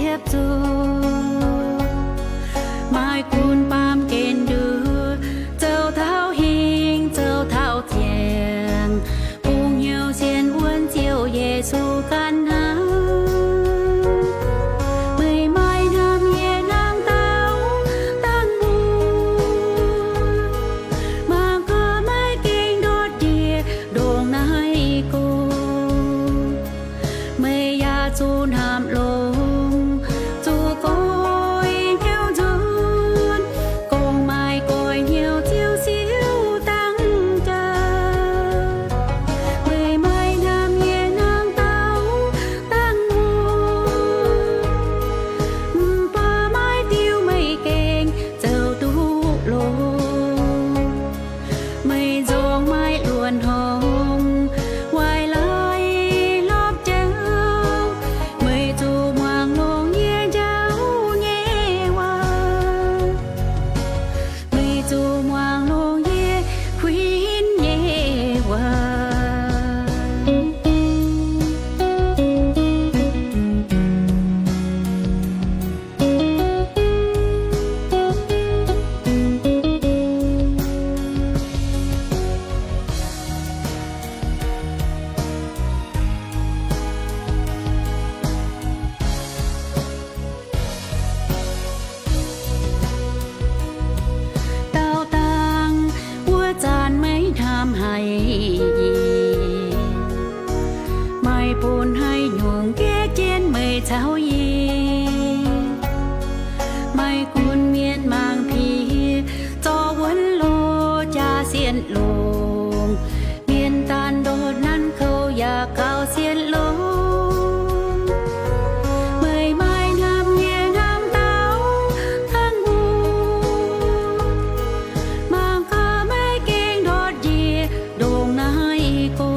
Ziepc zuoqv maaih gunv baamh gen nduov, zoux taux hingh, zoux taux ziangh, bungx hnyouv sienx wuonv Ziouv Yesu ganh hnangv. Meih maaih hnamv nyei nangc dauh dangh mbuo, mangc gaax maiv gengh ndortv njiec ndongc naaiv go. Meih yaac zuqc hnamv longx, zuqc goix hnyouv nzunc, gong maaih goix hnyouv Ziouv Ziouv dangv jaax. Meih maaih hnamv nyei nangc dauh dangh mbuo, mv baac maiv diuh meih gengh zoux duqv longx. Meih nzorng maiv luonx hngongx, waaic laaix hlopv jauv. Meih zuqc muangx longx yie njaaux nyei waac. Meih zuqc muangx longx yie kuinx nyei waac. Dauh dangh wuov zanc meih hnamv haic, maaih bun haaix nyungc gaeqv jienv meih caux yie. Maaih gunv mienh mangc piex zorqv wuonv loz jaax sienx longx, mienh daanh ndortv nanv kouv yaac gaux sienx longx. Meih maaih hnamv nyei nangc dauh dangh mbuo, mangc gaax maiv gengh ndortv njiec ndongc naaiv go.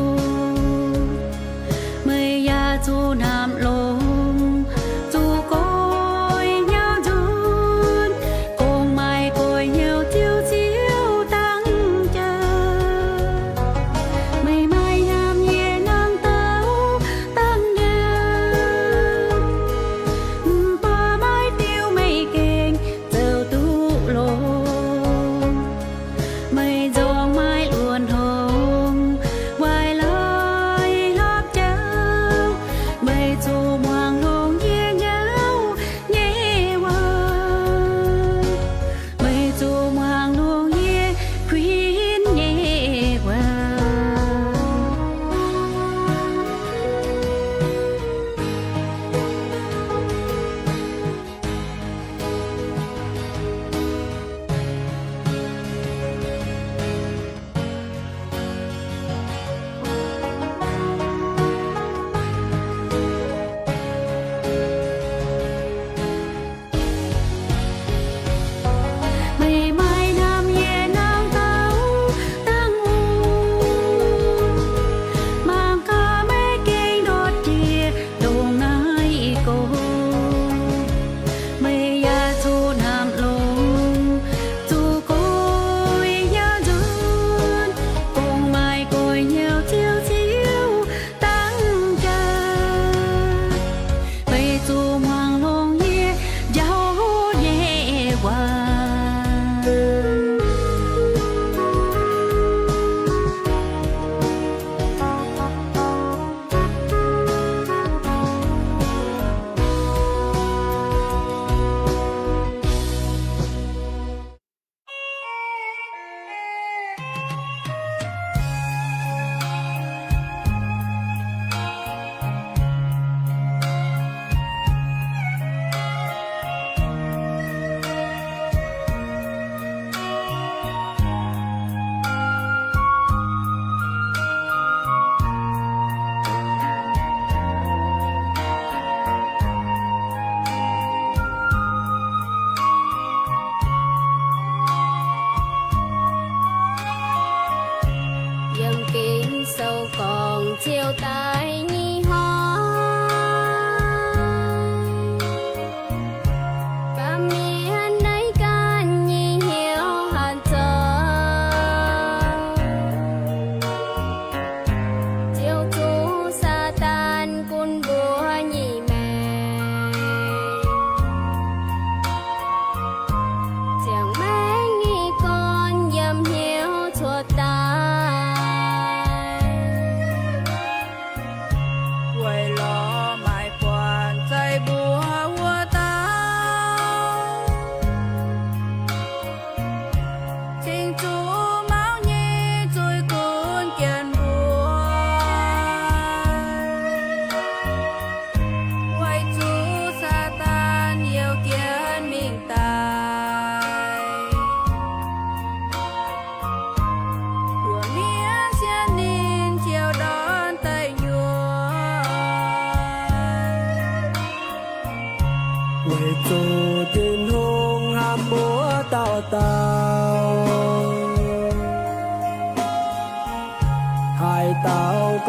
Meih yaac zuqc hnamv longx, zuqc goix hnyouv nzunc, gong maaih goix hnyouv Ziouv Ziouv dangv jaax. Meih maaih hnamv nyei nangc dauh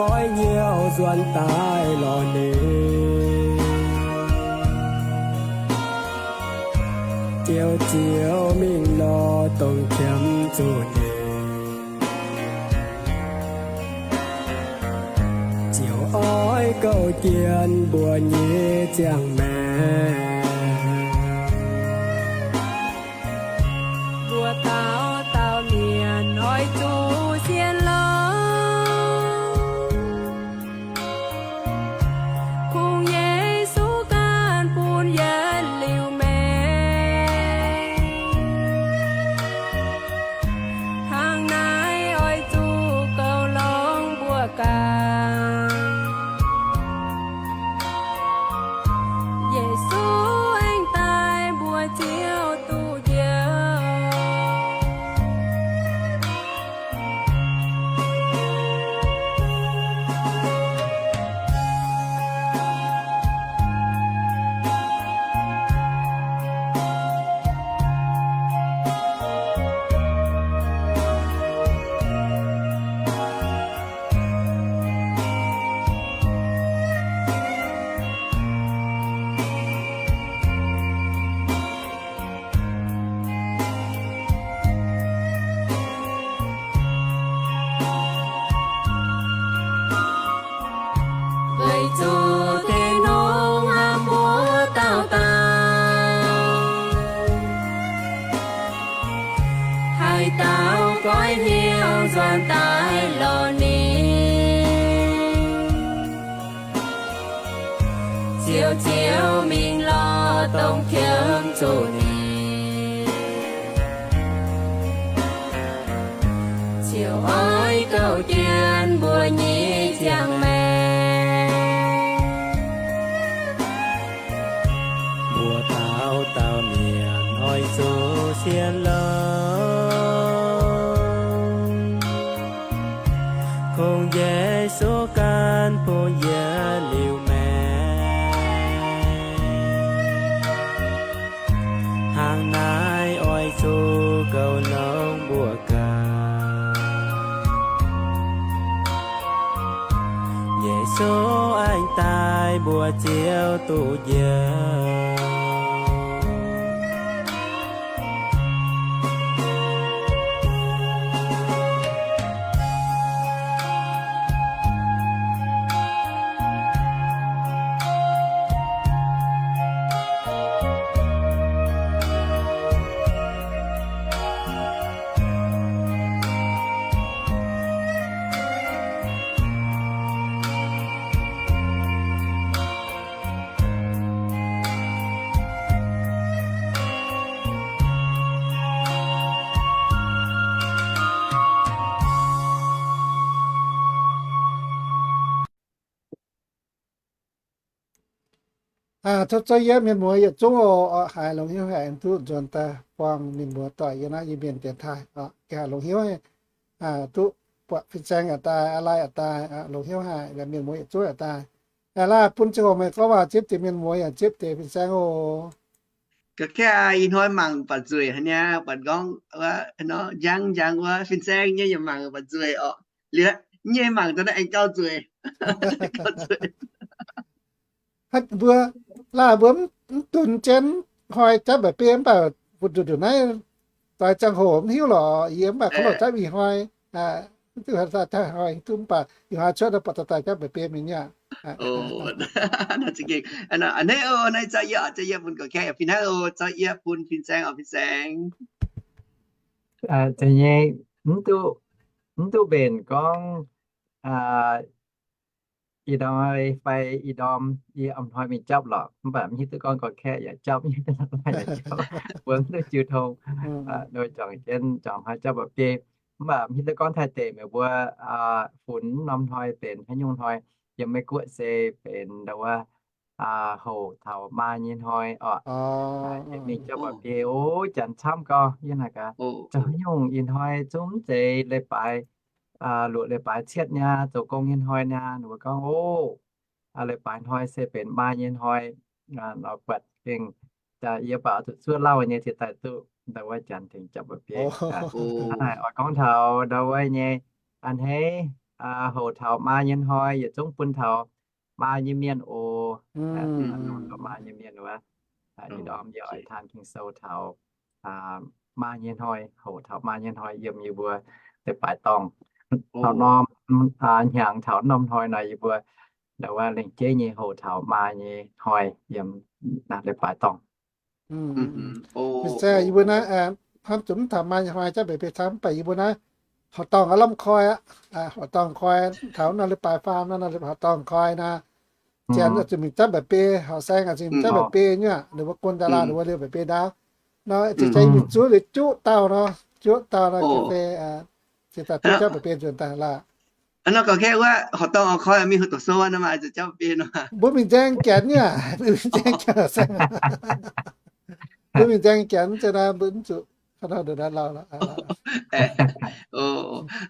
Oix nyouh nzuonx daaih lorz ninh, Ziouv, Ziouv mingh lorz dongh qiemx zuqc ninh. Ziouv oix gouv jienv mbuo nyei ziangh maengc. Mbuo dauh dauh mienh oix zuqc sienx lorz kungx Yesu ganh bun yietc liuz maengc. Hnangv naaiv oix zuqc goux longx mbuo ganh. Yesu aengx daaih mbuox Ziouv duqv njoux. Weic zuqc deic-bung hnamv mbuo dauh dauh, haaix dauh goiv hnyouv nzuonx daaih lorz ninh, Ziouv, Ziouv mingh lorz dongh qiemx zuqc ninh. Ziouv oix gouv jienv mbuo nyei ziangh maengc. Mbuo dauh dauh mienh oix zuqc sienx lorz kungx Yesu ganh bun yietc liuz maengc. Hnangv naaiv oix zuqc goux longx mbuo ganh. Yesu aengx daaih mbuox Ziouv duqv njoux. Aa, tov zoux yietc mienh muoz yietc zungv oc. Haiz longx hnyouv haic, duqv nzuonx daaih buangh mienh muoz doic yiem naaiv Iu-Mienh dienx taaih oc. Gengh haiz longx hnyouv, aa, duqv buatc Fin-Saeng yaac daaih, Aa Lai yaac daaih, aa, longx hnyouv haic, mienh muoz yietc zungv yaac daaih. Aa Lai, bun ziangh hoc meih gorngv waac zipv deix mienh muoz yaac zipv deix Fin-Saeng oc. Ga'qaeqv ih hnoi mangc buatc nzueic haic niaa, buatc gorngv wuov nor njang njang wuov Fin-Saeng nyei yaac mangc buatc nzueic orqc. Liuz nyei mangc daaih naaiv aengx gauh nzueic. Gauh nzueic. Mbuo, laaix mbuo mv dunx jienv hnoi japv mba'biei mv baac mbu'ndongx naaiv doix ziangh hoc mv hiuv lorqc. Yie mv baac kungx loc japv ih hnoi, mv duqv hnoi duqv mv baac ih hnoi cuotv buatc daaih daaih japv mba'biei mingh nyei aqv. A'hneiv oc, naaiv zauv yie, zauv yie bun Ga'qaeqv, fih hnangv oc, zauv yie bun Fin-Saeng oc, Fin-Saeng. Zeiz nyei, mv duqv, mv duqv mbenc gorngv ih hnoi fai ih ndorm yie a'hnoi mingh japv lorqc, mv baac mv hiuv duqv gorngv Ga'qaeqv yaac japv, mbuo mv duqv jiu tong, juangc jienv juangc hnoi japv mba'biei. Mv baac mv hiuv duqv gorngv Taiv deic meih mbuo funx norm hnoi benx haaix nyungc hnoi. Yiem Meiv Guoqv se benx ndau wuov hoc taux maa nyei hnoi orqc. Mingh japv mba'biei, o, janx camv gau, yie naaic gaax, zoux haaix nyungc ih hnoi zungv mv zeiz leiz-baaix, luoqc leiz-baaix cietv niaa, zoux gong nyei hnoi niaa. Ninh mbuo gorngv, o, leiz-baaix hnoi se benx maa nyei hnoi. Nor buatc gengh, yie baac zuqc zuov lauh nyei cingx daaih duqv ndau wuov janx tengx japv mba'biei. Hnangv naaic oix gorngv taux ndau wuov nyei a'hneiv hoqc taux maa nyei hnoi yietc zungv bun taux maa nyei mienh oc. Maa nyei mienh wuov, ih ndorm yie oix taan Ging-Sou taux maa nyei hnoi, hoqc taux maa nyei hnoi yiem yie mbuo leiz-baaix dorngh. Taux norm hnyangx taux norm hnoi nor yie mbuo ndau wuov lengc jeiv nyei hoqc taux maa nyei hnoi yiem naaiv leiz-baaix dorngh. Fin-saeng yie mbuo naaiv hnamv zuqc mv taux maa nyei hnoi jauv mbaeqc biei camv, mv baac yie mbuo naaiv horqc dorngh aav lamh koi aqv. Horqc dorngh koi taux nor leiz-baaix faam nor, horqc dorngh koi naaiv, janx oix zuqc mingh jauv mbaeqc biei, horqc saeng oix zuqc mingh jauv mbaeqc biei nyei, ninh mbuo guon ndau laanh ninh mbuo liouh mbaeqc biei ndau. Nor zinh zeiz mingh zuov liuz juqv dauh nor, juqv dauh nor ga'fei, zinh daaih duqv jauv mbaeqc biei nzuonx daaih laaih. Nor gorngv wuov horqc dorngh orqc koi mingh hoqc dorngh sou nor maaih zuqc jauv mbaeqc biei nor. Mbuo mingh nzaeng janx nyei, mbuo mingh nzaeng janx, mbuo mingh nzaeng janx za'naaiv mbuo mv zuqc. Hnangv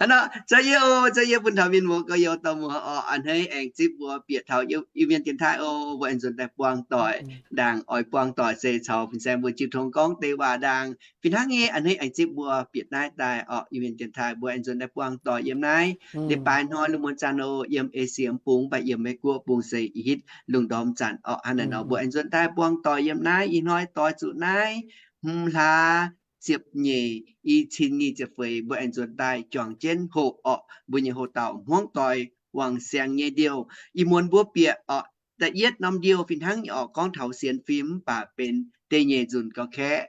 nor, za'yie, za'yie bun taux mienh muoz gorx-youz dorh muoz orqc, a'hneiv aengx zipv mbuo bieqc taux Iu-Mienh dienx taaih oc. Mbuo aengx nzuonx daaih buangh doic ndaangc, oix buangh doic se caux fin-saeng mbuo jiu tong gorngv deix waac ndaangc. Fih hnangv nyei a'hneiv aengx zipv mbuo bieqc naaiv daaih orqc, Iu-Mienh dienx taaih. Mbuo aengx nzuonx daaih buangh doic yiem naaiv leiz-baaix hnoi lungh muonz zanc oc. Yiem Esie mbu'ndongx mv baac yiem Meiv-Guoqv bung se ih hitv lungh ndorm zanc orqc. Hnangv naaiv nor mbuo aengx nzuonx daaih buangh doic yiem naaiv. Ih hnoi doix zuqc naaiv hmz hlaax ziepc nyeic, i cin nyic ziepc feix mbuo aengx nzuonx daaih juangc jienv hoqc orqc. Mbuo nyei hoqc dauh hmuangv doic Wangc Siangx nyei ndiouh. Ih muonz mbuo bieqc orqc, da'yietv norm ndiouh fih hnangv nyei orqc, gorngv taux sienx fim mv baac benx da'nyeic nzunc gauh kaeqv.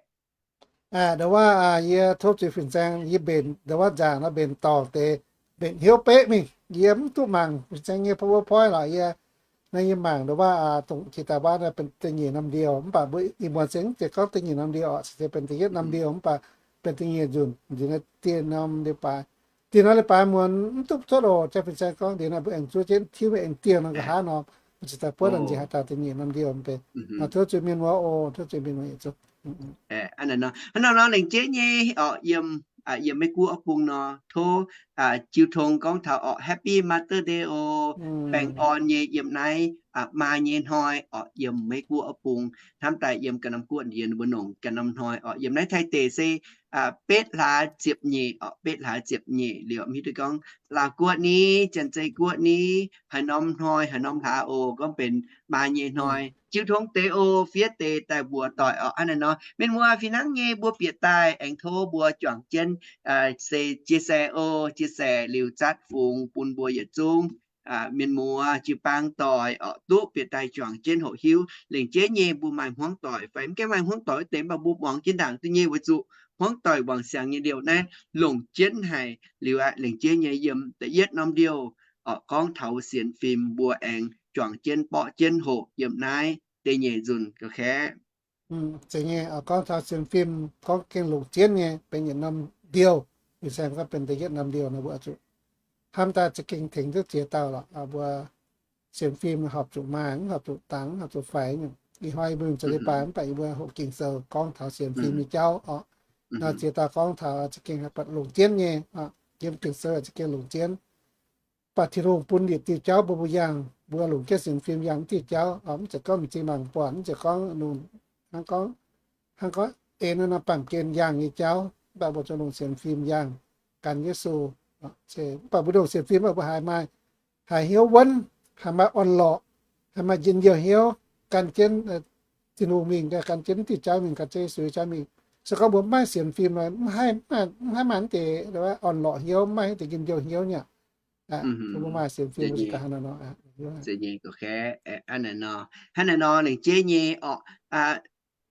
Ndau wuov yie tov zuiz fin-saeng, yie mbenc ndau wuov nzaangc nor mbenc dorngc deix, mbenc hnyouv beqv mingh. Yie mv duqv mangc fin-saeng nyei PowerPoint lorqc. Yie naaiv yie mangc ndau wuov dongh jiex daaih wuov naaiv benx da'nyeic norm ndiouh, mv baac mbuo ih muonz se mv zeiz gorngv da'nyeic norm ndiouh orqc, se benx da'yietv norm ndiouh mv baac benx da'nyeic nzunc nzunc naaiv dieh norm leiz-baaix. Dieh norm leiz-baaix muonz mv duqv cuotv oc. Jang fin-saeng gorngv dieh norm mbuo aengx zuov jienv tiuv aengx dieh norm nqa'haav nor, mbuo cingx daaih buov nziex haaix dauh da'nyeic norm ndiouh mbenc. Tov zuiz mienh muoz oc, tov zuiz mienh muoz yietc zungv. Hnangv nor lengc jeiv nyei orqc, yiem, yiem Meiv-Guoqv bung nor, tov jiu tong gorngv taux orqc, Happy Mother's Day oc. Baengh orn nyei yiem naaiv maa nyei hnoi orqc, yiem Meiv-Guoqv bung. Hnamv daaih yiem ganh norm guoqv yie mbuo nongc ganh norm hnoi orqc. Yiem naaiv Taiv deic se betv hlaax ziepc nyeic orqc, betv hlaax ziepc nyeic liuz mv hiuv duqv gorngv Laauh guoqv ni, Janx-Zei guoqv ni, haaix norm hnoi haaix norm hlaax oc, gorngv benx maa nyei hnoi. Jiu tong deix oc, fiev deix daaih mbuox doic orqc. Hnangv naaiv nor mienh muoz fih hnangv nyei mbuo bieqc daaih aengx tov mbuo juangc jienv se chia sẻ oc, chia sẻ liuz zatv fungx bun mbuo yietc zungv mienh muoz jiu-baang doic orqc duqv bieqc daaih juangc jienv hoqc hiuv. Lengc jeiv nyei mbuo maaih hmuangv doic fai mv gaengh maaih hmuangv doic wuov deix mv baac mbuo muangx jienv ndaangc duqv nyei weic zuqc hmuangv doic Wangc Siangx nyei ndiouh naaiv longc jienv haic liuz aqv. Lengc jeiv nyei yiem da'yietv norm ndiouh orqc, gorngv taux sienx fim mbuo aengx juangc jienv borqv jienv hoqc yiem naaiv da'nyeic nzunc ga'kaeqv. Zeiz nyei, gorngv taux sienx fim gorngv gengh longc jienv nyei benx yietc norm ndiouh. Ih zanc gorngv benx da'yietv norm ndiouh nor mbuo zuqc hnamv daaih za'gengh tengx duqv ziex dauh lorqc. Mbuo sienx fim horpc zuqc maaih, mv horpc zuqc dangx, mv horpc zuqc faix. Ih hnoi yie mbuo mingh zoux leiz-baaix mv baac yie mbuo hoqc Ging-Sou gorngv taux sienx fim nyei jauv orqc. Nor ziex dauh gorngv taux za'gengh haiz buatc longc jienv nyei. Yiem Ging-Sou za'gengh longc jienv. Mv baac Tin-Hungh bun yietc diuh jauv mbuo, mbuo yangh, mbuo longc jienv sienx fim yangh mv diuh jauv, mv zeiz gorngv m'zing mangc buatc, mv zeiz gorngv hnangv gorngv, hnangv gorngv ei naaiv norm baamh gen yangh nyei jauv, mv baac mbuo zuqc longc sienx fim yangh gan Yesu. Mv baac mbuo longc sienx fim mv baac mbuo haiz maaih, haiz hnyouv wuonv, haiz maaih orn-lorqc, haiz maaih njien-youh hnyouv, gan jienv Tin-Hungh mingh, gan jienv mv diuh jauv mingh, gan jienv Yesu nyei jauv mingh. Se gorngv mbuo mv maaih sienx fim nor, mv haih maaih mv deix orn-lorqc hnyouv, mv maaih mv deix njien-youh hnyouv nyei. Mbuo maaih sienx fim mbuo zuqc daaih hnangv naaiv nor. Hnangv naaiv nor, lengc jeiv nyei orqc.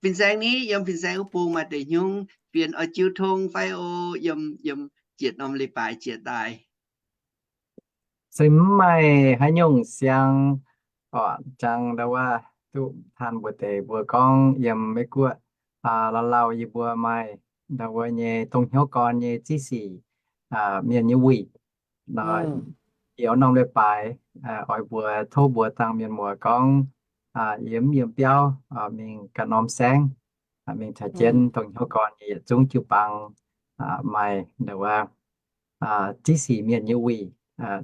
Fin-saeng ni, yiem fin-saeng wuov bung maaih deix hnyungv fienx oix jiu tong fai o, yiem, yiem jiex norm leiz-baaix jiex daaih. Se mv maaih haaix nyungc siang orqc, jangx ndau wuov duqv taan mbuox deix mbuo gorngv yiem Meiv-Guoqv, lauh lauh yie mbuo maaih ndau wuov nyei dongh hnyouv gorn nyei ziex sic mienh nyei wuic. Nor, ioux norm leiz-baaix oix mbuox, tov mbuox dangh mienh muoz gorngv yie mv yiem biauv, mingh ganh norm saengv, mingh taux jienv dongh hnyouv gorn nyei yietc zungv jiu-baang maaih ndau wuov ziex sic mienh nyei wuic,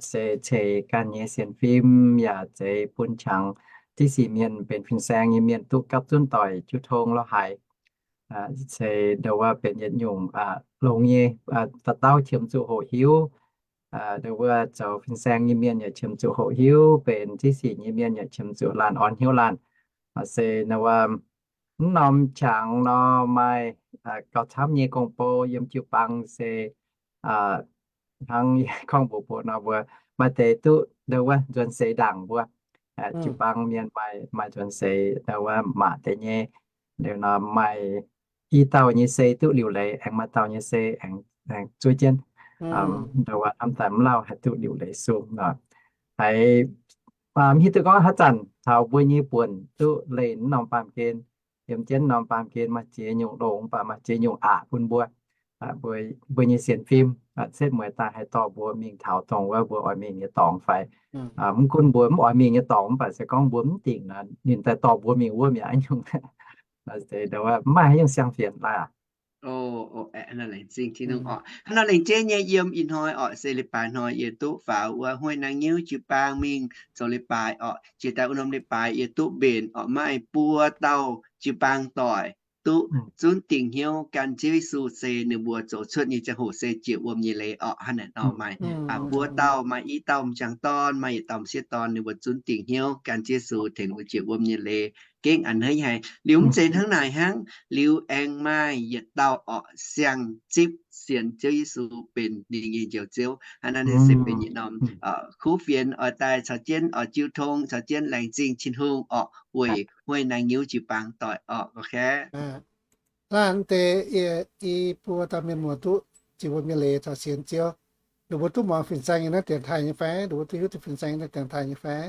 se ceix ganh nyei sienx fim yaac zeiz bun qangx ziex sic mienh benx fin-saeng nyei mienh duqv gapv zunv doic jiu tong lorz haic. Se ndau wuov benx yietc nyungc longx nyei, dauh dauh qiemx zuqc hoqc hiuv. Ndau wuov zoux fin-saeng nyei mienh yaac qiemx zuqc hoqc hiuv, benx ziex sic nyei mienh yaac qiemx zuqc laanh orn hnyouv laanh. Se ndau wuov mv norm qangx nor maaih gauh camv nyei gong-bou yiem jiu-baang se hnangv gorngv mbuox mbuo nor, mbuo maaih deix duqv ndau wuov nzuonx seix ndaangc mbuo. Jiu-baang mienh maaih, maaih nzuonx seix ndau wuov maac deix nyei. Liuz nor maaih i dauh nyei sei duqv liuc leiz, aengx maaih dauh nyei sei aengx, aengx zuov jienv. Ndau wuov hnamv daaih mv lauh haih duqv liuc leiz sung nor. Haiz mv hiuv duqv gorngv haaix zanc taux mbuo nyei buonc duqv leih mv norm baamh gen, yiem jienv norm baamh gen maaih ziex nyungc longx, mv baac maaih ziex nyungc aqc bun mbuo. Mbuo nyei sienx fim setv mueiz daaih haih dorh mbuo mingh taux dongh wuov mbuo oix mingh nyei dorngx fai mv gunv mbuo mv oix mingh nyei dorngx, mv baac se gorngv mbuo mv dingc nor, ninh daaih dorh mbuo mingh wuov mi'aqv nyungc. Mv maaih haaix nyungc siang-fienx laaih aqv. Hnangv nor lengc jeiv nyei yiem ih hnoi orqc, se leiz-baaix hnoi yie duqv faaux wuov Hueih Naang Nyiuv jiu-baang mingh zoux leiz-baaix orqc. Jiex daaih wuov norm leiz-baaix yie duqv mbenc orqc, maaih buo dauh jiu-baang doic duqv zunv dingc hnyouv gan Ziouv Yesu se ninh mbuo zoux cuotv nyei ziangh hoc se jiex wuom nyei leiz orqc. Hnangv naaic nor maaih buo dauh, maaih i dauh m'jangc dorn, maaih yietc dauh m'sieqv dorn, ninh mbuo zunv dingc hnyouv gan Ziouv Yesu tengx mbuo jiex wuom nyei leiz. Gengh a'hneiv haic. Liuz mv zeiz hnangv naaic hnangv, liuz aengx maaih yietc dauh orqc siang-zipv sienx Ziouv Yesu benx ninh nyei Njoux Ziouv. Hnangv naaiv se benx yietc norm kuv fienx oix daaih caux jienv oix jiu tong, caux jienv laengz zingh Tin-Hungh orqc, weic Hueih Naang Nyiuv jiu-baang doic orqc. Laanh deix i buo dauh mienh muoz duqv jiex wuom nyei leiz caux sienx Ziouv. Ninh mbuo duqv muangx fin-saeng yiem naaiv dienx taaih nyei fai? Ninh mbuo duqv hiuv duqv fin-saeng yiem naaiv dienx taaih nyei fai?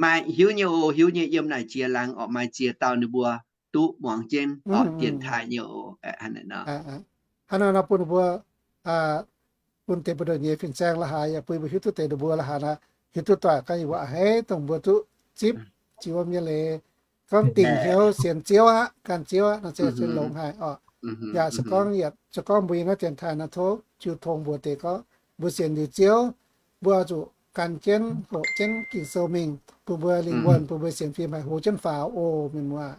Maaih hiuv nyei oc, hiuv nyei. Yiem naaic jiex laangz orqc maaih ziex dauh ninh mbuo duqv muangx jienv orqc dienx taaih nyei oc. Hnangv naaiv nor bun ninh mbuo, bun deix mbuo ndoqc nyei fin-saeng la'haaix yaac bun mbuo hiuv duqv deix ninh mbuo la'haaix nor, hiuv duqv doic gan yie mbuo a'hneiv dongh mbuo duqv zipv jiex wuom nyei leiz, gorngv dingc hnyouv sienx Ziouv aqv, gan Ziouv aqv nor se se longx haic orqc. Yaac se gorngv, se gorngv mbuo yiem naaiv dienx taaih nor tov jiu tong mbuox deix gorngv mbuo sienx liuz Ziouv, mbuo oix zuqc gan jienv hoqc jienv Ging-Sou mingh bun mbuo lingh wuonh, bun mbuo sienx fim haih hlo jienv faaux oc mienh muoz.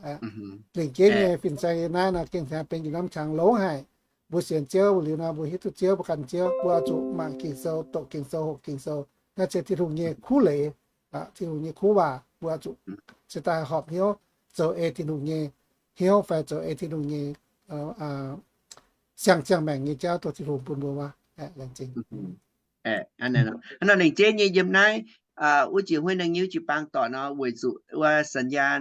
Lengc jeiv nyei fin-saeng yiem naaiv nor gengh benx yietc norm qangx longx haic. Mbuo sienx Ziouv liuz nor, mbuo hiuv duqv Ziouv, mbuo gan Ziouv, mbuo oix zuqc mangc Ging-Sou, doqc Ging-Sou, hoqc Ging-Sou. Naaiv se Tin-Hungh nyei kuv leiz, Tin-Hungh nyei kuv waac. Mbuo oix zuqc cingx daaih horpc hnyouv zoux ei Tin-Hungh nyei hnyouv fai zoux ei Tin-Hungh nyei siang-ziangh maengc nyei jauv dongh Tin-Hungh bun mbuo wuov. Laengz zingh. Hnangv nor lengc jeiv nyei yiem naaiv wuov jiex Hueih Naang Nyiuv jiu-baang doic nor weic zuqc wuov สัญญาณ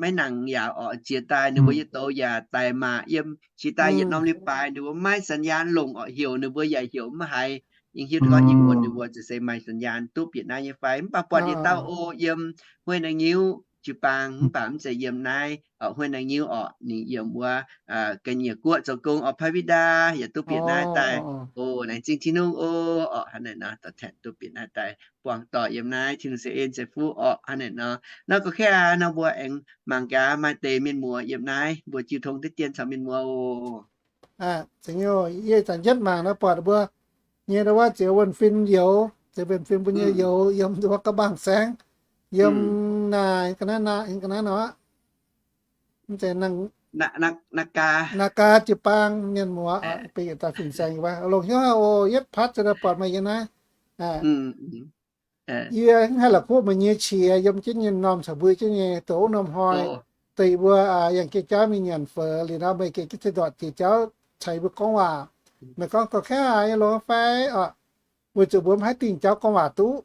maiv nangc yaac orqc, jiex daaih ninh mbuo yietc douz yaac daic maac yiem. Jiex daaih yietc norm leiz-baaix ninh mbuo maiv สัญญาณ longc orqc, heuc ninh mbuo yaac heuc mv haiz. Yie hiuv duqv gorngv ih muonz ninh mbuo ziouc se maaih สัญญาณ duqv bieqc naaiv nyei fai. Mv baac buatc yietc dauh o yiem Hueih Naang Nyiuv jiu-baang, mv baac mv zeiz yiem naaiv orqc, Hueih Naang Nyiuv orqc, ninh yiem wuov ga'nyiec guoqv zoux gong orqc, พระบิดา yaac duqv bieqc naaiv daaih. O, laengz zingh Tin-Hungh o. Orqc, hnangv naaiv nor dorh taengx duqv bieqc naaiv daaih buangh doic yiem naaiv, Tin-Hungh se en se fuqv orqc. Hnangv naaiv nor, nor gorngv kaav nor mbuo aengx mangc gaax maaih deix mienh muoz yiem naaiv, mbuo jiu tong deix dien caux mienh muoz oc. Yie zanc jienv mangc nor buatc mbuo nyei ndau wuov Zioux Wuonh Fin youz, Zioux Wuonh Fin mbuo nyei youz yiem ndau wuov Ga'mbang Saengv, yiem naaiv ga'naaiv nor, mv zeiz Naa^gaa jiu-baang mienh muoz, beiv yietc dauh fin-saeng wuov. Longc hnyouv haic oc, yietv patv ziouc buatc meih yiem naaiv. Yie mv haih la'kuqv meih nyei qiex yiem jienv nyei norm caux mbuo jienv nyei douz norm hnoi, deix mbuo yangh jiex jauv mingh nyanc feix liuz nor, meih gengh jienv ceix ndortc jiex jauv caux mbuo gorngv waac. Meih gorngv gauh kaav yie longx fai orqc, weic zuqc mbuo mv haih dingh jauv gorngv waac duqv.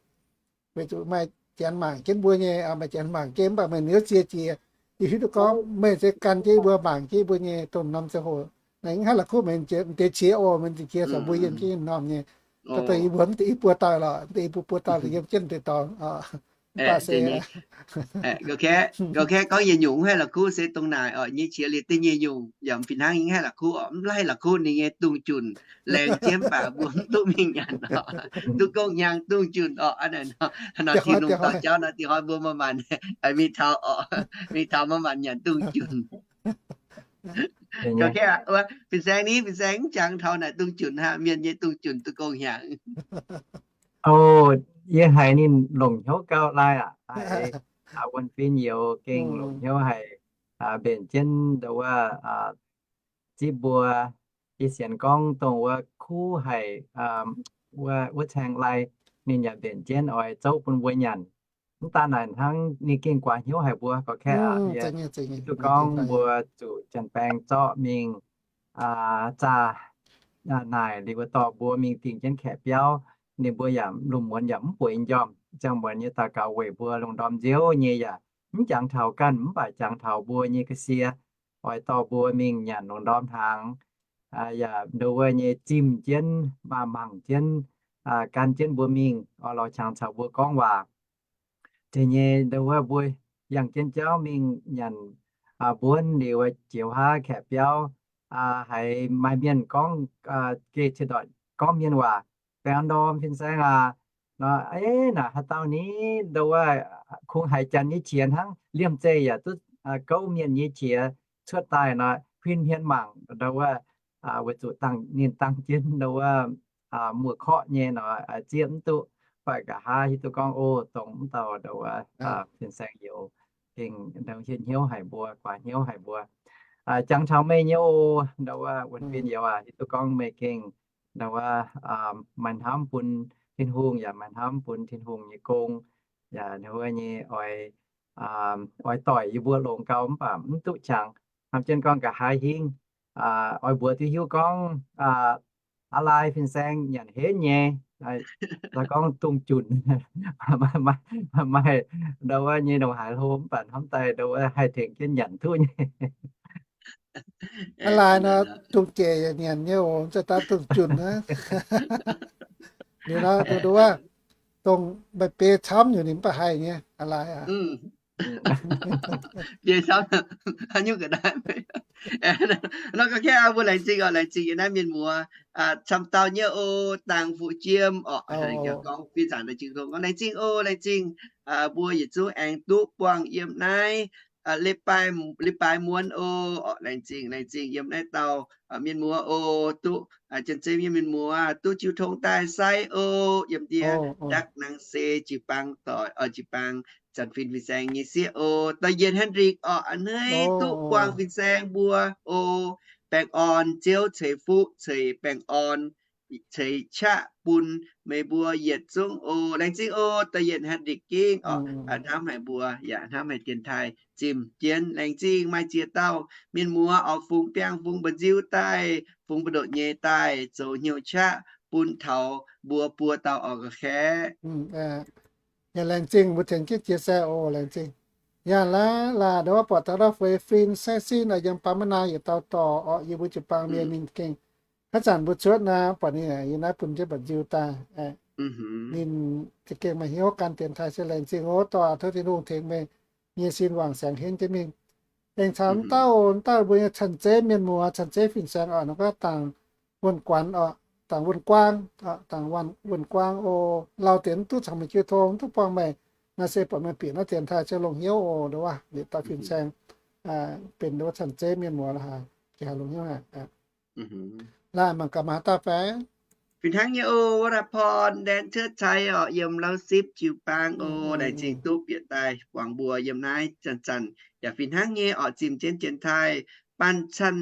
Weic zuqc maaih janx mangc jienv mbuo nyei, maaih janx mangc jienv, mv baac meih niouv ziex jiex, yie hiuv duqv gorngv meih se gan jienv mbuo mangc jienv mbuo nyei dongh norm ziangh hoc. Naaiv mv haih la'kuqv meih deix qiex oc, meih deix qiex caux mbuo yiem jienv norm nyei. Daaih yie mbuo mv deix i buo dauh lorqc, mv deix i buo buo dauh liuz yiem jienv deix dorngx. Mv baac se gorngv yietc nyungc mv haih la'kuqv se dongh naaic orqc, nyei qiex liuz da'nyeic nyungc yaac fih hnangv mv haih la'kuqv orqc, mv haih la'kuqv ninh nyei dungz junc laengz jienv, mv baac mbuo mv duqv mingh nyanc orqc, duqv gong hnyangx dungz junc orqc. Hnangv naaic nor, Tin-Hungh dorh jauv nor, dingh hnoi mbuo maaih maanc mingh taux orqc, mingh taux maaih maanc nyanc dungz junc. Fin-saeng ni, fin-saeng mv jangx taux naaic dungz junc aqv, mienh nyei dungz junc duqv gong hnyangx. O, yie haiz ninh longc hnyouv gauh laih aqv. Haiz Wuonh Fin youz gengh longc hnyouv haic, mbenc jienv ndau wuov zipv mbuo Yie sienx gorngv dongh wuov kuv haic, wuov caeng lai ninh yaac mbenc jienv oix zouv bun mbuo nyanc. Mv daan naaic hnangv, ninh gengh guaax hnyouv haic mbuo gorqv-kaeqv aqv. Yie hiuv duqv gorngv mbuo zuqc janx-baeng zorqv mingh zaah naaic liuz wuov dorh mbuo mingh dingh jienv kaeqv biauv, ninh mbuo yaac lungh muonz yaac mv bueix njormh. Ziangh muonz nyei daux gaux weic mbuo lungh ndorm nziouv nyei yaac mv jangx taux ganh, mv baac jangx taux mbuo nyei ga'sie, oix dorh mbuo mingh nyanc lungh ndorm hnaangx, yaac ndo wuov nyei zimh jienv, mangc jienv, gan jienv mbuo mingh, oix lorz qangx caux mbuo gorngv waac. Deix nyei ndo wuov mbuo yangh jienv jauv mingh nyanc mbuonv liuz, jiex wuov haav kaeqv biauv, haiz maaih mienh gorngv, geh ciex doic gorngv mienh waac, baengh orn ndorm fin-saeng aac, nor, eix, naaic haaix dauh ni, ndo wuov, kungx haiz janx nyei qiex hnangv, liemh zeih yaac duqv gouv mienh nyei qiex cuotv daaih nor, huin hmien mangc ndo wuov, weic zuqc dangh, ninh dangh jienv ndo wuov, muoz-korqv nyei nor, zieqv mv duqv. Mv baac nqa'haav hiuv duqv gorngv, o, dongh mv dauh ndo wuov, fin-saeng youz gengh ndo hieh hnyouv haic mbuo, guaax hnyouv haic mbuo. Jangx taux meih nyei o, ndo wuov, wuon-fim youz aac, hiuv duqv gorngv meih gengh ndo wuov, maaih hnamv bun Tin-Hungh yaac maaih hnamv bun Tin-Hungh nyei gong, yaac ndo wuov nyei oix, oix doic yie mbuo longx gau mv baac mv duqv qangx. Hnamv jienv gorngv nqa'haav hingv oix mbuox duqv hiuv gorngv, aa, laai fin-saeng nyanc henv nyei, laaix gorngv dungz junc, maaih ndo wuov nyei ndongc haaix hlo mv baac hnamv daaih ndo wuov haih tengx jienv nyanc duqv nyei. Aa laai nor, dungz jeic yaac nyanc nyei oc, mv zeiz daaih dungz junc aqv. Liuz nor, ndo wuov, dongh maaih biei camv nyungc ninh mv baac haih nyei, aa laai aac. Biei camv, haaix nyungc ga'naaiv. Nor gorngv kangv mbuo laengz zingh oc, laengz zingh yiem naaiv mienh muoz camv dauh nyei oc, dangh fu'jueiv jiem oc, gorngv fih zanc laengz zingh, gorngv laengz zingh oc, laengz zingh mbuo yietc zungv aengx duqv buangh yiem naaiv leiz-baaix muonz oc, laengz zingh, laengz zingh yiem naaiv dauh mienh muoz oc, duqv janx-zei mienh muoz duqv jiu tong daaih sai oc, yiem ndiev ndakv nangv se jiu-baang doic, jiu-baang zanc fin fin-saeng nyei sieqv oc, doic yienc Hendrik oc, a'hneiv duqv buangh fin-saeng mbuo oc, baengh orn ziouv ceix fuqv ceix baengh orn ceix qaqv bun meih mbuo yietc zungv oc. Laengz zingh oc, doic yienc Hendrik gengh oc, hnamv haic mbuo yaac hnamv haic dienx taaih zimh jienv. Laengz zingh maaih ziex dauh mienh muoz oc, fungx biangh fungx mba'nziu daaih, fungx mbu'ndongx nyei daaih zoux hnyouv qaqv bun taux mbuo buo dauh oc ga'kaeqv. Yaac laengz zingh mbuo tengx jienv jiex sai oc, laengz zingh. Yaac laaix laaix ndo wuov buatc taux ndau feix fin sai sin oc, yiem baamh maiv naaiv yietc dauh dorh oc, yie mbuo jiu-baang mienh ninh gengh haaix zanc mbuo cuotv naaiv buatc ninh yiem naaiv bun jienv mba'nziu daaih. Ninh za'gengh maaih hnyouv gan dienx taaih se laengz zingh oc, dorh tov Tin-Hungh tengx meih nyei sin wangc saengx henv jienv mingh. Aengx caux dauh, dauh mbuo nyei canh zeiv mienh muoz, canh zeiv fin-saeng oc, nor gorngv dangc wuonh guanx oc, dangc wuonh guaang, dangc wuonh guaang oc, lauh deix mv duqv caux meih jiu tong, mv duqv buangh meih, naaiv se buatc meih bieqc naaiv dienx taaih ziouc longc hnyouv oc, ndo wuov, liuz dauh fin-saeng benx ndo wuov canh zeiv mienh muoz lorqc, haiz longc hnyouv haic. Laaih mangc gaax maaih haaix dauh fai? Fih hnangv nyei oc, Waraporn Ndaeng Cuotv Cai oc, yiem Lauv Sipv jiu-baang oc, laengz zingh duqv bieqc daaih buangh mbuo yiem naaiv zanc-zanc. Yaac fih hnangv nyei oc, zimh jienv dienx taaih Banh Canh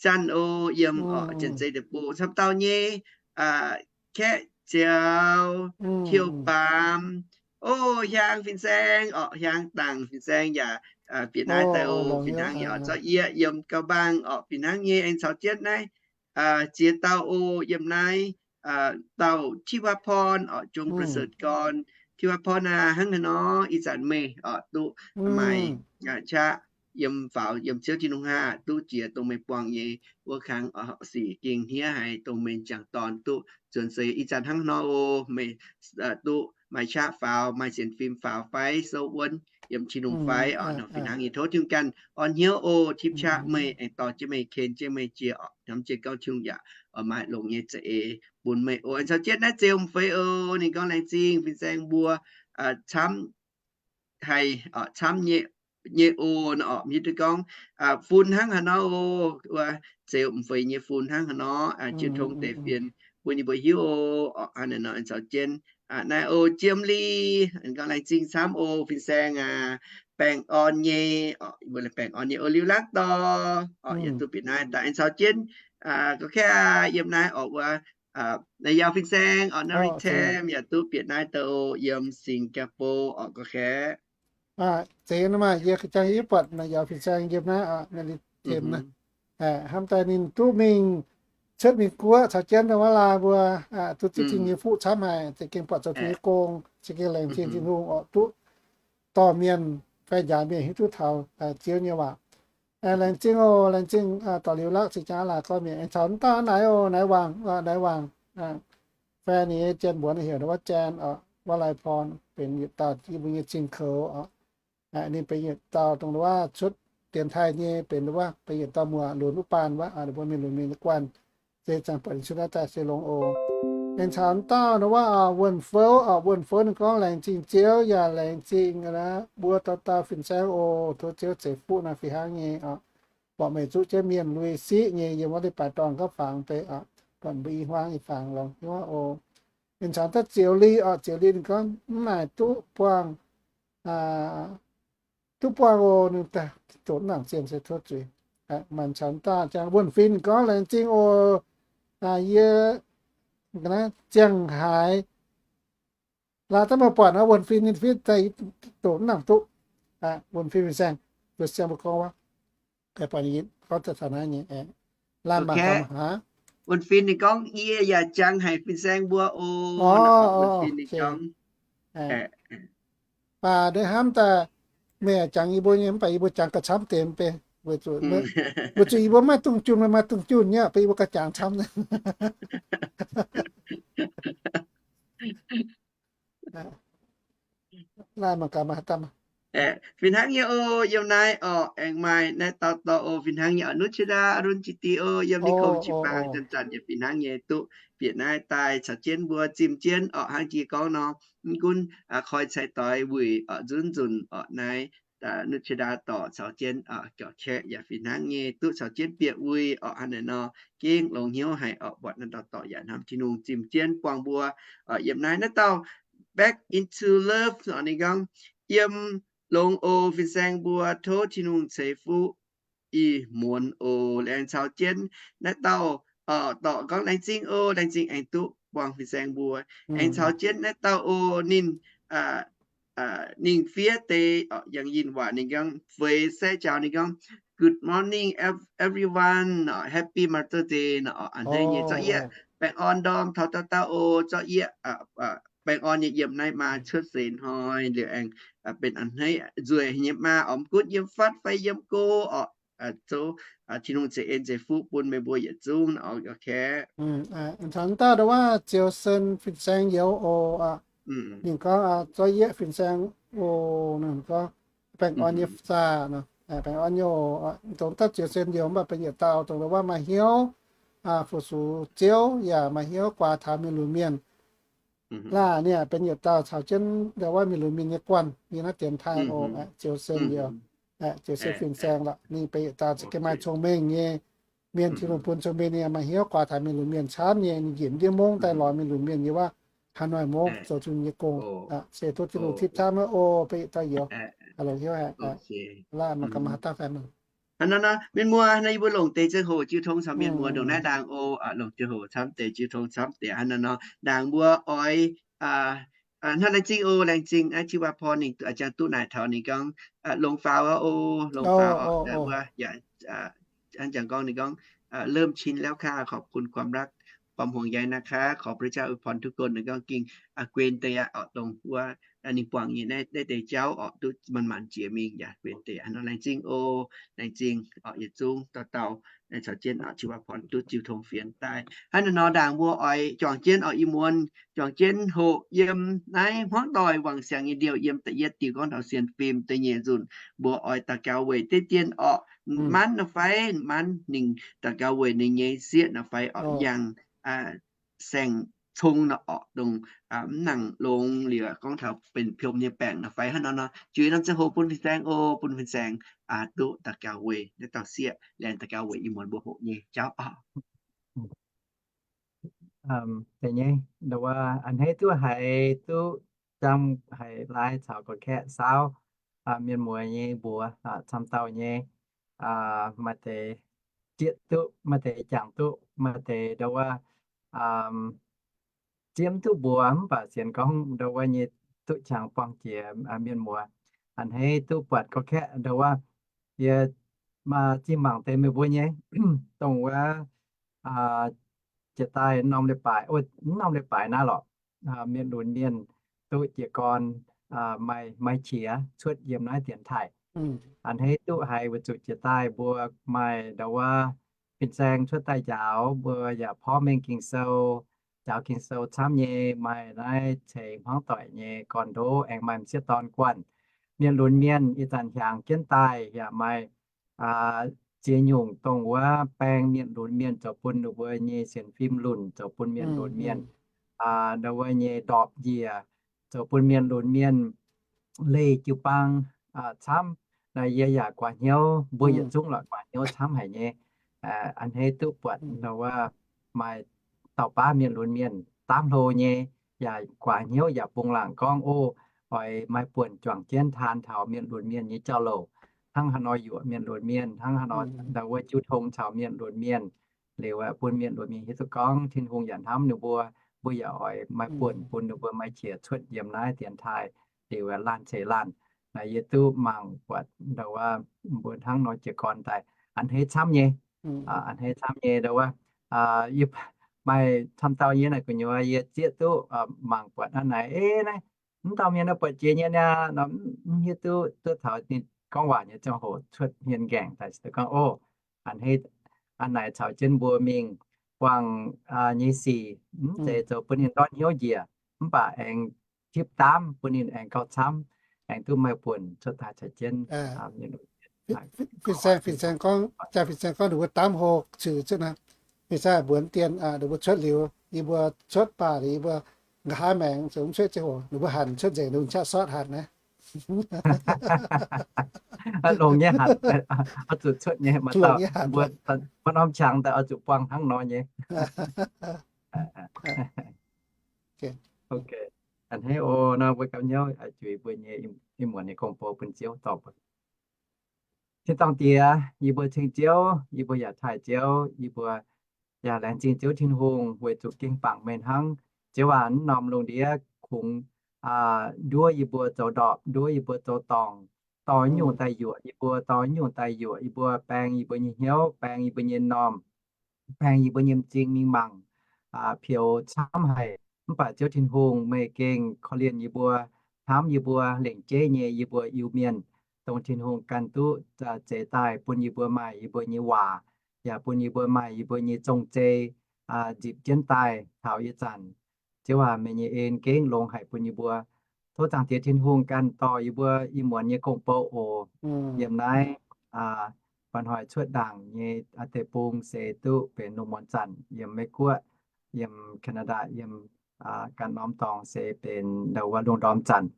Zanh oc, yiem oc Janx-Zei Deic-Bung camv dauh nyei, Kaeqv Ziaux, Tiuv Baamz, o, hiaang fin-saeng oc, hiaang dangc fin-saeng yaac bieqc naaiv daaih oc, fih hnangv nyei oc, zorqv yie yiem Gau Mbaang oc, fih hnangv nyei aengx caux jienv naaiv ziex dauh oc, yiem naaiv dauh Tiuv Haav Porn oc, Jong Ba'Setv Gorn, Tiuv Haav Porn aac, hnangv haaix nor ih zanc meih oc duqv maaih qaqv yiem faaux yiem Ziouv Tin-Hungh aqv, duqv jiex dongh meih buangh nyei wuov kang oc, sic gengh hniev haic dongh meih m'jangc dorn duqv nzuonx seix ih zanc hnangv haaix nor oc, meih duqv maaih qaqv faaux, maaih sienx fim faaux fai souv wuonv yiem Tin-Hungh fai oc, nor fih hnangv nyei tov Tin-Hungh ganh orn hnyouv oc, tipv qaqv meih aengx dorh jienv meih, ken jienv meih jiex oc, hnamv jienv gorngv Tin-Hungh yaac oix maaih longx nyei za'eix bun meih oc. Aengx caux jienv naaiv Zeux M'Feix oc, ninh gorngv laengz zingh fin-saeng mbuo camv haic, camv nyei oc, nor oc, hiuv duqv gorngv fun hnangv haaix nor oc, wuov Zeux M'Feix nyei fun hnangv haaix nor, jiu tong deix fienx bun yie mbuo hiuv oc, hnangv naaiv nor aengx caux jienv naaiv oc, Jiem Li, gorngv laengz zingh camv oc, fin-saeng aac, baengh orn nyei oc, mbuo baengh orn nyei oc, Liuz Laangv Dorh oc, yaac duqv bieqc naaiv daaih aengx caux jienv Gorqv-kaeqv yiem naaiv orqc wuov, naaiv yaac fin-saeng orqc, naaiv Ritham yaac duqv bieqc naaiv daaih oc, yiem Singapore orqc gorqv-kaeqv. Zeiz nor maah, yie ga'jang yie buatc naaiv yaac fin-saeng yiem naaiv orqc, naaiv Ritham naaiv. Hnamv daaih ninh duqv mingh cuotv mingh guoqv caux jienv ndongc wuov laai mbuo duqv zipv Tin-Hungh nyei fuqv camv haic, za'gengh buatc zoux Tin-Hungh nyei gong, za'gengh laengz zingh Tin-Hungh orqc, duqv dorh mienh fai njaaux mienh hiuv duqv taux Ziouv nyei waac. Laengz zingh oc, laengz zingh dorh liuz lakv cing jaa laaic gorngv mienh aengx caux dauh naaiv oc, naaiv wangc, naaiv wangc. Fai ninh nyei jien mbuox heuc wuov Jan oc, wuov lai porn benx yietc dauh yie mbuo nyei zingh koux oc. Ninh benx yietc dauh dongh wuov cuotv dienx taaih nyei, benx wuov benx yietc dauh muoz lunx wuov baan wuov, ninh mbuo mingh lunx mingh guanh. Se ziangh buatc ninh cuotv naaiv daaih se longx oc. Aengx caux dauh wuov Wuonh Fouv oc, Wuonh Fouv ninh gorngv laengz zingh Ziouv yaac laengz zingh mbuo dauh dauh fin-saeng oc, tov Ziouv ceix fuqv naaiv fih hnangv nyei oc. Mborqv meih zuqv jienv mienh lui siqv nyei yiem wuov leiz-baaix dorngh gapv fangx deix oc, buatc mbuo i hmuangv i fangx longx hnyouv oc. Aengx caux dauh Zioux Li oc, Zioux Li ninh gorngv mv naaic duqv buangh, duqv buangh oc, ninh daaih doqc mv nangc zienh se tov zuiz. Maanc caux dauh jangx Wuonh Fin ninh gorngv laengz zingh oc, yie ziangh haaix laaix daaih meih buatc wuov Wuonh Fin ninh fiev daaih doqc mv nangc duqv. Wuonh Fin fin-saeng, mbuo siang mbuo gorngv wuov, gorngv daaih taux naaiv nyei, laanh mangc gaax aqv. Wuonh Fin ninh gorngv yie yaac jangx haic fin-saeng mbuo oc. Wuonh Fin ninh gorngv, baac nduov hnamv daaih meih yaac jangx yie mbuo nyei, mv baac yie mbuo jangx gauh camv deix mv bei, weic zuqc yie mbuo maiv dungx junh, meih maaih dungx junh nyei, baac yie mbuo gauh jangx camv. Fih hnangv nyei oc, yiem naaiv orqc, aengx maaih naaiv dauh dorh oc, fih hnangv nyei oc, Nuqv Qiex Ndaa, Arun Qiex Di oc, yiem Niv Kong Qiex Faang, zanc-zanc yaac fih hnangv nyei duqv bieqc naaiv daaih caux jienv mbuo zimh jienv orqc, hnangv jiex gorngv nor, mv gunv koi cai doix wuic orqc, nzunc nzunc orqc, naaiv Nuqv Qiex Ndaa dorc caux jienv gorqv-kaeqv yaac fih hnangv nyei duqv caux jienv bieqc wuic orqc, hnangv naaiv nor gengh longx hnyouv haic orqc, buatc naaiv dauh dorc yaac hnamv Tin-Hungh zimh jienv buangh mbuo orqc, yiem naaiv naaiv dauh Back into Love orqc, ninh gorngv, yiem longx oc fin-saeng mbuo, tov Tin-Hungh ceix fuqv ih muonz oc. Laengz caux jienv naaiv dauh dorc gorngv laengz zingh oc, laengz zingh aengx duqv buangh fin-saeng mbuo. Aengx caux jienv naaiv dauh oc, ninh ninh fiev deix yangh yinh waac, ninh gorngv feix sai njaaux, ninh gorngv, Good morning, ev- everyone. Happy Mother's Day. A'hneiv nyei zorqv yieqv baengh orn ndorm taux dauh dauh oc, zorqv yieqv baengh orn nyei yiem naaiv maa cuotv seix hnoi liuz aengx benx a'hneiv nzueic nyei maa, mv gunv yiem fatv fai yiem go orqc, zouv Tin-Hungh ceix en ceix fuqv bun meih mbuo yietc zungv oc. Taux dauh ndau wuov Zioux Sen fin-saeng youz oc. Ninh gorngv, zorqv yieqv fin-saeng oc, ninh gorngv baengh orn nyei zaah, baengh orn nyei oc. Dongh dauh Zioux Sen youz mv baac benx yietc dauh dongh ndau wuov maaih hnyouv fu-sux Ziouv yaac maaih hnyouv guaax taux mienh lunx mienh. Laah ninh benx yietc dauh caux jienv ndau wuov mienh lunx mienh nyei guanh yiem naaiv dienx taaih oc. Zioux Sen youz, Zioux Sen fin-saeng lorqc, ninh benx yietc dauh za'gengh maaih cong-mengh nyei mienh, Tin-Hungh bun cong-mengh ninh maaih hnyouv guaax taux mienh lunx mienh camv nyei. Ninh njiec ndiev mungv daaih lorz mienh lunx mienh yiem wuov Hà Nội mungv zoux Tin-Hungh nyei gong. Se tov Tin-Hungh tipv camv oc, benx yietc dauh youz. Longx hnyouv aqv. Laah mangc gaax maaih haaix dauh fai mangc. Hnangv naaiv nor, mienh muoz, naaiv yie mbuo longc deix ziangh hoc jiu tong caux mienh muoz ndongc naaiv ndaangc oc. Longc ziangh hoc camv deix, jiu tong camv deix. Hnangv naaiv nor, ndaangc mbuo oix, hnangv laengz zingh oc, laengz zingh naaiv Jiu Waac Porn ninh jangx duqv naaic taux ninh gorngv, longx faaux oc, longx faaux oc. Wuov yaac hnangv jangx gorngv ninh gorngv, เริ่มชินแล้วค่ะ ขอบคุณความรัก ความห่วงใยนะคะ ขอพระเจ้าอวยพรทุกคน ninh gorngv ging guen deix aqv oc, dongh wuov ninh buangh nyei naaiv deix jauv oc, duqv manc-manc jiex mingh yaac guen deix. Hnangv nor laengz zingh oc, laengz zingh oc, yietc zungv dauh dauh caux jienv oc, Jiu Waac Porn duqv jiu tong fienx daaih. Hnangv naaiv nor ndaangc mbuo oix juangc jienv oc, ih muonz juangc jienv hoqc yiem naaiv hmuangv doic wangc siangx nyei ndiouh, yiem da'yietv diuh gorngv taux sienx fim deix nyeic nzunc, mbuo oix daux gaux weic deix dien orqc, manv nor fai manv ninh daux gaux weic ninh nyei sieqv nor fai orqc, yangh saeng-cong nor orqc, dongh mv nangc longx liuz gorngv taux benx piom nyei baengc nor fai hnangv nor nor, juix norm ziangh hoc bun fin-saeng oc, bun fin-saeng duqv daux gaux weic naaiv dauh sieqv, laengz daux gaux weic ih muonz mbuo hoqc nyei jauv oc. Deix nyei, a'hneiv duqv haiz duqv jangx haiz lai caux gorqv-kaeqv saauv mienh muoz nyei mbuox camv dauh nyei, maaih deix zieqv duqv, maaih deix jangx duqv, maaih deix ndau wuov zieqv mv duqv mbuox, mv baac sienx gorngv ndau wuov nyei duqv qangx buangh jiex mienh muoz. A'hneiv duqv buatc gorqv-kaeqv ndau wuov, yie zinh mangc deix meih mbuo nyei, dongh wuov jiex daaih norm leiz-baaix, norm leiz-baaix naaiv lorqc, mienh lunx mienh duqv jiez gorn maaih, maaih qiex cuotv yiem naaiv dienx taaih. A'hneiv duqv haiz weic zuqc jiex daaih mbuo maaih ndau wuov fin-saeng cuotv daaih njaaux, mbuo yaac porv mengh Ging-Sou, njaaux Ging-Sou camv nyei, maaih naaiv ceix hmuangv doic nyei gorn-ndoqv, aengx maaih m'sieqv dorn guanh. Mienh lunx mienh ih zanc hiaangx jienv daaih yaac maaih ziex nyungc dongh wuov baeng mienh lunx mienh zoux bun ninh mbuo nyei sienx fim lunc, zoux bun mienh lunx mienh ndau wuov nyei ndorpc njiec, zoux bun mienh lunx mienh leih jiu-baang camv. Naaiv yie yaac guaax hnyouv, mbuo yietc zungv lorqc guaax hnyouv camv haic nyei. A'hneiv duqv buatc ndau wuov maaih dauh baav mienh lunx mienh daamv hlo nyei, yaac guaax hnyouv yaac bungx laangc gorngv, o, oix maaih buonc juangc jienv taan taux mienh lunx mienh nyei jauv-louc, hnangv haaix nor yuoqc mienh lunx mienh, hnangv haaix nor ndau wuov jiu tong caux mienh lunx mienh. Liuz bun mienh lunx mienh hiuv duqv gorngv Tin-Hungh yaac hnamv ninh mbuo, mbuo yaac oix maaih buonc bun ninh mbuo maaih qiex cuotv yiem naaiv dienx taaih liuz laanh ceix laanh. Naaiv yie duqv mangc buatc ndau wuov mbuo hnangv nor jiez gorn daaih a'hneiv camv nyei. A'hneiv camv nyei ndau wuov, yie maaih camv dauh nyei naaic gu'nyuoz yie zieqv duqv mangc buatc hnangv naaic, ei, naaiv mv dauh mienh nor buatc jiex nyei niaa, mv hiuv duqv, duqv taux ninh gorngv waac nyei ziangh hoc cuotv hmien nqaengc daaih se gorngv, o, a'hneiv, a'hneiv caux jienv mbuo mingh buangh nyei sic, mv zeiz zoux bun ninh ndortv hnyouv njiec, mv baac aengx tipv daamv bun ninh aengx gauh camv, aengx duqv maaih buonc cuotv daaih caux jienv. Fin-saeng, fin-saeng gorngv, jaa fin-saeng gorngv ninh mbuo daamv hlo ziux cuotv naaiv. Fin-saeng mbuox dien, ninh mbuo cuotv liuz, yie mbuo cuotv baac liuz yie mbuo nqa'haav maengx zoux mv cuotv ziangh hoc, ninh mbuo hanc cuotv nzengc, ninh mbuo qaqv sortv hanc naaiv. Longx nyei hanc, oix zuqc cuotv nyei, maaih dauh mbuo norm qangx daaih oix zuqc buangh hnangv nor nyei. A'hneiv o, nor mbuo gapv hnyouv oix zuqc mbuo nyei ih muonz nyei gong-bou bun Ziouv dorh mbuo. Tin-Dorngh Diex, yie mbuo ceng Ziouv, yie mbuo yaac taaih Ziouv, yie mbuo yaac laengz zingh Ziouv Tin-Hungh weic zuqc ging bangc meih hnangv. Ziouv aac, mv norm lungh ndiev kungx nduov yie mbuo zoux ndorpc, nduov yie mbuo zoux dorngc, dorh nyungc daaih yuoqc yie mbuo, dorh nyungc daaih yuoqc yie mbuo, baeng yie mbuo nyei hnyouv, baeng yie mbuo nyei m'normh, baeng yie mbuo nyei m'zing mingh mangc, peux camv haic. Mv baac Ziouv Tin-Hungh, meih gengh korv-lienh yie mbuo, hnamv yie mbuo, lengc jeiv nyei yie mbuo Iu-Mienh, dongh Tin-Hungh ganh duqv zeix daaih bun yie mbuo maaih yie mbuo nyei waac, yaac bun yie mbuo maaih yie mbuo nyei zong-zei nzipc jienv daaih taux ih zanc. Ziouv aac, meih nyei en gengh longx haic bun yie mbuo. Tov Zaangc Diex Tin-Hungh ganh dorh yie mbuo ih muonz nyei gong-bou oc. Yiem naaiv mba'hnoi cuotv ndaangc nyei deic-bung se duqv benx lungh muonz zanc yiem Meiv Guoqv, yiem Canada, yiem ganh norm dorngx se benx ndau wuov lungh ndorm zanc.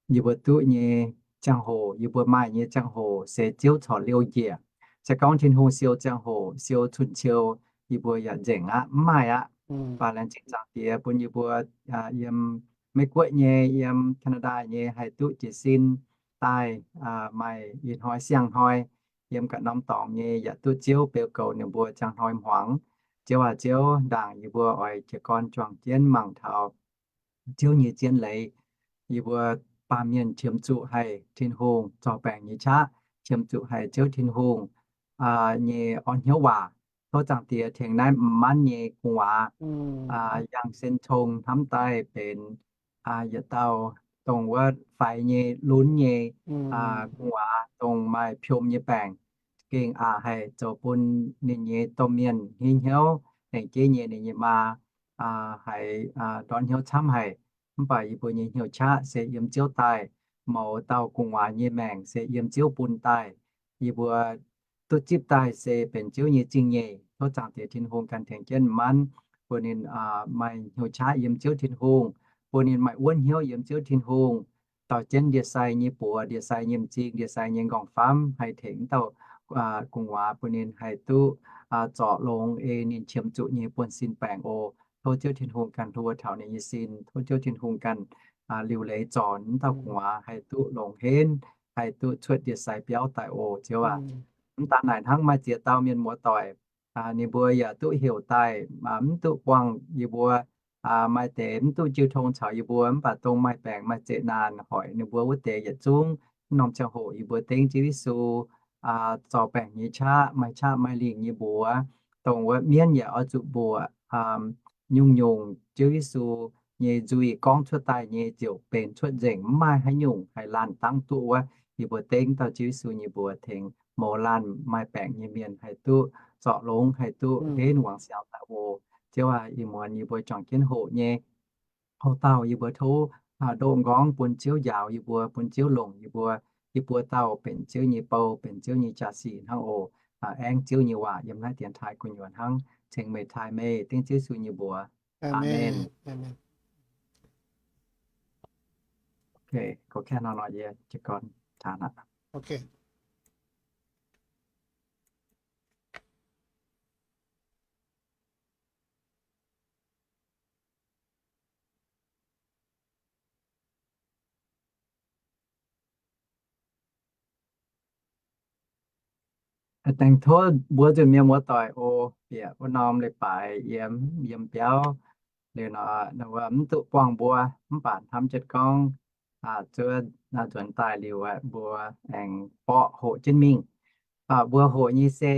Yie mbuo duqv nyei ziangh hoc, yie mbuo maaih nyei ziangh hoc se Ziouv corc liouh njiec. Se gorngv Tin-Hungh siou ziangh hoc, siou cun-ciou, yie mbuo yaac nzengc aqv, mv maaih aqv. Mv baac laengz zingh Zaangc Diex bun yie mbuo yiem Meiv Guoqv nyei, yiem Canada nyei haih duqv jiez sin daaih, maaih ih hnoi siang-hnoi yiem ganh norm dorngx nyei yaac duqv Ziouv beu goux ninh mbuo ziangh hnoi hmuangx. Ziouv aac, Ziouv, ndaangc yie mbuo oix jiez gorn juangc jienv mangc taux Ziouv nyei zien leiz. Yie mbuo baamh mienh qiemx zuqc haih Tin-Hungh zorc baengc nyei qaqv, qiemx zuqc haih Ziouv Tin-Hungh nyei orn-hnyouv waac. Tov Zaangc Diex tengx naaiv m'manv nyei gu'nguaaz, yangh sen cong hnamv daaih benx yietc dauh dongh wuov faix nyei, lunx nyei gu'nguaaz, dongh maaih piom nyei baengc, gengh aqc haic, zoux bun ninh nyei domh mienh hnyouv hnyouv, lengc jeiv nyei ninh nyei maa haiz ndortv hnyouv camv haic. Mv baac yie mbuo nyei hnyouv qaqv se yiem Ziouv daaih, mouz dauh gu'nguaaz nyei maengc se yiem Ziouv bun daaih. Yie mbuo duqv zipv daaih se benx Ziouv nyei zingh nyeic. Tov Zaangc Diex Tin-Hungh ganh tengx jienv m'manv, bun ninh maaih hnyouv qaqv yiem Ziouv Tin-Hungh, bun ninh maaih wuonv hnyouv yiem Ziouv Tin-Hungh, dorh jienv ndie-sai nyei buoz, ndie-sai nyei m'zing, ndie-sai nyei m'nqorngv-famv, haih tengx wuov dauh gu'nguaaz bun ninh haih duqv zorc longx ei ninh qiemx zuqc nyei buonv-sin baengc oc. Tov Ziouv Tin-Hungh ganh hluo taux ninh nyei sin. Tov Ziouv Tin-Hungh ganh liuc leiz zorc wuov dauh gu'nguaaz haih duqv longx henv, haih duqv cuotv ndie-sai biauv daaih oc, Ziouv aac. Mv daan naaic hnangv, maaih ziex dauh mienh muoz-doic Ninh mbuo yaac duqv heuc daaih, mv duqv buangh yie mbuo, maaih deix mv duqv jiu tong caux yie mbuo, mv baac dongh maaih baengc maaih zeqc naanc hoic ninh mbuo wuov deix yietc zungv norm ziangh hoc yie mbuo dengv Ziouv Yesu zorc baengc nyei qaqv, maaih qaqv maaih lingh nyei mbuox, dongh wuov mienv yaac oix zuqc mbuoqc nyungc-nyungc Ziouv Yesu nyei nzuih gorngv cuotv daaih nyei ziouc benx cuotv nzengc, mv maaih haaix nyungc haih laanh dangv duqv wuov. Yie mbuo dengv dauh Ziouv Yesu nyei mbuox tengx mouz laanh maaih baengc nyei mienh haih duqv zorc longx, haih duqv henv wangc siangx daaih oc. Ziouv aac, ih muonz yie mbuo juangc jienv hoqc nyei houx-dauh yie mbuo tov ndoqv nqorngv bun Ziouv njaaux yie mbuo, bun Ziouv longc yie mbuo, yie mbuo dauh benx Ziouv nyei bou, benx Ziouv nyei jaa-sic hnangv oc. Aengx Ziouv nyei waac yiem naaiv dienx taaih gu'nyuoz hnangv, ceng meih taaih meih dengv Ziouv Yesu nyei mbuox. Aamen. Aengx tov mbuox nzunc mienh muoz-doic oc, bieqc wuov norm leiz-baaix yiem, yiem biauv liuz nor, mv duqv buangh mbuo, mv baac hnamv jienv gorngv zuov nzuonx daaih liuz mbuo aengx borqv hoqc jienv mingh. Mbuo hoqc nyei se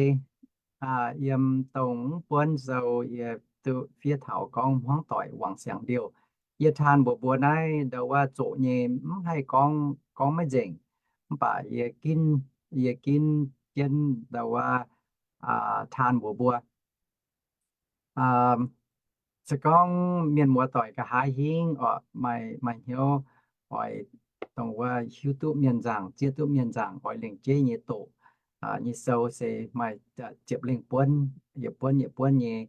yiem dongh mv buonv sou yie duqv fiev taux gorngv hmuangv doic wangc siangx liouh. Yie taan mbuox mbuo naaiv ndau wuov zoqc nyei mv haih gorngv, gorngv maiv nzengc, mv baac yie ginv, yie ginv jienv ndau wuov taan mbuox mbuo. Se gorngv mienh muoz-doic nqa'haav hingv oc, maaih, maaih hnyouv oix dongh wuov hiuv duqv mienh nzaangc, zieqv duqv mienh nzaangc oix lengc jeiv nyei doqc nyei sou se maaih ziepc lengh buonv, yietc buonv yietc buonv nyei,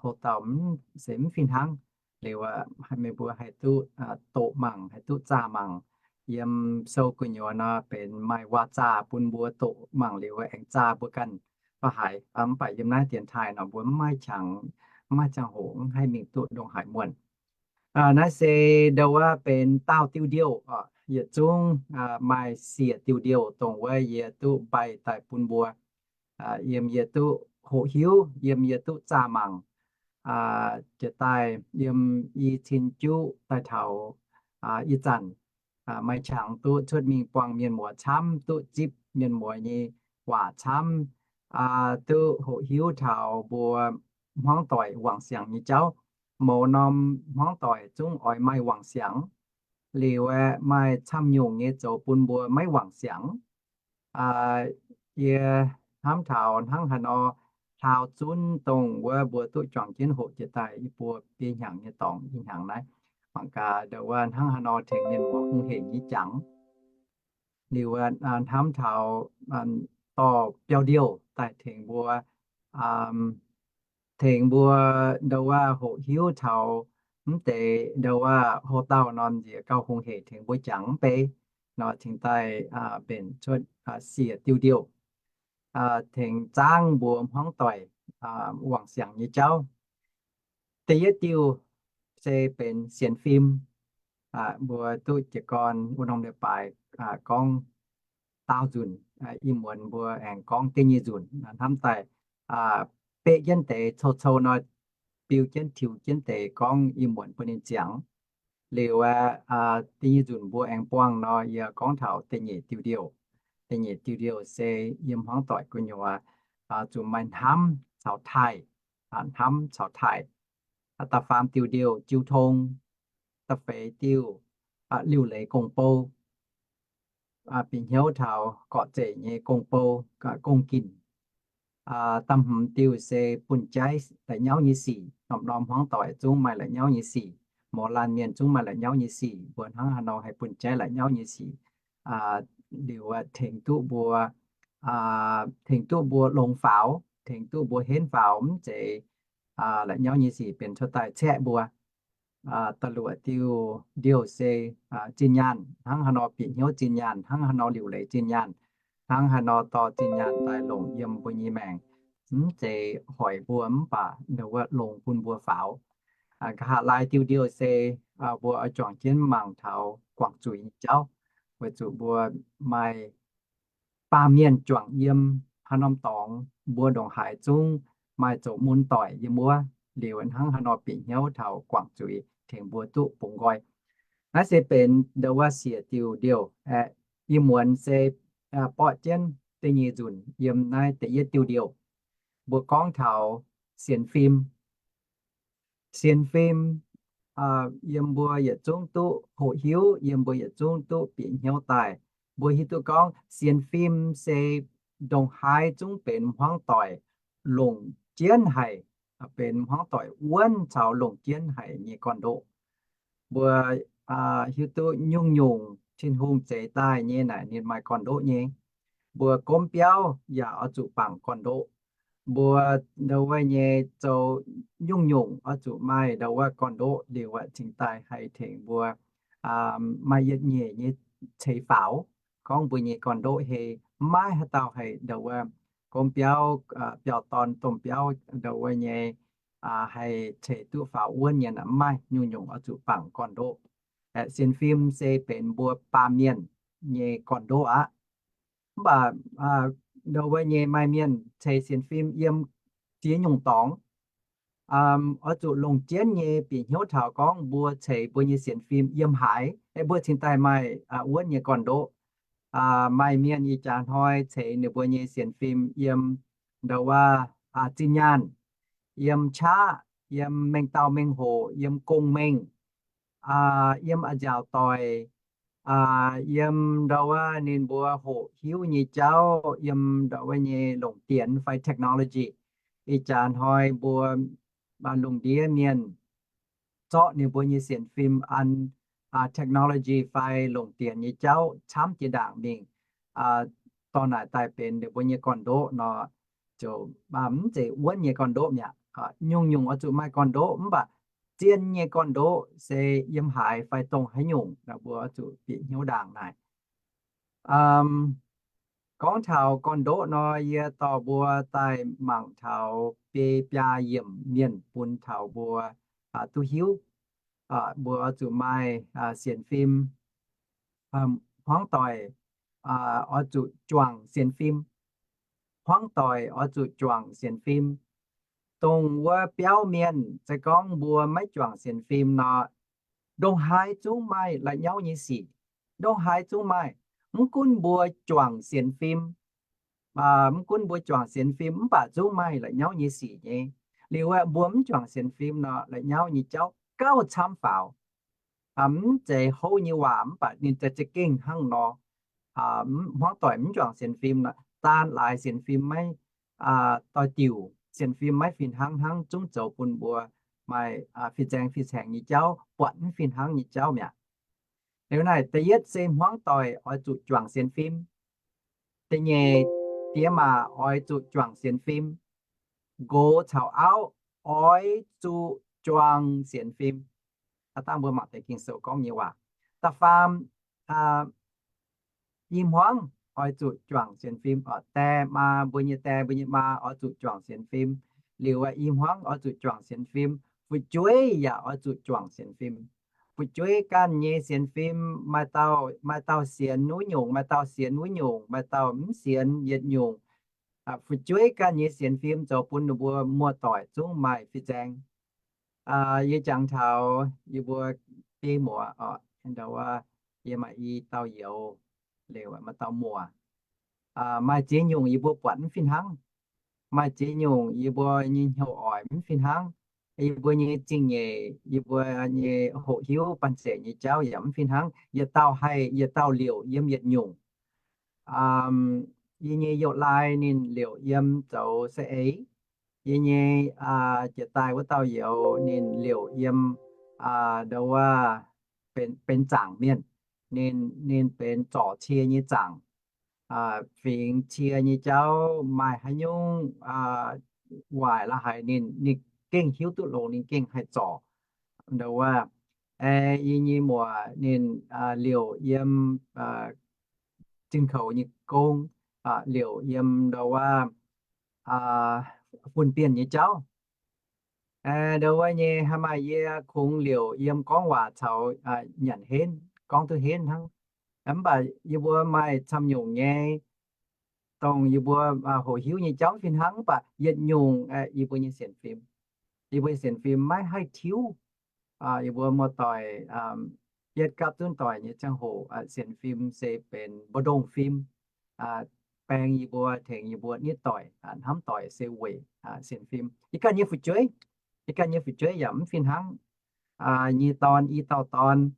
houx-dauh se mv fih hnangv. Liuz meih mbuo haih duqv doqc mangc, haih duqv zaah mangc. Yiem sou gu'nyuoz nor benx maaih waac-zaah bun mbuo doqc mangc liuz aengx zaah mbuo ganh fai haaix. Mv baac yiem naaiv dienx taaih nor mbuo mv maaih qangx, mv maaih ziangh hoc mv haih mingh duqv ndongc haaix muonc. Naaiv se ndau wuov benx daauh diuh ndiouh, yietc zungv maaih siec diuh ndiouh dongh wuov yie duqv mbaih daaih bun mbuo. Yiem yie duqv hoqc hiuv, yiem yie duqv zaah mangc. Jiex daaih yiem i cin juqv daaih taux ih zanc, maaih qangx duqv cuotv mingh buangh mienh muoz camv, duqv zipv mienh muoz nyei waac camv, duqv hoqc hiuv taux mbuo hmuangv doic wangc siangx nyei jauv. Mouz norm hmuangv doic zungv oix maaih wangc siangx. Liuz aeqv, maaih camv nyungc nyei zoux bun mbuo maiv wangc siangx. Yie hnamv taux hnangv haaix nor, hlaau zunv dongh wuov mbuo duqv juangc jienv hoqc jiex daaih i buo biei hnyangx nyei dorngx, i hnyangx naaiv, mangc gaax ndau wuov hnangv haaix nor tengx mienh muoz hungh heic nyei jangx. Liuz hnamv taux dorh biauv-ndiouh daaih tengx mbuo, tengx mbuo ndau wuov hoqc hiuv taux mv deix ndau wuov houx-dauh norm nziex gauh hungh heic tengx mbuo jangx mv bei nor, cingx daaih mbenc cuotv siec diuh ndiouh tengx zaangv mbuo hmuangv doic wangc siangx nyei jauv. Da'yietv diuh se benx sienx fim. Mbuo duqv jiez gorn wuov norm leiz-baaix gorngv daauh nzunc, ih muonz mbuo aengx gorngv da'nyeic nzunc. Hnamv daaih beqv jienv deix cou-cou nor, biu jienv tiux jienv deix gorngv ih muonz bun ninh ziangx. Liuz aeqv, da'nyeic nzunc mbuo aengx buangh nor, yie gorngv taux da'nyeic diuh ndiouh. Da'nyeic diuh ndiouh se yiem hmuangv doic gu'nyuoz zuqc maaih hnamv caux taaih, hnamv caux taaih. Da'faam diuh ndiouh jiu tong. Da'feix diuh liuc leiz gong-bou. Bieqc hnyouv taux gorqv-zeic nyei gong-bou, gong-ginc. Da'hmz diuh se bun jaiv la'nyauv nyei sic. Norm-norm hmuangv doic zungv maaih la'nyauv nyei sic. Mouz laanh mienh zungv maaih la'nyauv nyei sic. Mbuo hnangv haaix nor haih bun jaiv la'nyauv nyei sic, liuz tengx duqv mbuo, tengx duqv mbuo longx faaux, tengx duqv mbuo henv faaux, mv zeiz la'nyauv nyei sic benx cuotv daaih caeqv mbuo. Da'luoqc diuh ndiouh se zinh nyaanh. Hnangv haaix nor bieqc hnyouv zinh nyaanh, hnangv haaix nor liuc leiz zinh nyaanh, hnangv haaix nor dorh zinh nyaanh daaih longc yiem mbuo nyei maengc, mv zeiz hoic mbuo mv baac ndau wuov longx bun mbuo faaux. Nqa'haav laai diuh ndiouh se mbuo oix juangc jienv mangc taux guangc zuiz nyei jauv, weic zuqc mbuo maaih baamh mienh juangc yiem haaix norm dorngx, mbuo ndongc haaix zungv maaih zoux mun doic yiem wuov. Liuz hnangv haaix nor bieqc hnyouv taux guangc zuiz tengx mbuo duqv bungx nqoi. Naaiv se benx ndau wuov siec diuh ndiouh aeqv, ih muonz se borqv jienv da'nyeic nzunc yiem naaiv da'yietv diuh ndiouh. Mbuo gorngv taux sienx fim. Sienx fim, yiem mbuo yietc zungv duqv hoqc hiuv, yiem mbuo yietc zungv duqv bieqc hnyouv daaih. Mbuo hiuv duqv gorngv sienx fim se ndongc haaix zungv benx hmuangv doic longc jienv haic, benx hmuangv doic wuonv caux longc jienv haic nyei gorn-ndoqv. Mbuo hiuv duqv nyungc-nyungc Tin-Hungh zeix daaih nyei naaic ninh maaih gorn-ndoqv nyei. Mbuo gomv biauv yaac oix zuqc bangc gorn-ndoqv. Mbuo ndau wuov nyei zoux nyungc-nyungc oix zuqc maaih ndau wuov gorn-ndoqv liuz aqv cingx daaih haih tengx mbuo maaih yietc nyeic nyei ceix faaux. Gorngv mbuo nyei gorn-ndoqv hei, maiv haaix dauh haih ndau wuov gomv biauv, biauv-dorn domh biauv ndau wuov nyei haih ceix duqv faaux wuonv nyei naaic, maiv nyungc-nyungc oix zuqc bangc gorn-ndoqv. Sienx fim se benx mbuo baamh mienh nyei gorn-ndoqv aqv. Mv baac ndau wuov nyei maaih mienh ceix sienx fim yiem ziex nyungc dorngx. Oix zuqc longc jienv nyei bieqc hnyouv taux gorngv mbuo ceix mbuo nyei sienx fim yiem haaix, mbuo cingx daaih maaih wuonv nyei gorn-ndoqv. Maaih mienh ih jaax hnoi ceix ninh mbuo nyei sienx fim yiem ndau wuov zinh nyaanh, yiem qaqv, yiem mengh dauh mengh hoc, yiem gong-mengh, yiem a'nziaauc doic, yiem ndau wuov ninh mbuo hoqc hiuv nyei jauv, yiem ndau wuov nyei longc dienx fai technology. Ih jaax hnoi mbuo lungh ndiev mienh zorqv ninh mbuo nyei sienx fim an technology fai longc dienx nyei jauv camv jiex ndaangc mingh, dorh naaic daaih benx ninh mbuo nyei gorn-ndoqv nor, ziouc mv zeiz wuonv nyei gorn-ndoqv mi'aqv. Nyungc-nyungc oix zuqc maaih gorn-ndoqv, mv baac zien nyei gorn-ndoqv se yiem haaix fai dongh haaix nyungc, mbuo oix zuqc bieqc hnyouv ndaangc naaic. Gorngv taux gorn-ndoqv nor, yie dorh mbuo daaih mangc taux biei biaa yiemc mienh bun taux mbuo duqv hiuv. Mbuo oix zuqc maaih sienx fim. Hmuangv doic oix zuqc juangc sienx fim. Hmuangv doic oix zuqc juangc sienx fim. Dongh wuov biauv mienh, se gorngv mbuo maiv juangc sienx fim nor, ndongc haaix zungv maaih la'nyauv nyei sic. Ndongc haaix zungv maaih. Mv gunv mbuo juangc sienx fim, mv gunv mbuo juangc sienx fim mv baac zungv maaih la'nyauv nyei sic nyei. Liuz aeqv, mbuo mv juangc sienx fim nor, la'nyauv nyei jauv gauh camv faaux. Mv zeiz houv nyei waac mv baac ninh za'gengh hnangv nor. Hmuangv doic mv juangc sienx fim nor, daan laaix sienx fim maiv doix-diuc, sienx fim maiv fih hnangv, hnangv zungv zoux bun mbuo maaih fih zaeng fih caengx nyei jauv, buatc mv fih hnangv nyei jauv mi'aqv. Liuz naaic da'yietv se hmuangv doic oix zuqc juangc sienx fim. Da'nyeic, diex maac oix zuqc juangc sienx fim. Nqox caux auv oix zuqc juangc sienx fim. Aav dangh mbuo mangc deix Ging-Sou gorngv nyei waac. Da'faam, i hmuangv oix zuqc juangc sienx fim. Dae maa, mbuo nyei dae, mbuo nyei maa oix zuqc juangc sienx fim. Liuz i hmuangv oix zuqc juangc sienx fim. Fu'jueiv yaac oix zuqc juangc sienx fim. Fu'jueiv ganh nyei sienx fim, maaih dauh, maaih dauh sienx wuov nyungc, maaih dauh sienx wuov nyungc, maaih dauh mv sienx yietc nyungc. Fu'jueiv ganh nyei sienx fim zoux bun ninh mbuo muoz-doic zungv maaih fih zaeng. Yie jangx taux yie mbuo biei muoz, ndau wuov, yie maaih i dauh youz, liuz maaih dauh muoz. Maaih ziex nyungc yie mbuo buatc mv fih hnangv. Maaih ziex nyungc yie mbuo nyei hnyouv oix mv fih hnangv. Yie mbuo nyei zingh nyeic, yie mbuo nyei hoqc hiuv banh zeic nyei jauv yaac mv fih hnangv. Yietc dauh haih, yietc dauh liouc yiem yietc nyungc. Yie nyei youz-laai ninh liouc yiem zoux saeng-eix. Yie nyei jiex daaih wuov dauh youz ninh liouc yiem ndau wuov benx zaangc mienh. Ninh, ninh benx zorc cie nyei zaangc. Fingx cie nyei jauv maaih haaix nyungc waaic la'haic ninh, ninh gengh hiuv duqv longx, ninh gengh haih zorc. Ndau wuov, yie nyei muoc ninh liouc yiem zinh-koux nyei gong, liouc yiem ndau wuov fun-bienh nyei jauv. Ndau wuov nyei haaix maaih yie kungx liouc yiem gorngv waac caux nyanc henv, gorngv duqv henv hnangv. Mv baac yie mbuo maaih camv nyungc nyei dongh yie mbuo hoqc hiuv nyei jauv mv fih hnangv, mv baac yietc nyungc yie mbuo nyei sienx fim, yie mbuo nyei sienx fim maiv haih tiuv. Yie mbuo muoz-doic yietv gapv zunv doic nyei ziangh hoc, sienx fim se benx mbu'ndongx fim, baeng yie mbuo, tengx yie mbuo nitv doic, hnamv doic se weic sienx fim. Yie ganh nyei fu'jueiv, yie ganh nyei fu'jueiv yaac mv fih hnangv. Nyei dorn, i dauh dorn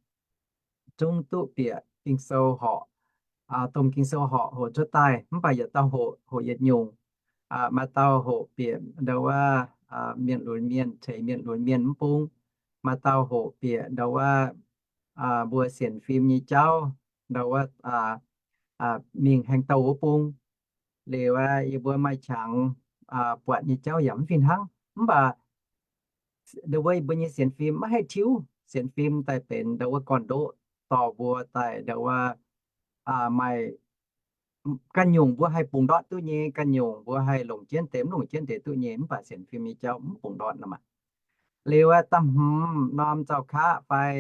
zungv duqv bieqc Ging-Sou horqc, domh Ging-Sou horqc hoqc cuotv daaih, mv baac yietc dauh hoqc, hoqc yietc nyungc. Maaih dauh hoqc bieqc ndau wuov mienh lunx mienh, ceix mienh lunx mienh mv bung. Maaih dauh hoqc bieqc ndau wuov mbuo sienx fim nyei jauv, ndau wuov mingh haengh douh wuov bung. Liuz yie mbuo maaih qangx buatc nyei jauv yaac mv fih hnangv. Mv baac ndau wuov mbuo nyei sienx fim maiv haih tiuv. Sienx fim daaih benx ndau wuov gorn-ndoqv dorh mbuo daaih ndau wuov maaih ganh nyungc mbuo haih bungx ndortv duqv nyei, ganh nyungc mbuo haih longc jienv deix mv longc jienv deix duqv nyei, mv baac sienx fim nyei jauv mv bungx ndortv nor maah. Liuz da'hmz norm zaux kaqv fai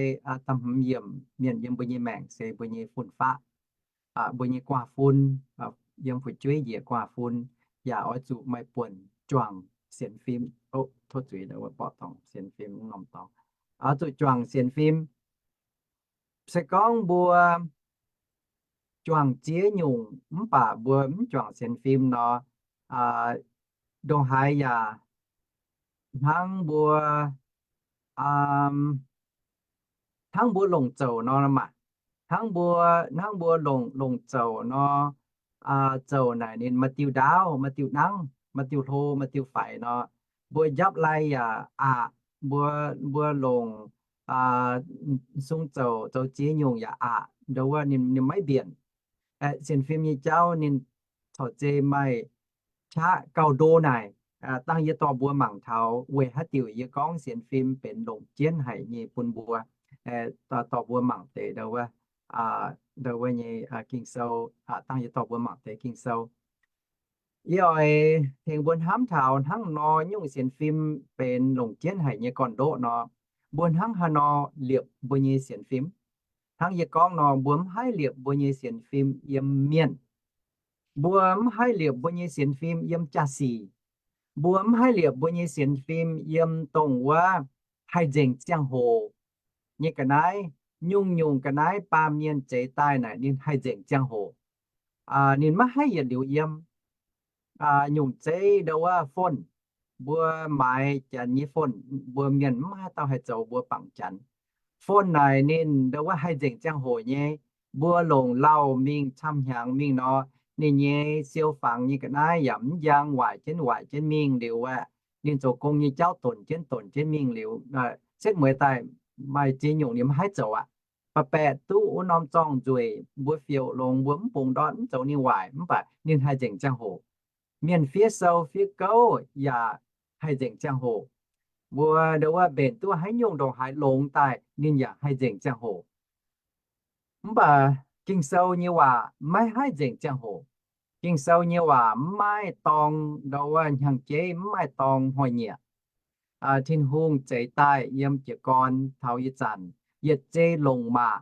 da'hmz yiemc mienh yiem mbuo nyei maengc se mbuo nyei fun-faqv, mbuo nyei guaav fun, yiem fu'jueiv njiec guaav fun, yaac oix zuqc maaih buonc juangc sienx fim. Tov zuiz, mbuo borqv dorngc sienx fim norm dorngx, oix zuqc juangc sienx fim. Se gorngv mbuo juangc ziex nyungc mv baac mbuo mv juangc sienx fim nor, ndongc haaix yaac hnangv mbuo, hnangv mbuo longc zouc nor maah. Hnangv mbuo, hnangv mbuo longc, longc zouc nor, zouc naaic ninh maaih diuh ndaauv, maaih diuh nangv, maaih diuh hlo, maaih diuh faix nor, mbuo njapv lai yaac aqc, mbuo, mbuo longc sung zouc, zoux ziex nyungc yaac aqc, ndau wuov ninh, ninh maiv mbienc. Sienx fim nyei jauv ninh corc zei maaih qaqv gauh ndo naaic, dangh yie dorh mbuo mangc taux weic haaix diuc yie gorngv sienx fim benx longc jienv haic nyei bun mbuo, dorh mbuo mangc deix ndau wuov, ndau wuov nyei Ging-Sou, dangh yie dorh mbuo mangc deix Ging-Sou. Yie oix tengx mbuo hnamv taux hnangv nor nyungc sienx fim benx longc jienv haic nyei gorn-ndoqv nor, mbuo hnangv haaix nor liepc mbuo nyei sienx fim? Hnangv yie gorngv nor, mbuo mv haih liepc mbuo nyei sienx fim yiem mienh. Mbuo mv haih liepc mbuo nyei sienx fim yiem jaa-sic. Mbuo mv haih liepc mbuo nyei sienx fim yiem dongh wuov haih nzengc ziangh hoc nyei ga'naaiv. Nyungc-nyungc ga'naaiv baamh mienh zeix daaih naaic ninh haih nzengc ziangh hoc. Ninh maiv haih yietc liuz yiem. Nyungc zeiv ndau wuov phone, mbuo maaiz janx nyei phone, mbuo mienh mv haaix dauh haih zoux mbuo bangc janx. Phone naaic ninh ndau wuov haih nzengc ziangh hoc nyei. Mbuo longc lauh mingh camv hnyangx mingh nor, ninh nyei siou fangx nyei ga'naaiv yaac mv njang, waaic jienv waaic jienv mingh liuz aeqv, ninh zoux gong nyei jauv donc jienv donc jienv mingh liuz, setv mueiz daaih maaih ziex nyungc ninh maiv haih zoux aqv. Baac baeqc duqv wuov norm zorng-nzueic mbuo fiouc longx, mbuo mv bungx ndortv mv zoux ninh waaic, mv baac ninh haih nzengc ziangh hoc. Mienh fiev sou fiev gouv yaac haih nzengc ziangh hoc. Mbuo ndau wuov mbenc duqv haaix nyungc ndongc haaix longx daaih ninh yaac haih nzengc ziangh hoc. Mv baac Ging-Sou nyei waac maiv haih nzengc ziangh hoc. Ging-Sou nyei waac mv maaih dorng ndau wuov hnyangx-jeiv, mv maaih dorng hnoi-nyieqc. Tin-Hungh zeix daaih yiem jiez gorn taux ih zanc, yietc zei longc maac,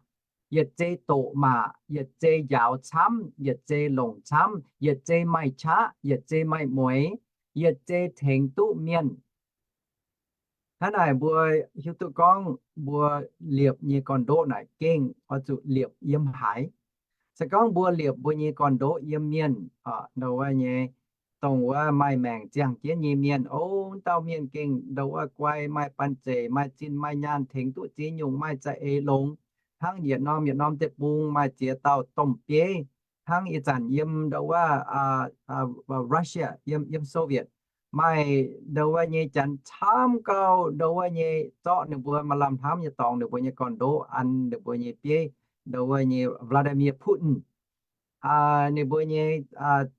yietc zei doqc maac, yietc zei njaaux camv, yietc zei longc camv, yietc zei maaih qaqv, yietc zei maaih mueix, yietc zei tengx duqv mienh. Hnangv naaic mbuo hiuv duqv gorngv mbuo liepc nyei gorn-ndoqv naaic gengh oix zuqc liepc yiem haaix. Se gorngv mbuo liepc mbuo nyei gorn-ndoqv yiem mienh, ndau wuov nyei, dongh wuov maaih maengc ziangh jienv nyei mienh, o, wuov dauh mienh gengh ndau wuov guai, maaih banh zeic, maaih zinh maaih nyaanh, tengx duqv ziex nyungc, maaih za'eix longx. Hnangv yietc norm yietc norm deic-bung maaih ziex dauh domh bieiv. Hnangv ih zanc yiem ndau wuov Russia, yiem, yiem Soviet, maaih ndau wuov nyei janx camv gauh ndau wuov nyei zorqv ninh mbuo maaih lamh hnamv nyei dorngx, ninh mbuo nyei gorn-ndoqv an ninh mbuo nyei bieiv, ndau wuov nyei Vladimir Putin. Ninh mbuo nyei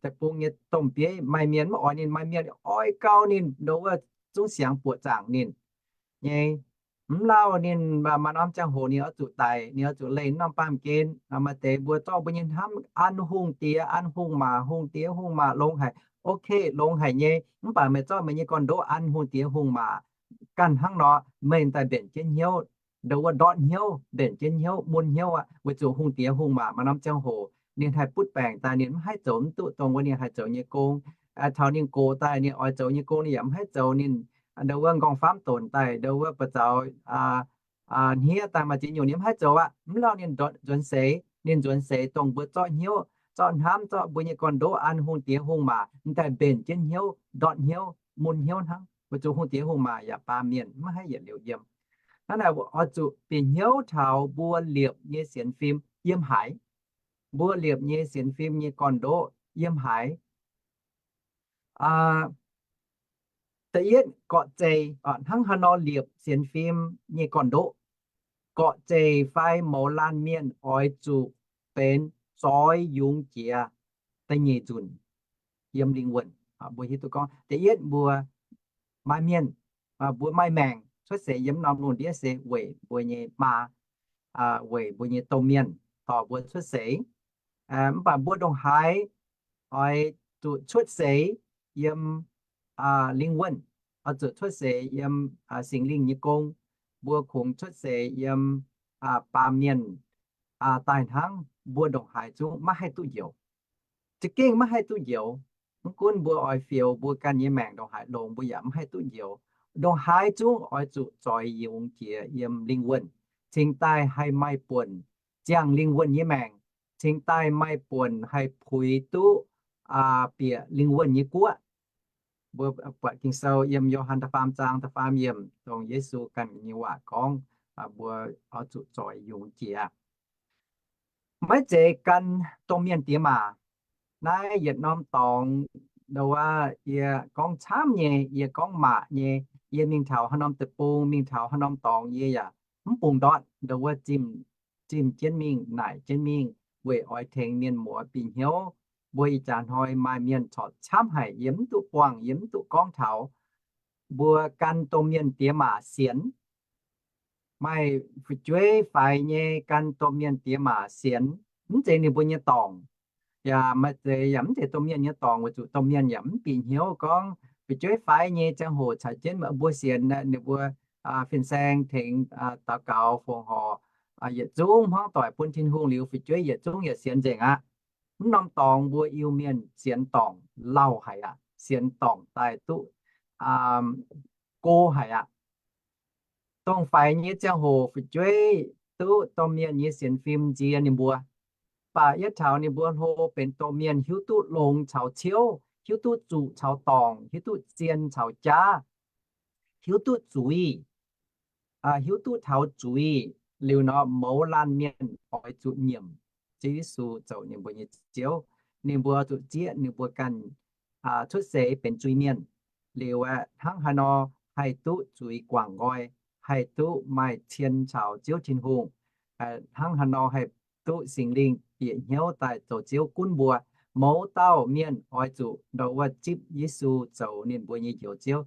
deic-bung nyei domh bieiv, maaih mienh mv oix ninh, maaih mienh oix gau ninh, ndau wuov zungv siangx buoqc zaangc ninh nyei. Mv lauh ninh maaih norm ziangh hoc ninh oix zuqc daic, ninh oix zuqc leih norm baamh gen. Maaih deix mbuo zorqv mbuo nyei hnamv an hungh diex, an hungh maac, hungh diex hungh maac longx haic. Ok, longx haic nyei, mv baac meih zorqv meih nyei gorn-ndoqv an hungh diex hungh maac ganh hnangv nor, meih daaih mbenc jienv hnyouv, ndau wuov ndortv hnyouv, mbenc jienv hnyouv, mun hnyouv aqv, weic zuqc hungh diex hungh maac maaih norm ziangh hoc Ninh haih butv baengc daaih ninh mv haih zoux mv duqv dongh wuov ninh haih zoux nyei gong. Taux ninh gox daaih ninh oix zoux nyei gong ninh yaac mv haih zoux. Ninh ndo wuov nqorngv-famv donc daaih ndo wuov buoz zaux hniev daaih maaih ziex nyungc ninh mv haih zoux aqv. Mv lauh ninh nzuonx seix, ninh nzuonx seix dongh mbuo zorqv hnyouv, zorqv hnamv, zorqv mbuo nyei gorn-ndoqv an hungh diex hungh maac m'daaih mbenc jienv hnyouv, ndortv hnyouv, mun hnyouv hnangv. Weic zuqc hungh diex hungh maac yaac baamh mienh mv haih yietc liuz yiem. Hnangv naaic oix zuqc bieqc hnyouv taux mbuo liepc nyei sienx fim yiem haaix. Mbuo liepc nyei sienx fim nyei gorn-ndoqv yiem haaix. Da'yietv, gorqv-zeih. Hnangv haaix nor liepc sienx fim nyei gorn-ndoqv? Gorqv-zeih fai mouz laanh mienh oix zuqc benx zoix yungz jiex da'nyeic nzunc yiem lingh wuonh. Mbuo hiuv duqv gorngv da'yietv mbuo maaih mienh, mbuo maaih maengc cuotv seix yiem norm lungh ndiev se weic mbuo nyei maa, weic mbuo nyei domh mienh dorh mbuo cuotv seix. Mv baac mbuo ndongc haaix oix zuqc cuotv seix yiem lingh wuonh, oix zuqc cuotv seix yiem Singx Lingh nyei gong. Mbuo kungx cuotv seix yiem baamh mienh daaih hnangv. Mbuo ndongc haaix zungv maiv haih duqv njoux. Za'gengh maiv haih duqv njoux. Mv gunv mbuo oix fioux mbuo ganh nyei maengc ndongc haaix longx mbuo yaac mv haih duqv njoux. Ndongc haaix zungv oix zuqc zoix yungz jiex yiem lingh wuonh, cingx daaih haih maaih buonc ziangh lingh wuonh nyei maengc, cingx daaih maaih buonc haih puix duqv bieqc lingh wuonh nyei guoqv. Mbuo buatc Ging-Sou yiem Yo^han da'faam zaang da'faam yiemc dongh Yesu ganh nyei waac gorngv, mbuo oix zuqc zoix yungz jiex. Maiv zeiz gan domh mienh diex maac. Naaiv yietc norm dorngx, ndo wuov yie gorngv camv nyei, yie gorngv maac nyei. Yie mingh taux haaix norm deic-bung, mingh taux haaix norm dorngx yie yaac mv bungx ndortv, ndo wuov zimh, zimh jienv mingh, naaic jienv mingh weic oix tengx mienh muoz bieqc hnyouv. Mbuo ih jaax hnoi maaih mienh corc camv haic, yie mv duqv buangh, yie mv duqv gorngv taux. Mbuo gan domh mienh diex maac sienx. Maaih fu'jueiv faix nyei gan domh mienh diex maac sienx, mv zeiz ninh mbuo nyei dorngc. Yaac maaih deix yaac mv zeiz domh mienh nyei dorngc weic zuqc domh mienh yaac mv bieqc hnyouv gorngv fu'jueiv faix nyei ziangh hoc caux jienv mbuo sienx, ninh mbuo fin-saeng tengx daux gaux fongc horc yietc zungv hmuangv doic bun Tin-Hungh liuz fu'jueiv yietc zungv yaac sienx nzengc aqv. Mv norm dorngx mbuo Iu-Mienh sienx dorngc lauh haic aqv, sienx dorngc daaih duqv go haic aqv. Dongh faix nyei ziangh hoc fu'jueiv duqv domh mienh nyei sienx fim nzie ninh mbuo. Mv baac yietv taux ninh mbuo hlo benx domh mienh hiuv duqv longx caux ciouv, hiuv duqv zuqc caux dorngc, hiuv duqv zien caux jaav, hiuv duqv zuiz, hiuv duqv taux zuiz liuz nor, mouz laanh mienh oix zuqc nyiemc Ziouv Yesu zoux ninh mbuo nyei Ziouv. Ninh mbuo zuqc zieqv ninh mbuo ganh cuotv seix benx zuiz-mienh liuz aeqv, hnangv haaix nor haih duqv zuiz guangc nqoi, haih duqv maaih cien caux Ziouv Tin-Hungh, hnangv haaix nor haih duqv Singx Lingh bieqc hnyouv daaih zoux Ziouv gunv mbuo. Mouz dauh mienh oix zuqc ndo wuov zipv Yesu zoux ninh mbuo nyei Njoux Ziouv.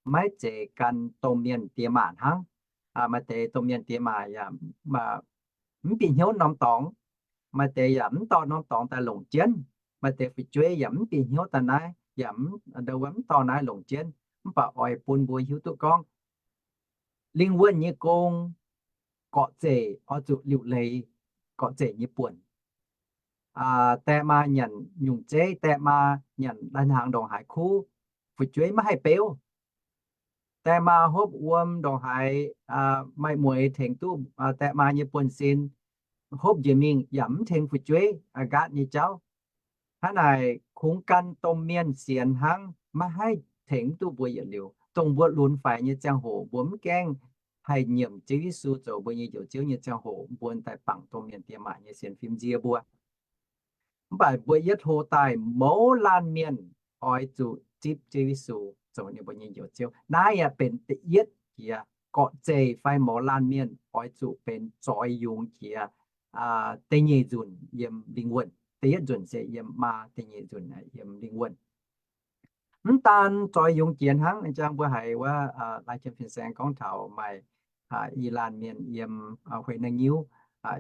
Maiv zeiz gan domh mienh diex maac hnangv. Maaih deix domh mienh diex maac yaac mv bieqc hnyouv norm dorngx. Maaih deix yaac mv dorh norm dorngx daaih longc jienv. Maaih deix fu'jueiv yaac mv bieqc hnyouv daaih naaiv, yaac ndo wuov mv dorh naaiv longc jienv. Mv baac oix bun mbuo hiuv duqv gorngv lingh wuonh nyei gong, gorqv-zeic oix zuqc liuc leiz gorqv-zeic nyei buonc. Die maa nyanc nyungc zeiv, die maa nyanc lai-hnaangx ndongc haaix kuv, fu'jueiv maiv haih beuv. Die maa hopv wuom ndongc haaix, maaih mueix tengx duqv die maa nyei buonv-sin, hopv njiec mingh yaac mv tengx fu'jueiv nqaatv nyei jauv. Hnangv naaic kungx gan domh mienh sienx hnangv, maiv haih tengx duqv mbuo yietc liuz. Dongh mbuo lunx faix nyei ziangh hoc mbuo mv gaengh haih nyiemc Ziouv Yesu zoux mbuo nyei Njoux Ziouv nyei ziangh hoc, mbuo daaih bangc domh mienh diex maac nyei sienx fim nzie mbuo. Mv baac mbuo yietv hlo daaih mouz laanh mienh oix zuqc zipv Ziouv Yesu zoux ninh mbuo nyei Njoux Ziouv. Naaiv yaac benx da'yietv jiex gorqv-zeic fai mouz laanh mienh oix zuqc benx zoix yungz jiex da'nyeic nzunc yiem lingh wuonh. Da'yietv nzunc se yiem maa, da'nyeic nzunc yiem lingh wuonh. Mv daan zoix yungz jiex hnangv, njang mbuo haiz wuov lai jien fin-saeng gorngv taux maaih i laanh mienh yiem Huey Naaiv Nyiuv,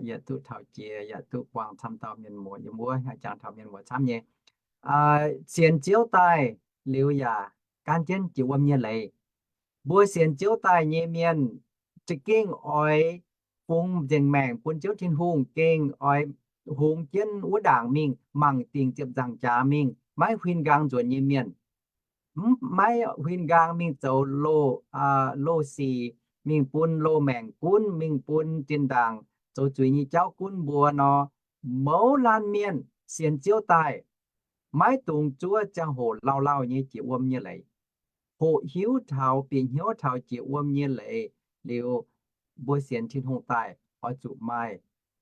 yietc duqv taux jiex, yietc duqv buangh camv dauh mienh muoz yiem wuov, jangx taux mienh muoz camv nyei. Sienx Ziouv daaih liuz yaac gan jienv jiex wuom nyei leiz. Mbuo sienx Ziouv daaih nyei mienh za'gengh oix fungx nzengc maengc bun Ziouv Tin-Hungh, gengh oix hungx jienv wuov ndaangc mingh, mangc dingc ziepc nzaangc jaax mingh, maiv huin nqaang nzuonx nyei mienh, maiv huin nqaang mingh zoux loz, loz-sic, mingh bun loz-maengc gunv, mingh bun zinh ndaangc zoux zuiz nyei jauv gunv mbuo nor, mouz laanh mienh sienx Ziouv daaih, maiv dungx zuov ziangh hoc lauh lauh nyei jiex wuom nyei leiz. Hoqc hiuv taux, bieqc hnyouv taux jiex wuom nyei leiz liuz, mbuo sienx Tin-Hungh daaih oix zuqc maaih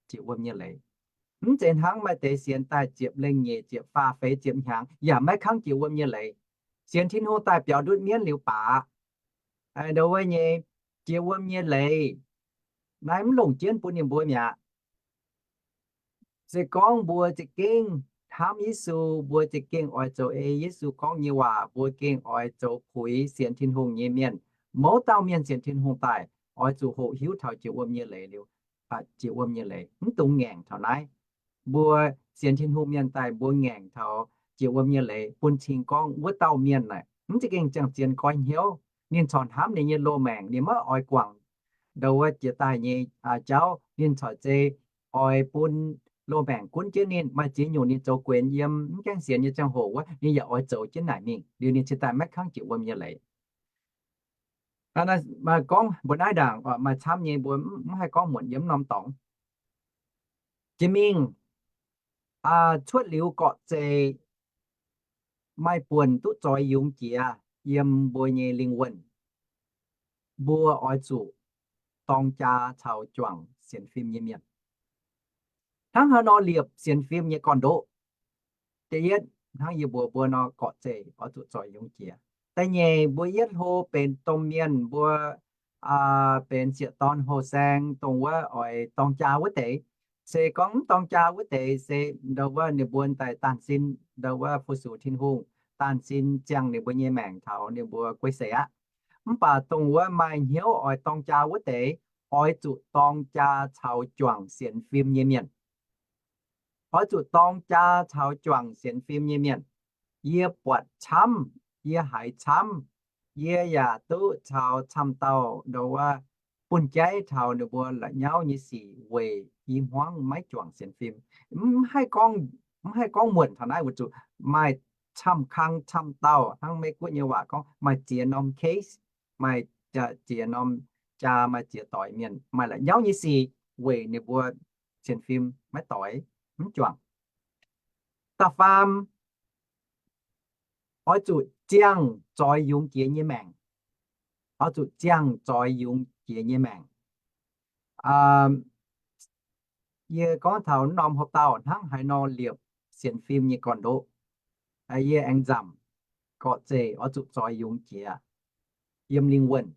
jiex wuom nyei leiz. Mv zeiz hnangv maaih deix sienx daaih ziepc lengh nyeic, ziepc faah feix, ziepc hnyangx yaac maiv kangv jiex wuom nyei leiz. Sienx Tin-Hungh daaih biaux ndutv mienv liuz baac, ndau wuov nyei jiex wuom nyei leiz naaiv mv longc jienv bun ninh mbuo mi'aqv. Se gorngv mbuo za'gengh hnamv Yesu, mbuo za'gengh oix zoux ei Yesu gorngv nyei waac, mbuo gengh oix zoux puix sienx Tin-Hungh nyei mienh. Mouz dauh mienh sienx Tin-Hungh daaih oix zuqc hoqc hiuv taux jiex wuom nyei leiz liuz, jiex wuom nyei leiz mv dungx ngaengc taux naaiv. Mbuo sienx Tin-Hungh mienh daaih mbuo ngaengc taux jiex wuom nyei leiz bun cing gorngv wuov dauh mienh naaic mv za'gengh ziangh zien goiv hnyouv. Ninh corc hnamv ninh nyei loz-maengc, ninh maiv oix guangc ndau wuov jiex daaih nyei jauv. Ninh corc zei oix bun loz-maengc gunv jienv ninh, maaih ziex nyungc ninh zoux guenx yiem mv gaengh sienx nyei ziangh hoc wuov, ninh yaac oix zoux jienv naaic mingh liuz ninh cingx daaih maiv kangv jiex wuom nyei leiz. Gorngv mbuo naaiv ndaangc maaih camv nyei, mbuo mv haih gorngv muonc yiem mv norm dorngx. Jiex mingh cuotv liuz gorqv-zeih maaih buonc duqv zoix yungz jiex yiem mbuo nyei lingh wuonh, mbuo oix zuqc dorng jaa caux juangc sienx fim nyei mienh. Hnangv haaix nor liepc sienx fim nyei gorn-ndoqv? Da'yietv, hnangv yie mbuox mbuo nor, gorqv-zeih oix zuqc zoix yungz jiex. Da'nyeic, mbuo yietv hlo benx domh mienh, mbuo benx sieqv-dorn houh saeng, dongh wuov oix dorng jaa wuov deix. Se gorngv mv dorng jaa wuov deix se ndau wuov ninh mbuo daaih daanh sin, ndau wuov fu-sux Tin-Hungh, daanh sin ziangh ninh mbuo nyei maengc taux ninh mbuo guei seix aqv. Mv baac dongh wuov maaih hnyouv oix dorng jaa wuov deix, oix zuqc dorng jaa caux juangc sienx fim nyei mienh. Oix zuqc dorng jaa caux juangc sienx fim nyei mienh. Yie buatc camv, yie haiz camv, yie yaac duqv caux camv dauh ndau wuov bun jaiv taux ninh mbuo la'nyauv nyei sic weic i hmuangv maiv juangc sienx fim. Mv haih gorngv, mv haih gorngv muonc taux naaiv, weic zuqc maaih camv kang camv dauh, hnangv Meiv-Guoqv nyei waac gorngv maaih ziex norm case, maaih ziex norm jaa, maaih ziex doix mienh maaih la'nyauv nyei sic weic ninh mbuo sienx fim maiv doix, mv juangc. Da'faam, oix zuqc ziangh zoix yungz jiex nyei maengc. Oix zuqc ziangh zoix yungz jiex nyei maengc. Yie gorngv taux norm hopv dauh hnangv haaix nor liepc sienx fim nyei gorn-ndoqv. Yie aengx nzamc gorqv-zeih oix zuqc zoix yungz jiex yiem lingh wuonh.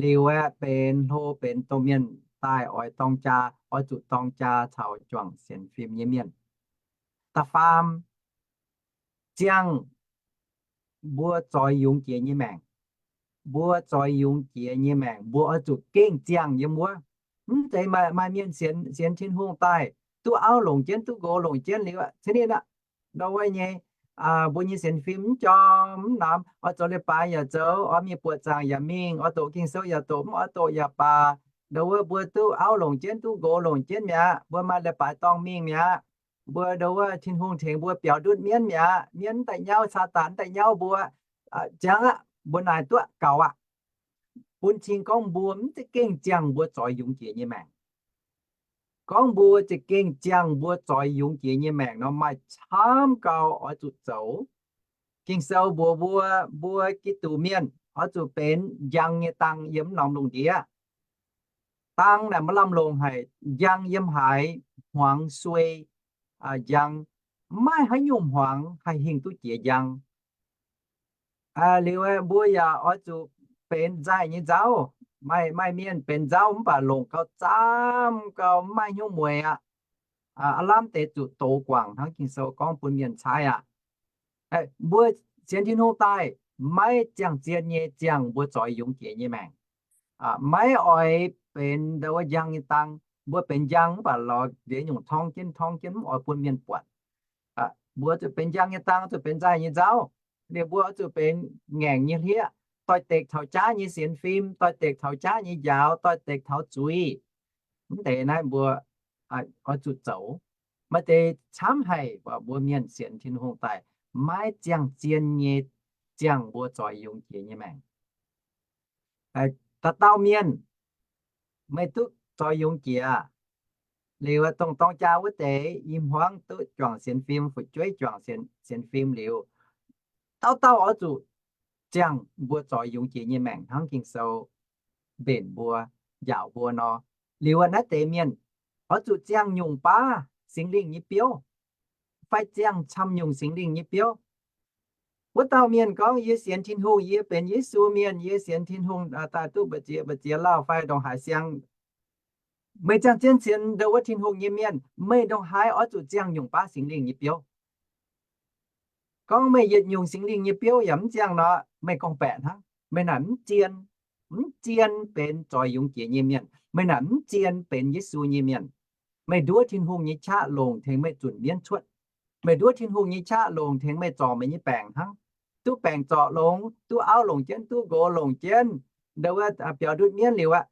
Liuz aeqv, benx hlo benx domh mienh daaih oix dorng jaa, oix zuqc dorng jaa caux juangc sienx fim nyei mienh. Da'faam, ziangh mbuo zoix yungz jiex nyei maengc. Mbuo zoix yungz jiex nyei maengc mbuo oix zuqc gengh ziangh yiem wuov. Mv zeiz maaih, maaih mienh sienx, sienx Tin-Hungh daaih duqv auv longc jienv, duqv nqox longc jienv liuz aqv, cin ninh aqv, ndau wuov nyei, mbuo nyei sienx fim mv jorm mv namx, oix zoux leiz-baaix yaac zoux, oix mingh buoqc zaangc yaac mingh, oix doqc Ging-Sou yaac doqc, mv oix doqc yaac baac, ndau wuov mbuo duqv auv longc jienv, duqv nqox longc jienv mi'aqv, mbuo maaih leiz-baaix dorngh mingh mi'aqv. Mbuo ndau wuov Tin-Hungh tengx mbuo biaux ndutv mienv mi'aqv. Mienv mv daaih nyauv, Saadaan mv daaih nyauv mbuo. Ziangh aqv, mbuo naaic duqv gaux aqv. Bun cing gorngv mbuo mv za'gengh ziangh mbuo zoix yungz jiex nyei maengc. Gorngv mbuo za'gengh ziangh mbuo zoix yungz jiex nyei maengc nor, maaih camv gau oix zuqc zoux. Ging-Sou mbuox mbuo, mbuo Giduc mienh oix zuqc benx njang nyei dang yiem mv norm lungh ndiev. Dang naaic maaih lamh longc haic, njang yiem haaix hmuangx suei njang. Mv maaih haaix nyungc hmuangx haih hingh duqv jiex njang. Liuz mbuo yaac oix zuqc benx nzaaih nyei nzauv. Maaih, maaih mienh benx nzauv mv baac longc gau, zaamv gau, mv maaih haaix nyungc mueic aqv. Aav lamh deix zuqc dox guangc hnangv Ging-Sou gorngv bun mienh caaiv aqv. Mbuo sienx Tin-Hungh daaih maiv ziangh zien nyei ziangh mbuo zoix yungz jiex nyei maengc. Maiv oix benx ndau wuov njang nyei dang. Mbuo benx njang mv baac lorz nziex nyungc torngv jienv torngv jienv, mv oix bun mienh buatc. Mbuo zuqc benx njang nyei dang, zuqc benx nzaaih nyei nzauv. Liuz mbuo oix zuqc benx ngaengc nyei hlieqv, doix-dekc taux jaav nyei sienx fim, doix-dekc taux jaav nyei njaaux, doix-dekc taux zuiz. Mv deix naaiv mbuo oix zuqc zoux. Maaih deix camv haic, mbuo mienh sienx Tin-Hungh daaih maiv ziangh zien nyei ziangh mbuo zoix yungz jiex nyei maengc. Dauh dauh mienh meih duqv zoix yungz jiex liuz, dongh dorng jaa wuov deix i hmuangv duqv juangc sienx fim, fu'jueiv juangc sienx fim liuz, dauh dauh oix zuqc ziangh mbuo zoix yungz jiex nyei maengc hnangv Ging-Sou mbenc mbuo, njaaux mbuo nor. Liuz naaiv deix mienh oix zuqc ziangh nyungc baav Singx Lingh nyei biouv, fai ziangh camv nyungc Singx Lingh nyei biouv. Wuov dauh mienh gorngv, Yie sienx Tin-Hungh, yie benx Yesu mienh, yie sienx Tin-Hungh daaih duqv mbu'ziex mbu'ziex lauh fai ndongc haaix siang. Meih ziangh zien sienx ndau wuov Tin-Hungh nyei mienh, meih ndongc haaix oix zuqc ziangh nyungc baav Singx Lingh nyei biouv. Gorngv meih yietc nyungc Singx Lingh nyei biouv yaac mv ziangh nor, meih gorngv-baeqc hnangv. Meih naaic mv zien, mv zien benx zoix yungz jiex nyei mienh. Meih naaic mv zien benx Yesu nyei mienh. Meih nduov Tin-Hungh nyei qaqv longc tengx meih zunc mienv cuotv. Meih nduov Tin-Hungh nyei qaqv longc tengx meih zorc meih nyei baengc hnangv. Duqv baengc zorc longx, duqv auv longc jienv, duqv nqox longc jienv, ndau wuov biaux ndutv mienv liuz aqv,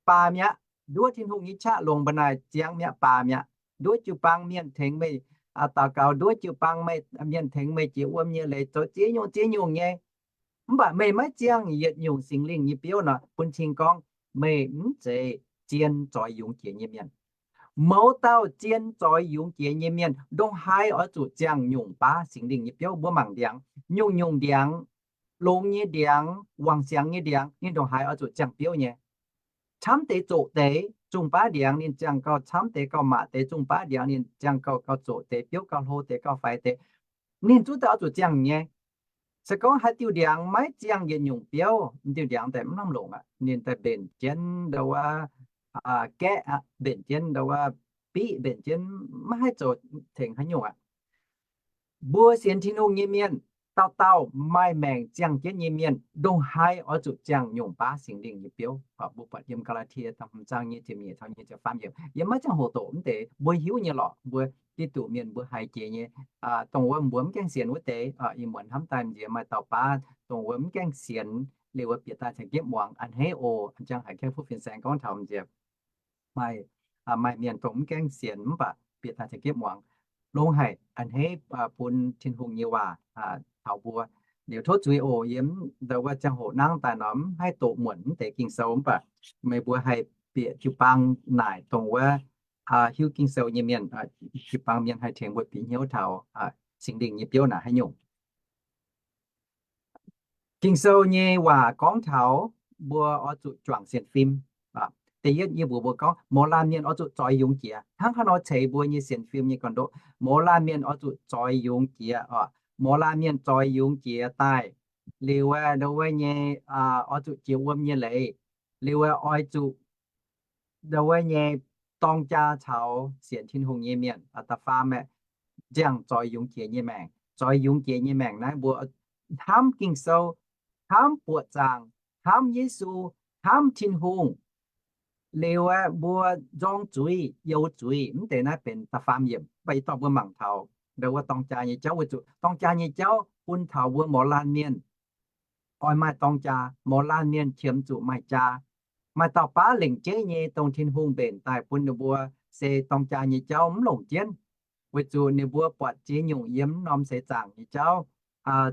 baamh mi'aqv. Nduov Tin-Hungh nyei qaqv longc mbu'naaic ziangx mi'aqv, baamh mi'aqv. Nduov jiu-baang mienh tengx meih daux gaux, nduov jiu-baang mienh tengx meih jiex wuom nyei leiz, zoux ziex nyungc ziex nyungc nyei. Mv baac meih maiv ziangh yietc nyungc Singx Lingh nyei biouv nor, bun cing gorngv meih mv zeiz zien zoix yungz jiex nyei mienh. Mouz dauh zien zoix yungz jiex nyei mienh ndongc haaix oix zuqc ziangh nyungc baav Singx Lingh nyei biouv. Mbuo mangc ndiangx, nyungc-nyungc ndiangx, longx nyei ndiangx, wangc siangx nyei ndiangx, ninh ndongc haaix oix zuqc ziangh biouv nyei. Camv deix zoqc deix zungh baav ndiangx ninh ziangh gauh camv deix, gauh maac deix zungh baav ndiangx ninh ziangh gauh, gauh zoqc deix, biouv gauh hlo deix, gauh faix deix, ninh zungv daaih oix zuqc ziangh nyei. Se gorngv haaix diuh ndiangx maiv ziangh yietc nyungc biouv, diuh ndiangx daaih mv lamh longc aqv. Ninh daaih mbenc jienv ndau wuov gaeqv aqv, mbenc jienv ndau wuov biqv, mbenc jienv maiv haih zoux tengx haaix nyungc aqv. Mbuo sienx Tin-Hungh nyei mienh, dauh dauh maaih maengc ziangh jienv nyei mienh, ndongc haaix oix zuqc ziangh nyungc baav Singx Lingh nyei biouv. Mbuo buatc yiem Gaa^laa^tie da'hmz zaang nyei ziepc nyeic taux nyei ziepc faam yiemc, yie maiv ziangh hoc doqc mv deix, mbuo hiuv nyei lorqc. Mbuo Giduc mienh mbuo haiz jiex nyei, dongh wuov mbuo mv gaengh sienx wuov deix, ih muonz hnamv daaih m'nziex maaih dauh baav dongh wuov mv gaengh sienx, liuz wuov bieqc daaih caux jienv muangx, a'hneiv oc. A'jang haiz Kaeqv Fuqv Fin-Saeng gorngv taux m'nziex maaih, maaih mienh dongh mv gaengh sienx mv baac bieqc daaih caux jienv muangx, longx haic. A'hneiv bun Tin-Hungh nyei waac taux mbuo. Liuz tov zuiz oc, yie ndau wuov ziangh hoc nangv daaih nor mv haih doqc muonc mv deix Ging-Sou, mv baac meih mbuo haih bieqc jiu-baang naaic dongh wuov hiuv Ging-Sou nyei mienh, jiu-baang mienh haih tengx mbuo bieqc hnyouv taux Singx Lingh nyei biouv naaic haaix nyungc. Ging-Sou nyei waac gorngv taux mbuo oix zuqc juangc sienx fim. Da'yietv yie mbuox mbuo gorngv mouz laanh mienh oix zuqc zoix yungz jiex. Hnangv haaix nor ceix mbuo nyei sienx fim nyei gorn-ndoqv? Mouz laanh mienh oix zuqc zoix yungz jiex oc. Mouz laanh mienh zoix yungz jiex daaih liuz, ndau wuov nyei, oix zuqc jiex wuom nyei leiz. Liuz oix zuqc ndau wuov nyei dorng jaa caux sienx Tin-Hungh nyei mienh, da'faam aeqv, ziangh zoix yungz jiex nyei maengc. Zoix yungz jiex nyei maengc naaiv mbuo hnamv Ging-Sou, hnamv buoqc zaangc, hnamv Yesu, hnamv Tin-Hungh. Liuz aeqv, mbuo nzorng zuiz, you zuiz, mv deix naaiv benx da'faam yiemc. Mv baac yie dorh mbuo mangc taux ndau wuov dorng jaa nyei jauv, weic zuqc dorng jaa nyei jauv bun taux mbuo mouz laanh mienh oix maaih dorng jaa, mouz laanh mienh qiemx zuqc maaih jaa. Maaih dauh baav lengc jeiv nyei dongh Tin-Hungh mbenc daaih bun ninh mbuo se dorng jaa nyei jauv mv longc jienv, weic zuqc ninh mbuo buatc ziex nyungc yiem mv norm seix zaangc nyei jauv,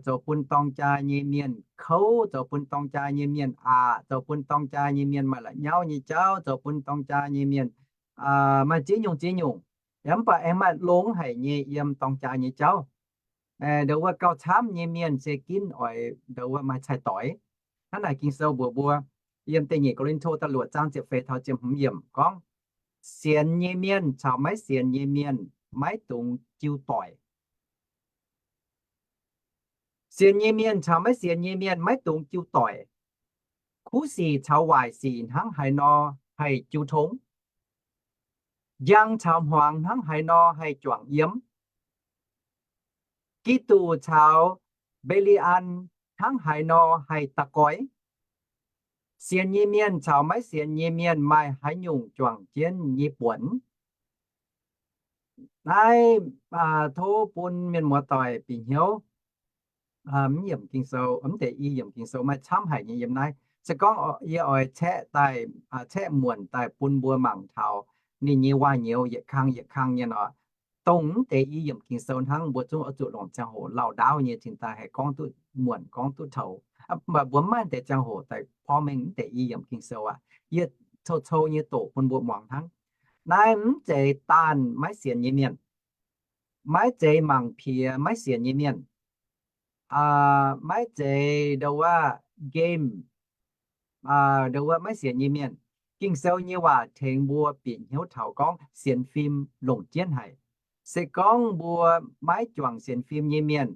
zoux bun dorng jaa nyei mienh kouv, zoux bun dorng jaa nyei mienh aqc, zoux bun dorng jaa nyei mienh maaih la'nyauv nyei jauv, zoux bun dorng jaa nyei mienh maaih ziex nyungc ziex nyungc. Yaac mv baac aengx maaih longx haic nyei yiem dorng jaa nyei jauv. Ndau wuov gauh camv nyei mienh se ginv oix ndau wuov maaih cai-doix. Hnangv naaic Ging-Sou mbuox mbuo yiem da'nyeic Ko^lin^to da'luoqc zaang ziepc feix taux ziepc hmz yiemc gorngv, sienx nyei mienh caux maiv sienx nyei mienh maiv dungx jiu doic. Sienx nyei mienh caux maiv sienx nyei mienh maiv dungx jiu doic. Kuv sic caux waaic sic hnangv haaix nor haih jiu tong? Njang caux hmuangx hnangv haaix nor haih juangc yiem? Giduc caux Mbe^li^an hnangv haaix nor haih da'goix? Sienx nyei mienh caux maiv sienx nyei mienh maaih haaix nyungc juangc jienv nyei buonc? Naaiv tov bun mienh muoz-doic bieqc hnyouv. Mv yiemc Ging-Sou, mv deix i yiemc Ging-Sou maaih camv haic nyei yiem naaiv. Se gorngv yie oix caeqv daaih, caeqv muonc daaih bun mbuo mangc taux ninh nyei waac-nyouz yietc kang yietc kang nyei nor, dongh mv deix i yiemc Ging-Sou hnangv, mbuo zungv oix zuqc longc ziangh hoc lauh ndaauv nyei cingx daaih haih gorngv duqv muonc, gorngv duqv toux. Mv baac mbuo mv maaih deix ziangh hoc daaih porv mengh mv deix i yiemc Ging-Sou aqv. Yie cou-cou nyei doqc bun mbuo muangx hnangv. Naaiv mv zeiz daanh maiv sienx nyei mienh, maiv zeiz mangc piex maiv sienx nyei mienh, maiv zeiz ndo wuov game, ndo wuov maiv sienx nyei mienh. Ging-Sou nyei waac tengx mbuo bieqc hnyouv taux gorngv sienx fim longc jienv haic. Se gorngv mbuo maiv juangc sienx fim nyei mienh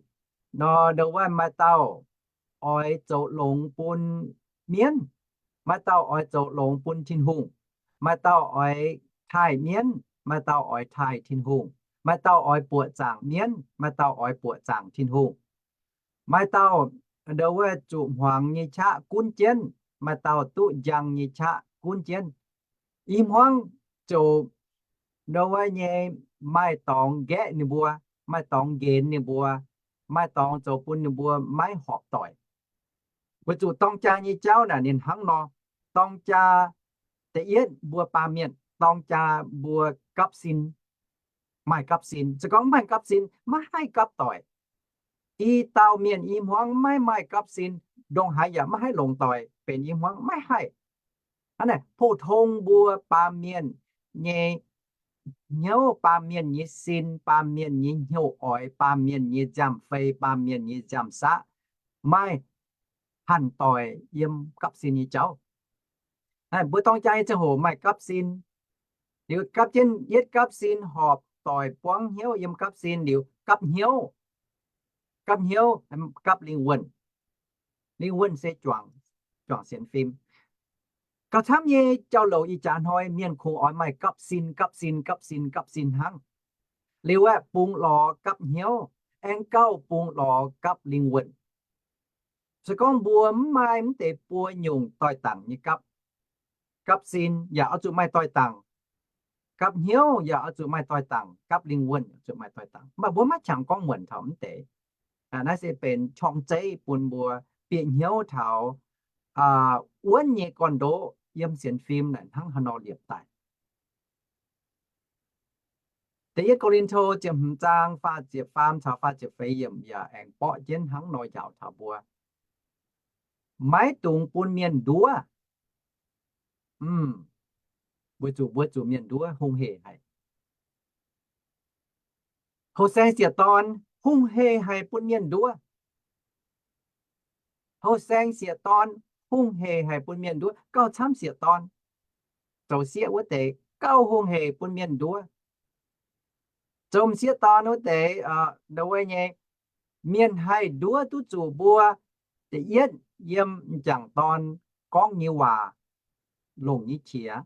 nor, ndo wuov maaih dauh oix zoux longx bun mienv, maaih dauh oix zoux longx bun Tin-Hungh, maaih dauh oix taaih mienv, maaih dauh oix taaih Tin-Hungh, maaih dauh oix buoqc zaangc mienv, maaih dauh oix buoqc zaangc Tin-Hungh. Maaih dauh ndo wuov zuqc hmuangx nyei qaqv gunv jienv, maaih dauh duqv njang nyei qaqv gunv jienv. I hmuangv ziouc ndo wuov nyei maaih dorngx nqaeqv ninh mbuo, maaih dorngx nqenx ninh mbuo, maaih dorngx zoux bun ninh mbuo maiv horpc doic. Weic zuqc dorng jaa nyei jauv naaic ninh hnangv nor. Dorng jaa, da'yietv mbuo baamh mienh dorng jaa mbuo gapv sin, maaih gapv sin. Se gorngv maiv gapv sin, maiv haih gapv doic. I dauh mienh i hmuangv maiv maaih gapv sin, ndongc haaix yaac maiv haih longx doic benx i hmuangv, maiv haih. Hnangv naaic, pou-tong mbuo baamh mienh nyei hnyouv, baamh mienh nyei sin, baamh mienh nyei hnyouv oix, baamh mienh nyei nziaamv-fei, baamh mienh nyei nziaamv-saqv, maaih hanc doic yiem gapv sin nyei jauv. Mbuo dorng jaa nyei ziangh hoc maaih gapv sin, liuz gapv jienv yietv gapv sin horpc doic buangv hnyouv yiem gapv sin liuz gapv hnyouv. Gapv hnyouv, gapv lingh wuonh. Lingh wuonh se juangc, juangc sienx fim. Gauh camv nyei jauv-louc ih jaax hnoi mienh kungx oix maaih gapv sin, gapv sin, gapv sin, gapv sin hnangv. Liuz aeqv, bungx lorz gapv hnyouv, aengx gauh bungx lorz gapv lingh wuonh. Se gorngv mbuo mv maaih mv deix buo nyungc doix-dangc nyei gapv, gapv sin yaac oix zuqc maaih doix-dangc, gapv hnyouv yaac oix zuqc maaih doix-dangc, gapv lingh wuonh oix zuqc maaih doix-dangc. Mv baac mbuo maiv qangx gorngv muonc taux mv deix. Naaiv se benx qorng-zeiv bun mbuo bieqc hnyouv taux wuonv nyei gorn-ndoqv yiem sienx fim naaic hnangv haaix nor liepc daaih. Da'yietv Ko^lin^to ziepc hmz zaang faah ziepc faam caux faah ziepc feix yiemc yaac aengx borqv jienv hnangv nor njaaux taux mbuo, maiv dungx bun mienh nduov. Weic zuqc mbuo zuqc mienh nduov hungh hec haic. Houh saeng sieqv dorn hungh hec haic bun mienh nduov. Houh saeng sieqv dorn hungh hec haic bun mienh nduov, gauh camv sieqv dorn. Zoux sieqv wuov deix gauh hungh hec bun mienh nduov. Zoux m'sieqv dorn wuov deix, ndo wuov nyei, mienh haih nduov duqv zuqc mbuo da'yietv yiem m'jangc dorn gorngv nyei waac longc nyei qiex.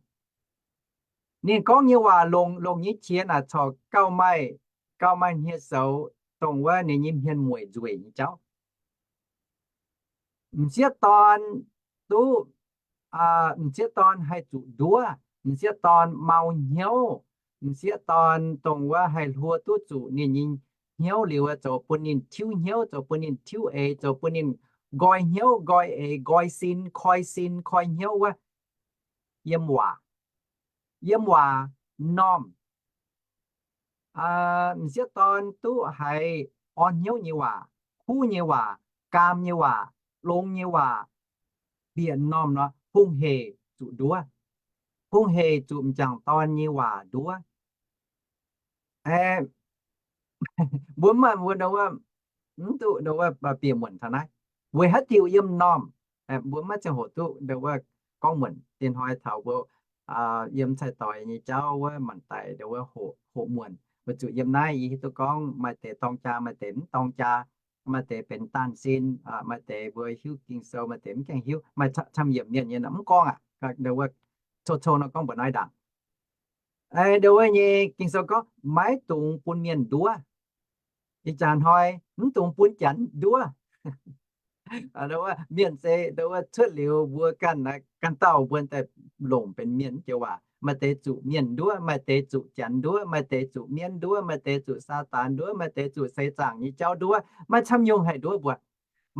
Ninh gorngv nyei waac longc, longc nyei qiex naaic corc gauh maaih, gauh maaih hniev-soux dongh wuov ninh nyei hmien mueic nzueic nyei jauv. M'sieqv dorn duqv, m'sieqv dorn haih zuqc nduov, m'sieqv dorn mau hnyouv, m'sieqv dorn dongh wuov haih hluo duqv zuqc ninh nyei hnyouv liuz, zoux bun ninh tiuv hnyouv, zoux bun ninh tiuv eix, zoux bun ninh nqoi hnyouv, nqoi eix, nqoi sin, koi sin, koi hnyouv wuov, yiem waac, yiem waac m'normh. M'sieqv dorn duqv haiz orn hnyouv nyei waac, kuv nyei waac, gaam nyei waac, longx nyei waac, bieqc m'normh nor hungh hec zuqc nduov. Hungh hec zuqc m'jangc dorn nyei waac nduov. Mbuo mv maaih mbuo ndo wuov, mv duqv ndo wuov bieqc muonc taux naaiv. Weic haaix diuc yiem m'normh, mbuo maiv ziangh hoc duqv ndo wuov gorngv muonc. Diex hnoi taux mbuo yiem cai-doix nyei jauv wuov, manc daic ndo wuov hoqc muonc. Weic zuqc yiem naaiv yie hiuv duqv gorngv maaih deix dorng jaa, maaih deix mv dorng jaa, maaih deix benx daanh sin, maaih deix mbuo hiuv Ging-Sou, maaih deix mv gaengh hiuv, maaih camv-yiemc mienh nyei nor mv gorngv aqv. Ndo wuov cou-cou nor gorngv mbuoqc naaiv ndaangc. Ndo wuov nyei Ging-Sou gorngv maiv dungx bun mienh nduov. Ih jaax hnoi mv dungx bun janx nduov. Mienh se ndo wuov cuotv liuz mbuo ganh, ganh dauh mbuo daaih longc benx mienh joux waac. Maaih deix zuqc mienh nduov, maaih deix zuqc janx nduov, maaih deix zuqc mienv nduov, maaih deix zuqc Saadaan nduov, maaih deix zuqc seix zaangc nyei jauv nduov, maaih camv nyungc haic nduov mbuo.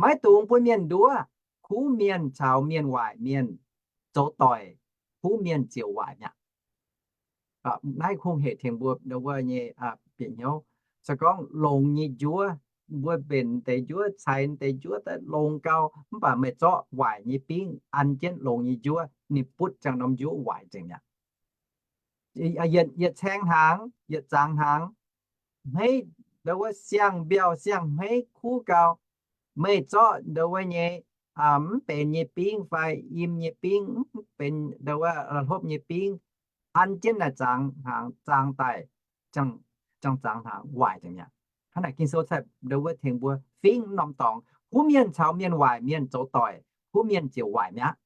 Maiv dungx bun mienh nduov. Kuv mienh caux mienh waaic mienh zoux doic, kuv mienh ziouc waaic mi'aqv. Naaiv hungh hec tengx mbuo ndo wuov nyei bieqc hnyouv. Se gorngv longx nyei njuov, mbuo mbenc deix njuov, ceix deix njuov daaih longx gau, mv baac meih zorqv waaic nyei bingv an jienv longx nyei njuov, ninh butv ziangh norm njuov waaic nzengc mi'aqv. Yietc caeng hnaangx, yietc zangx hnaangx, hmeiv, ndo wuov siang-mbiauh siang-hmeiv kuv gau, meih zorqv ndo wuov nyei mv benx nyei bingv fai im nyei bingv, mv benx ndo wuov hlopv nyei bingv, an jienv naaic zangx hnaangx zaang daaih, zangx zangx hnaangx waaic nzengc mi'aqv. Hnangv naaic Ging-Sou ndo wuov tengx mbuo fingx norm dorngx, kuv mienh caux mienh waaic mienh zoux doic, kuv mienh ziouc waaic mi'aqv.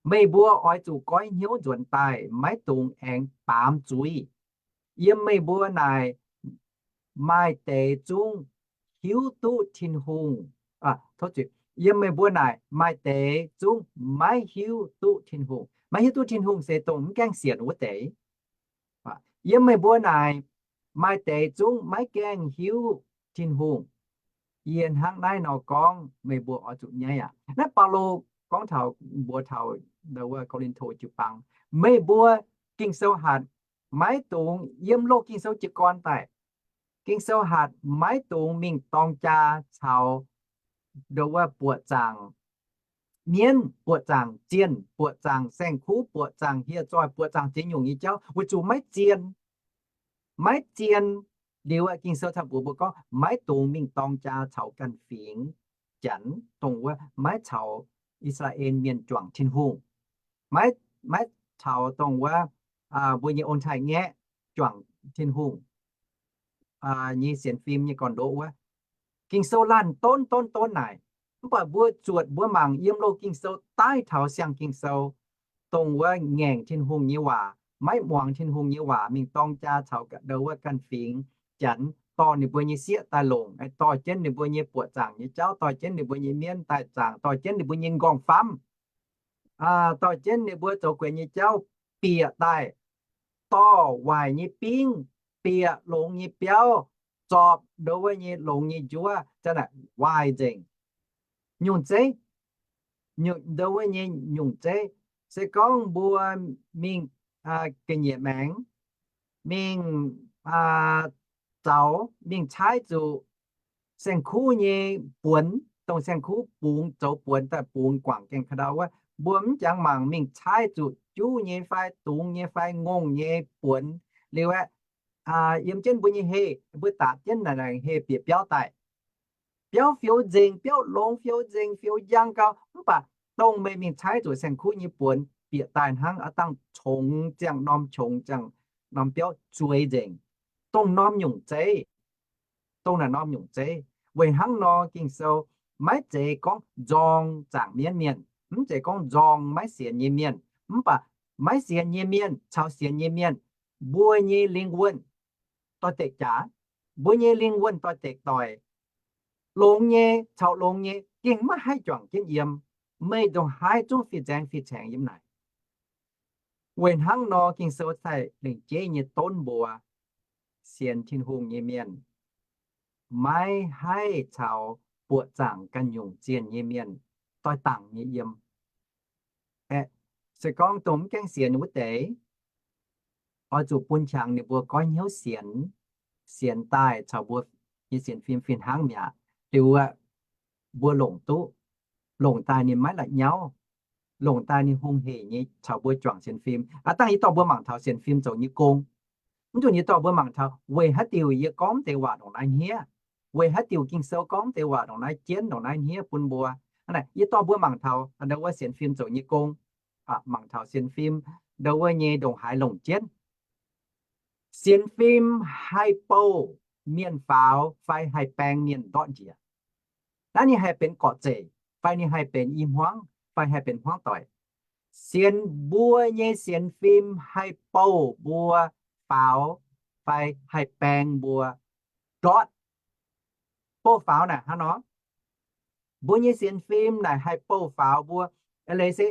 Meih mbuo oix zuqc goiv hnyouv nzuonx daaih, maiv dungx aengx baamz zuiz. Yiem meih mbuo naaic maaih deix zungv hiuv duqv Tin-Hungh, yiem meih mbuo naaic maaih deix zungv maiv hiuv duqv Tin-Hungh. Maiv hiuv duqv Tin-Hungh se dongh mv gaengh sienx wuov deix. Yiem meih mbuo naaic maaih deix zungv maiv gaengh hiuv Tin-Hungh. Yie hnangv naaiv nor gorngv meih mbuo oix zuqc nyaiv aqv. Naaiv Baulo gorngv taux mbuox taux ndo wuov Ko^lin^to jiu-baang, meih mbuo Ging-Sou hatc maiv dungx yiem loz Ging-Sou jiez gorn daaih. Ging-Sou hatc maiv dungx mingh dorng jaa caux ndo wuov buoqc zaangc mienv, buoqc zaangc zienh, buoqc zaangc saeng-kuv, buoqc zaangc hieh zoih, buoqc zaangc ziex nyungc nyei jauv, weic zuqc maiv zien. Maiv zien liuz, Ging-Sou cingx mbuox mbuo gorngv maiv dungx mingh dorng jaa caux ganh fingx Janx, dongh wuov maiv caux I^saa^laa^en Mienh juangc Tin-Hungh, maiv, maiv caux dongh wuov mbuo nyei ong-taaix-ngaeqv juangc Tin-Hungh nyei sienx fim nyei gorn-ndoqv wuov. Ging-Sou laanh donv donv donv naaic, mv baac mbuo zuotc mbuo mangc yiem loz Ging-Sou daaih taux siang Ging-Sou, dongh wuov ngaengc Tin-Hungh nyei waac, maiv muangx Tin-Hungh nyei waac, mingh dorng jaa caux ndo wuov ganh fingx Janx, dorh ninh mbuo nyei sieqv daaih longc, dorh jienv ninh mbuo nyei buoqc zaangc nyei jauv, dorh jienv ninh mbuo nyei mienv daaih zaangc, dorh jienv ninh mbuo nyei nqorngv-famv, dorh jienv ninh mbuo zoux guenx nyei jauv bieqc daaih, dorh waaic nyei bingv, bieqc longx nyei biauv, zorpc ndo wuov nyei longx nyei njuov, zanc naaic waaic nzengc. Nyungc zeiv, ndo wuov nyei nyungc zeiv, se gorngv mbuo mingh ga'nyiec maengx, mingh zaux, mingh caaiv zuqc saeng-kuv nyei buonx, dongh saeng-kuv bungx zoux buonx daaih bungx guangc gaengh ka'ndau wuov, mbuo mv jangx mangc mingh caaiv zuqc juv nyei fai dungz nyei fai ngongh nyei buonx liuz aeqv, yiem jienv mbuo nyei heh, mbuo daapc jienv naaic heh bieqc biauv daaih. Biauv fiou nzengc, biauv longx fiou nzengc, fiou njang gau, mv baac dongh meih mingh caaiv zuqc saeng-kuv nyei buonx bieqc daaih hnangv a'dangh qongx ziangh norm, qongx ziangh norm biauv zueiz nzengc. Dongh norm nyungc zeiv, dongh naaic norm nyungc zeiv. Weic hnangv nor Ging-Sou maiv zeiz gorngv nzorng zaangc mienv mienh, mv zeiz gorngv nzorng maiv sienx nyei mienh, mv baac maiv sienx nyei mienh caux sienx nyei mienh, mbuo nyei lingh wuonh doix-dekc jaax, mbuo nyei lingh wuonh doix-dekc doic. Longx nyei caux longx nyei gengh maiv haih juangc jienv yiem. Meih ndongc haaix zungv fih nzaeng fih caengx yiem naaic. Weic hnangv nor Ging-Sou cingx lengc jeiv nyei donv mbuo, sienx Tin-Hungh nyei mienh maiv haih caux buoqc zaangc ganh nyungc zienh nyei mienh doix-dangc nyei yiem. Se gorngv dongh mv gaengh sienx wuov deix, oix zuqc bun qangx ninh mbuo goiv hnyouv sienx, sienx daaih caux mbuo nyei sienx fim fih hnangv mi'aqv. Liuz aeqv, mbuo longc duqv, longc daaih ninh maiv la'nyauv, longc daaih ninh hungh heic nyei caux mbuo juangc sienx fim. Aav dangh yie dorh mbuo mangc taux sienx fim zoux nyei gong. Mv nzunc yie dorh mbuo mangc taux weic haaix diuc yie gorngv deix waac ndongc naaiv hniev, weic haaix diuc Ging-Sou gorngv deix waac ndongc naaiv jienv, ndongc naaiv hniev bun mbuo. Hnangv naaic yie dorh mbuo mangc taux ndo wuov sienx fim zoux nyei gong, mangc taux sienx fim ndo wuov nyei ndongc haaix longc jienv. Sienx fim haih bouh mienh faaux fai haih baeng mienh ndortv njiec. Naaiv ninh haih benx gorqv-zeic fai ninh haih benx i hmuangv fai haih benx hmuangv doic. Sienx, mbuo nyei sienx fim haih bouh mbuo faaux fai haih baeng mbuo ndortv. Bouh faaux naaic hnangv nor, mbuo nyei sienx fim naaic haih bouh faaux mbuo. Eix leiz se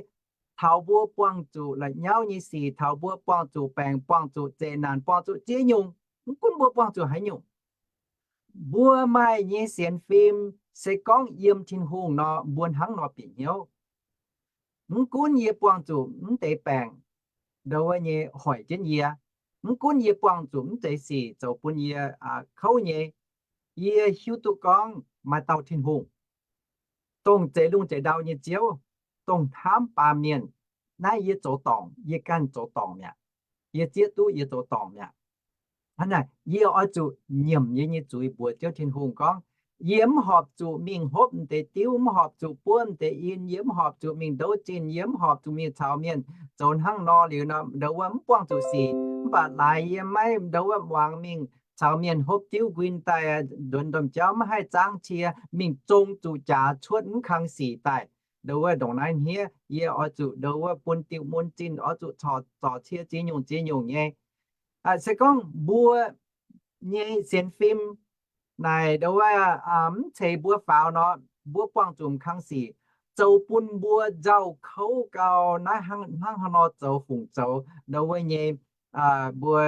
taux mbuo buangh zuqc la'nyauv nyei sic, taux mbuo buangh zuqc baengc, buangh zuqc zeqc naanc, buangh zuqc ziex nyungc, mv gunv mbuo buangh zuqc haaix nyungc, mbuo maaih nyei sienx fim se gorngv yiem Tin-Hungh nor, mbuo hnangv nor bieqc hnyouv. Mv gunv yie buangh zuqc mv deix baengc ndo wuov nyei hoic jienv yie, Mv gunv yie buangh zuqc mv deix sic zoux bun yie kouv nyei, yie hiuv duqv gorngv maaih dauh Tin-Hungh, dongh zeix lungh zeix ndau nyei Ziouv, dongh hnamv baamh mienh. Naaiv yie zoux dorngc, yie ganh zoux dorngc mi'aqv. Yie zieqv duqv yie zoux dorngc mi'aqv. Hnangv naaic, yie oix zuqc nyiemc yie nyei zuiz mbuox Ziouv Tin-Hungh gorngv, yie mv horpc zuqc mingh hopv m'deix diuv, mv horpc zuqc buov m'deix in, yie mv horpc zuqc mingh ndouv zinh, yie mv horpc zuqc mingh caux mienh zoux hnangv nor liuz nor, ndau wuov mv buangh zuqc sic. Mv baac laaix yie maiv ndau wuov muangx mingh caux mienh hopv diuv nquin daaih, nzuonx domh jauv mv haih zaangv cie, mingh zong zuqc jaax cuotv mv kang sic daaih. Ndau wuov ndongc naaiv hniev yie oix zuqc ndau wuov bun diuh mun zinh, oix zuqc corc zorc cie ziex nyungc ziex nyungc nyei. Se gorngv mbuo nyei sienx fim naaic ndau wuov mv ceix mbuo faaux nor, mbuo buangh zuqc m'kang sic zoux bun mbuo nzauh kouv gau. Naaiv hnangv haaix nor zoux fungc zoux ndau wuov nyei, mbuo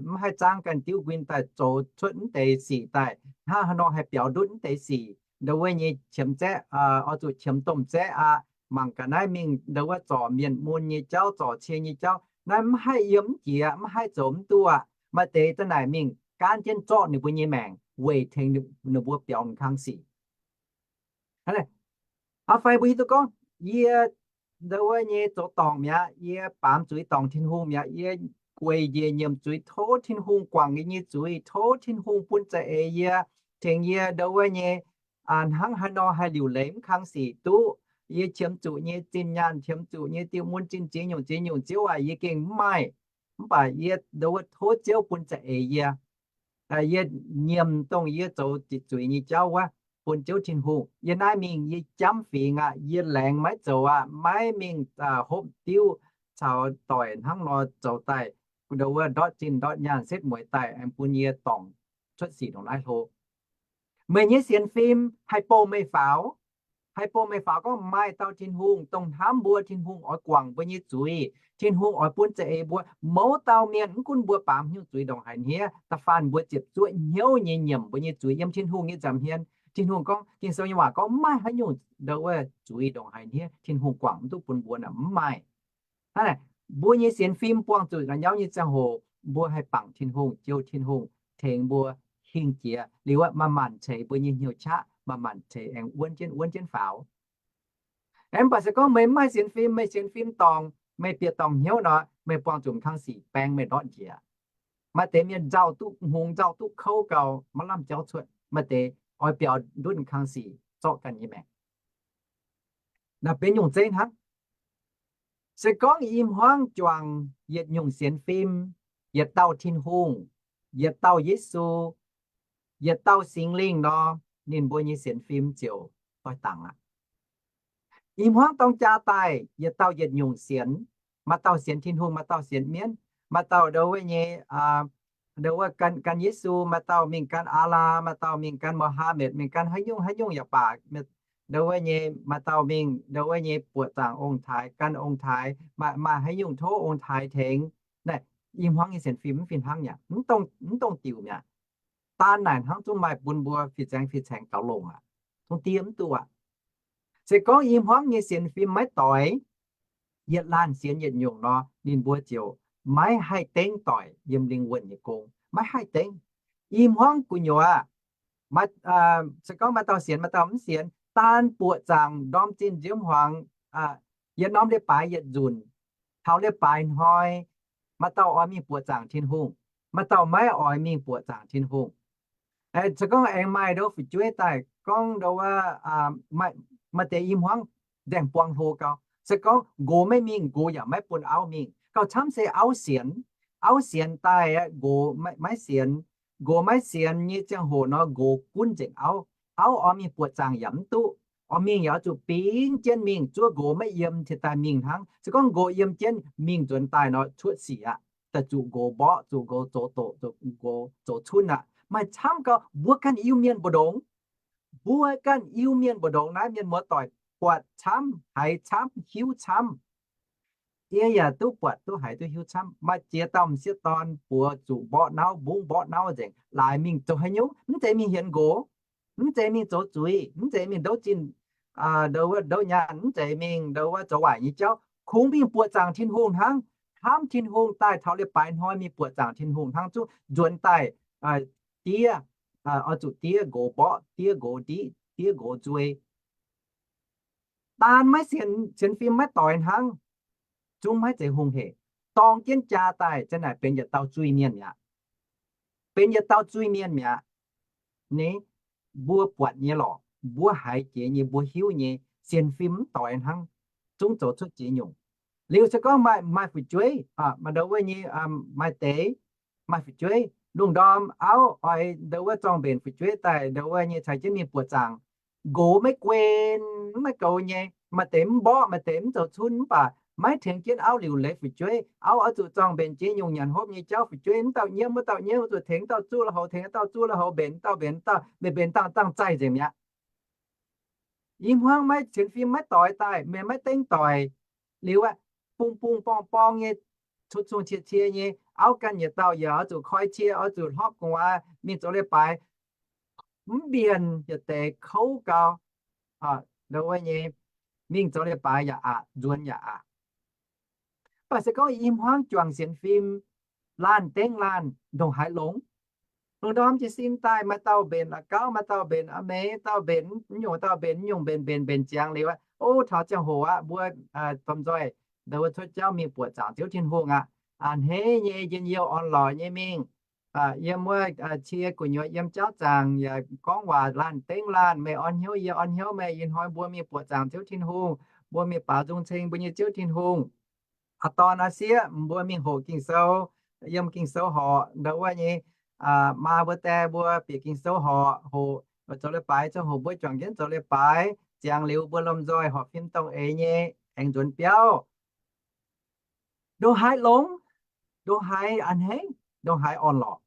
mv haih zaangv ganh diuv nquin daaih zoux cuotv mv deix sic daaih, hnangv haaix nor haih biaux ndutv mv deix sic. Ndau wuov nyei qiemx zaeqv, oix zuqc qiemx domh zaeqv aqv. Mangc gaax naaiv mingh ndau wuov zorc mienh mun nyei jauv, zorc cie nyei jauv, naaiv mv haih yiem mv jiex, mv haih zoux mv duqv aqv. Maaih deix da'naaic mingh gaanv jienv zorqv ninh mbuo nyei maengc weic tengx ninh mbuo biaux m'kang sic. Aa fai mbuo hiuv duqv gorngv, yie ndau wuov nyei zoux dorngc mi'aqv, yie baamz zuiz dorngc Tin-Hungh mi'aqv, yie gueic njiec nyiemc zuiz tov Tin-Hungh guangc yie nyei zuiz, tov Tin-Hungh bun za'eix yie, tengx yie ndau wuov nyei hnangv haaix nor haih liuc leiz mv kang sic duqv. Yie qiemx zuqc nyei zinh nyaanh, qiemx zuqc nyei diuh mun zinh ziex nyungc ziex nyungc, Ziouv aac, yie gengh mv maaih. Mv baac yie ndau wuov tov Ziouv bun za'eix yie. Yie nyiemc dongh yie zoux ziqc zuiz nyei jauv wuov, bun Ziouv Tin-Hungh. Yie naaiv mingh yie jamv fingx aqv, yie laengz maiv zoux aqv, maiv mingh hopv diuv caux doic hnangv nor zoux daaih, ndau wuov ndortv zinh ndortv nyaanh setv mueiz daaih aengx bun yie dorngc cuotv sic ndongc naaiv hlo. Meih nyei sienx fim haih bouh meih faaux, haih bouh meih faaux gorngv maaih dauh Tin-Hungh dongh hnamv mbuo, Tin-Hungh oix guangc mbuo nyei zuiz, Tin-Hungh oix bun za'eix mbuo. Mouz dauh mienh mv gunv mbuo baamz haaix nyungc zuiz ndongc haaix hniev, da'faanh mbuo ziepc zuoqv hnyouv nyei nyiemc mbuo nyei zuiz yiem Tin-Hungh nyei nza'hmien. Tin-Hungh gorngv, Ging-Sou nyei waac gorngv mv maaih haaix nyungc ndau wuov zuiz ndongc haaix hniev Tin-Hungh guangc mv duqv bun mbuo naaic, mv maaih. Hnangv naaic, mbuo nyei sienx fim buangh zuqc ga'nyauv nyei ziangh hoc, mbuo haih bangc Tin-Hungh, jouh Tin-Hungh tengx mbuo hingh jiex liuz aqv, manc-manc ceix mbuo nyei hnyouv qaqv, manc-manc ceix aengx wuonv jienv wuonv jienv faaux. Aengx mv baac se gorngv meih mv maaih sienx fim, meih sienx fim dorngc, meih bieqc dorngc hnyouv nor, meih buangh zuqc m'kang sic baeng meih ndortv njiec. Maaih deix mienh nzauh duqv hngongx, nzauh duqv kouv gau, maiv lamh jauv cuotv. Maaih deix oix biaux ndutv m'kang sic zorqv ganh nyei maengc. Naaiv benx nyungc zeiv hnangv. Se gorngv i hmuangv juangc yietc nyungc sienx fim, yietc dauh Tin-Hungh, yietc dauh Yesu, yietc dauh Singx Lingh nor, ninh mbuo nyei sienx fim ziouc doix dangx aqv. I hmuangv dorng jaa daaih, yietc dauh yietc nyungc sienx. Maaih dauh sienx Tin-Hungh, maaih dauh sienx mienv, maaih dauh ndau wuov nyei, ndau wuov gan, gan Yesu, maaih dauh mingh gan Allah, maaih dauh mingh gan Mohammed, mingh gan haaix nyungc haaix nyungc yaac baac, ndau wuov nyei, maaih dauh mingh ndau wuov nyei buoqc zaangc ong-taaix, gan ong-taaix, maaih, maaih haaix nyungc tov ong-taaix tengx. Naaiv i hmuangv nyei sienx fim mv fih hnangv mi'aqv, mv dongh diuc mi'aqv. Daan naaic hnangv zungv maaih bun mbuo fih zaeng fih caengx gaux longc aqv. Zungv diev mv duqv aqv. Se gorngv i hmuangv nyei sienx fim maiv doix, yietc laanh sienx yietc nyungc nor, ninh mbuo ziouc maiv haih dengv doic yiem lingh wuonh nyei gong, maiv haih dengv. I hmuangv gu'nyuoz, se gorngv maaih dauh sienx, maaih dauh mv sienx, daan buoqc zaangc ndorm zinh nziouv hmuangx, yietc norm leiz-baaix yietc nzunc, taux leiz-baaix hnoi, maaih dauh oix mingh buoqc zaangc Tin-Hungh, maaih dauh maiv oix mingh buoqc zaangc Tin-Hungh. Se gorngv aengx maaih ndau fu'jueiv daaih gorngv ndau wuov, maaih deix i hmuangv nzaeng buang hlo gau. Se gorngv nqox maiv mingh, nqox yaac maiv bun auv mingh. Gauh camv se auv sienx, auv sienx daaih aqv, nqox maiv sienx. Nqox maiv sienx nyei ziangh hoc nor, nqox gunv nzengc auv. Auv oix mingh buoqc zaangc yaac mv duqv. Oix mingh yaac oix zuqc bingx jienv mingh, zuov nqox maiv yiem cingx daaih mingh hnangv. Se gorngv nqox yiem jienv mingh nzuonx daaih nor, cuotv sic aqv. Daaih zuqc nqox mborqv, zuqc nqox zoux doqc, zuqc nqox zoux cunv aqv. Maaih camv gau, mbuo ganh Iu-Mienh mbu'ndongx, mbuo ganh Iu-Mienh mbu'ndongx naaiv mienh muoz-doic buatc camv, haiz camv, hiuv camv. Yie yaac duqv buatc, duqv haiz, duqv hiuv camv. Maaih ziex dauh m'sieqv dorn buoz zuqc mborqv nauv, mbungv mborqv nauv nzengc, laaix mingh zoux haaix nyungc? Mv zeiz mingh hienx nqox, mv zeiz mingh zoux zuiz, mv zeiz mingh ndouv zinh, ndouv nyaanh, mv zeiz mingh ndouv wuov zoux waaic nyei jauv, kungx mingh buoqc zaangc Tin-Hungh hnangv. hnamv Tin-Hungh daaih taux leiz-baaix hnoi mingh buoqc zaangc Tin-Hungh hnangv, zungv nzuonx daaih diev, oix zuqc diev nqox mborqv, diev nqox ndiqv, diev nqox nzuei. Daan maiv sienx, sienx fim maiv doix hnangv, zungv maiv zeiz hungh hec. Dorng jienv jaa daaih za'naaic benx yietc dauh zuiz-mienh mi'aqv. Benx yietc dauh zuiz-mienh mi'aqv. Ni, mbuo buatc nyei lorqc, mbuo haiz jiex nyei, mbuo hiuv nyei, sienx fim mv doix hnangv, zungv zoux cuotv ziex nyungc. Liuz se gorngv maaih, maaih fu'jueiv, maaih ndau wuov nyei, maaih deix, maaih fu'jueiv lungh ndorm auv oix ndau wuov zorng-mbenc fu'jueiv daaih ndau wuov nyei caux jienv mingh buoqc zaangc. Nqox maiv guen, maiv goux nyei, maaih deix mv mborqv, maaih deix mv zoux cunv, mv baac maiv tengx jienv auv liuc leiz fu'jueiv. Auv oix zuqc zorng-mbenc jiex nyungc nyanc hopv nyei jauv, fu'jueiv mv dauh nyiemv wuov dauh nyiemv, oix zuqc tengx dauh zuqv la'haux, tengx dauh zuqv la'haux, mbenc dauh mbenc dauh, mbenc mbenc dangh dangh zaih nzengc mi'aqv. I hmuangv maiv sienx fim maiv doix daaih, meih maiv dengv doic liuz aqv, bung bung borng borng nyei, cun cun cie cie nyei, auv ganh yietc dauh yaac oix zuqc koi cie, oix zuqc hlopv gu'nguaaz mingh zoux leiz-baaix, mv mbienc yietc deix kouv gau, ndau wuov nyei, mingh zoux leiz-baaix yaac aqc, nzuonx yaac aqc. Mv baac se gorngv i hmuangv juangc sienx fim, laanh dengv laanh ndongc haaix longx. Lungh ndorm jiez sin daaih maaih dauh mbenc la'gauv, maaih dauh mbenc a'meix, dauh mbenc mv nyungc, dauh mbenc mv nyungc, mbenc mbenc mbenc ziangx liuz aqv, o, taux ziangh hoc aqv, mbuo domh nzoih ndau wuov cuotv jauv mingh buoqc zaangc Ziouv Tin-Hungh aqv. A'hneiv nyei njien-youh orn-lorqc nyei mingh, yiem wuov cie gu'nyuoz yiem jauv zaangc yaac gorngv waac laanh dengv laanh, meih orn hnyouv yie orn hnyouv meih, ih hnoi mbuo mingh buoqc zaangc Ziouv Tin-Hungh, mbuo mingh baaux nzung ceng mbuo nyei Ziouv Tin-Hungh. Aa, dorn aa sieqv, mbuo mingh hoqc Ging-Sou, yiem Ging-Sou horqc ndau wuov nyei, maa mbuo, die mbuo bieqc Ging-Sou horqc, hoqc zoux leiz-baaix ziangh hoc mbuo juangc jienv zoux leiz-baaix, ziangx liuz mbuo lomh nzoih horpc fim dongh eix nyei aengx nzuonx biauv. Ndongc haaix longx, ndongc haaix a'hneiv, ndongc haaix orn-lorqc.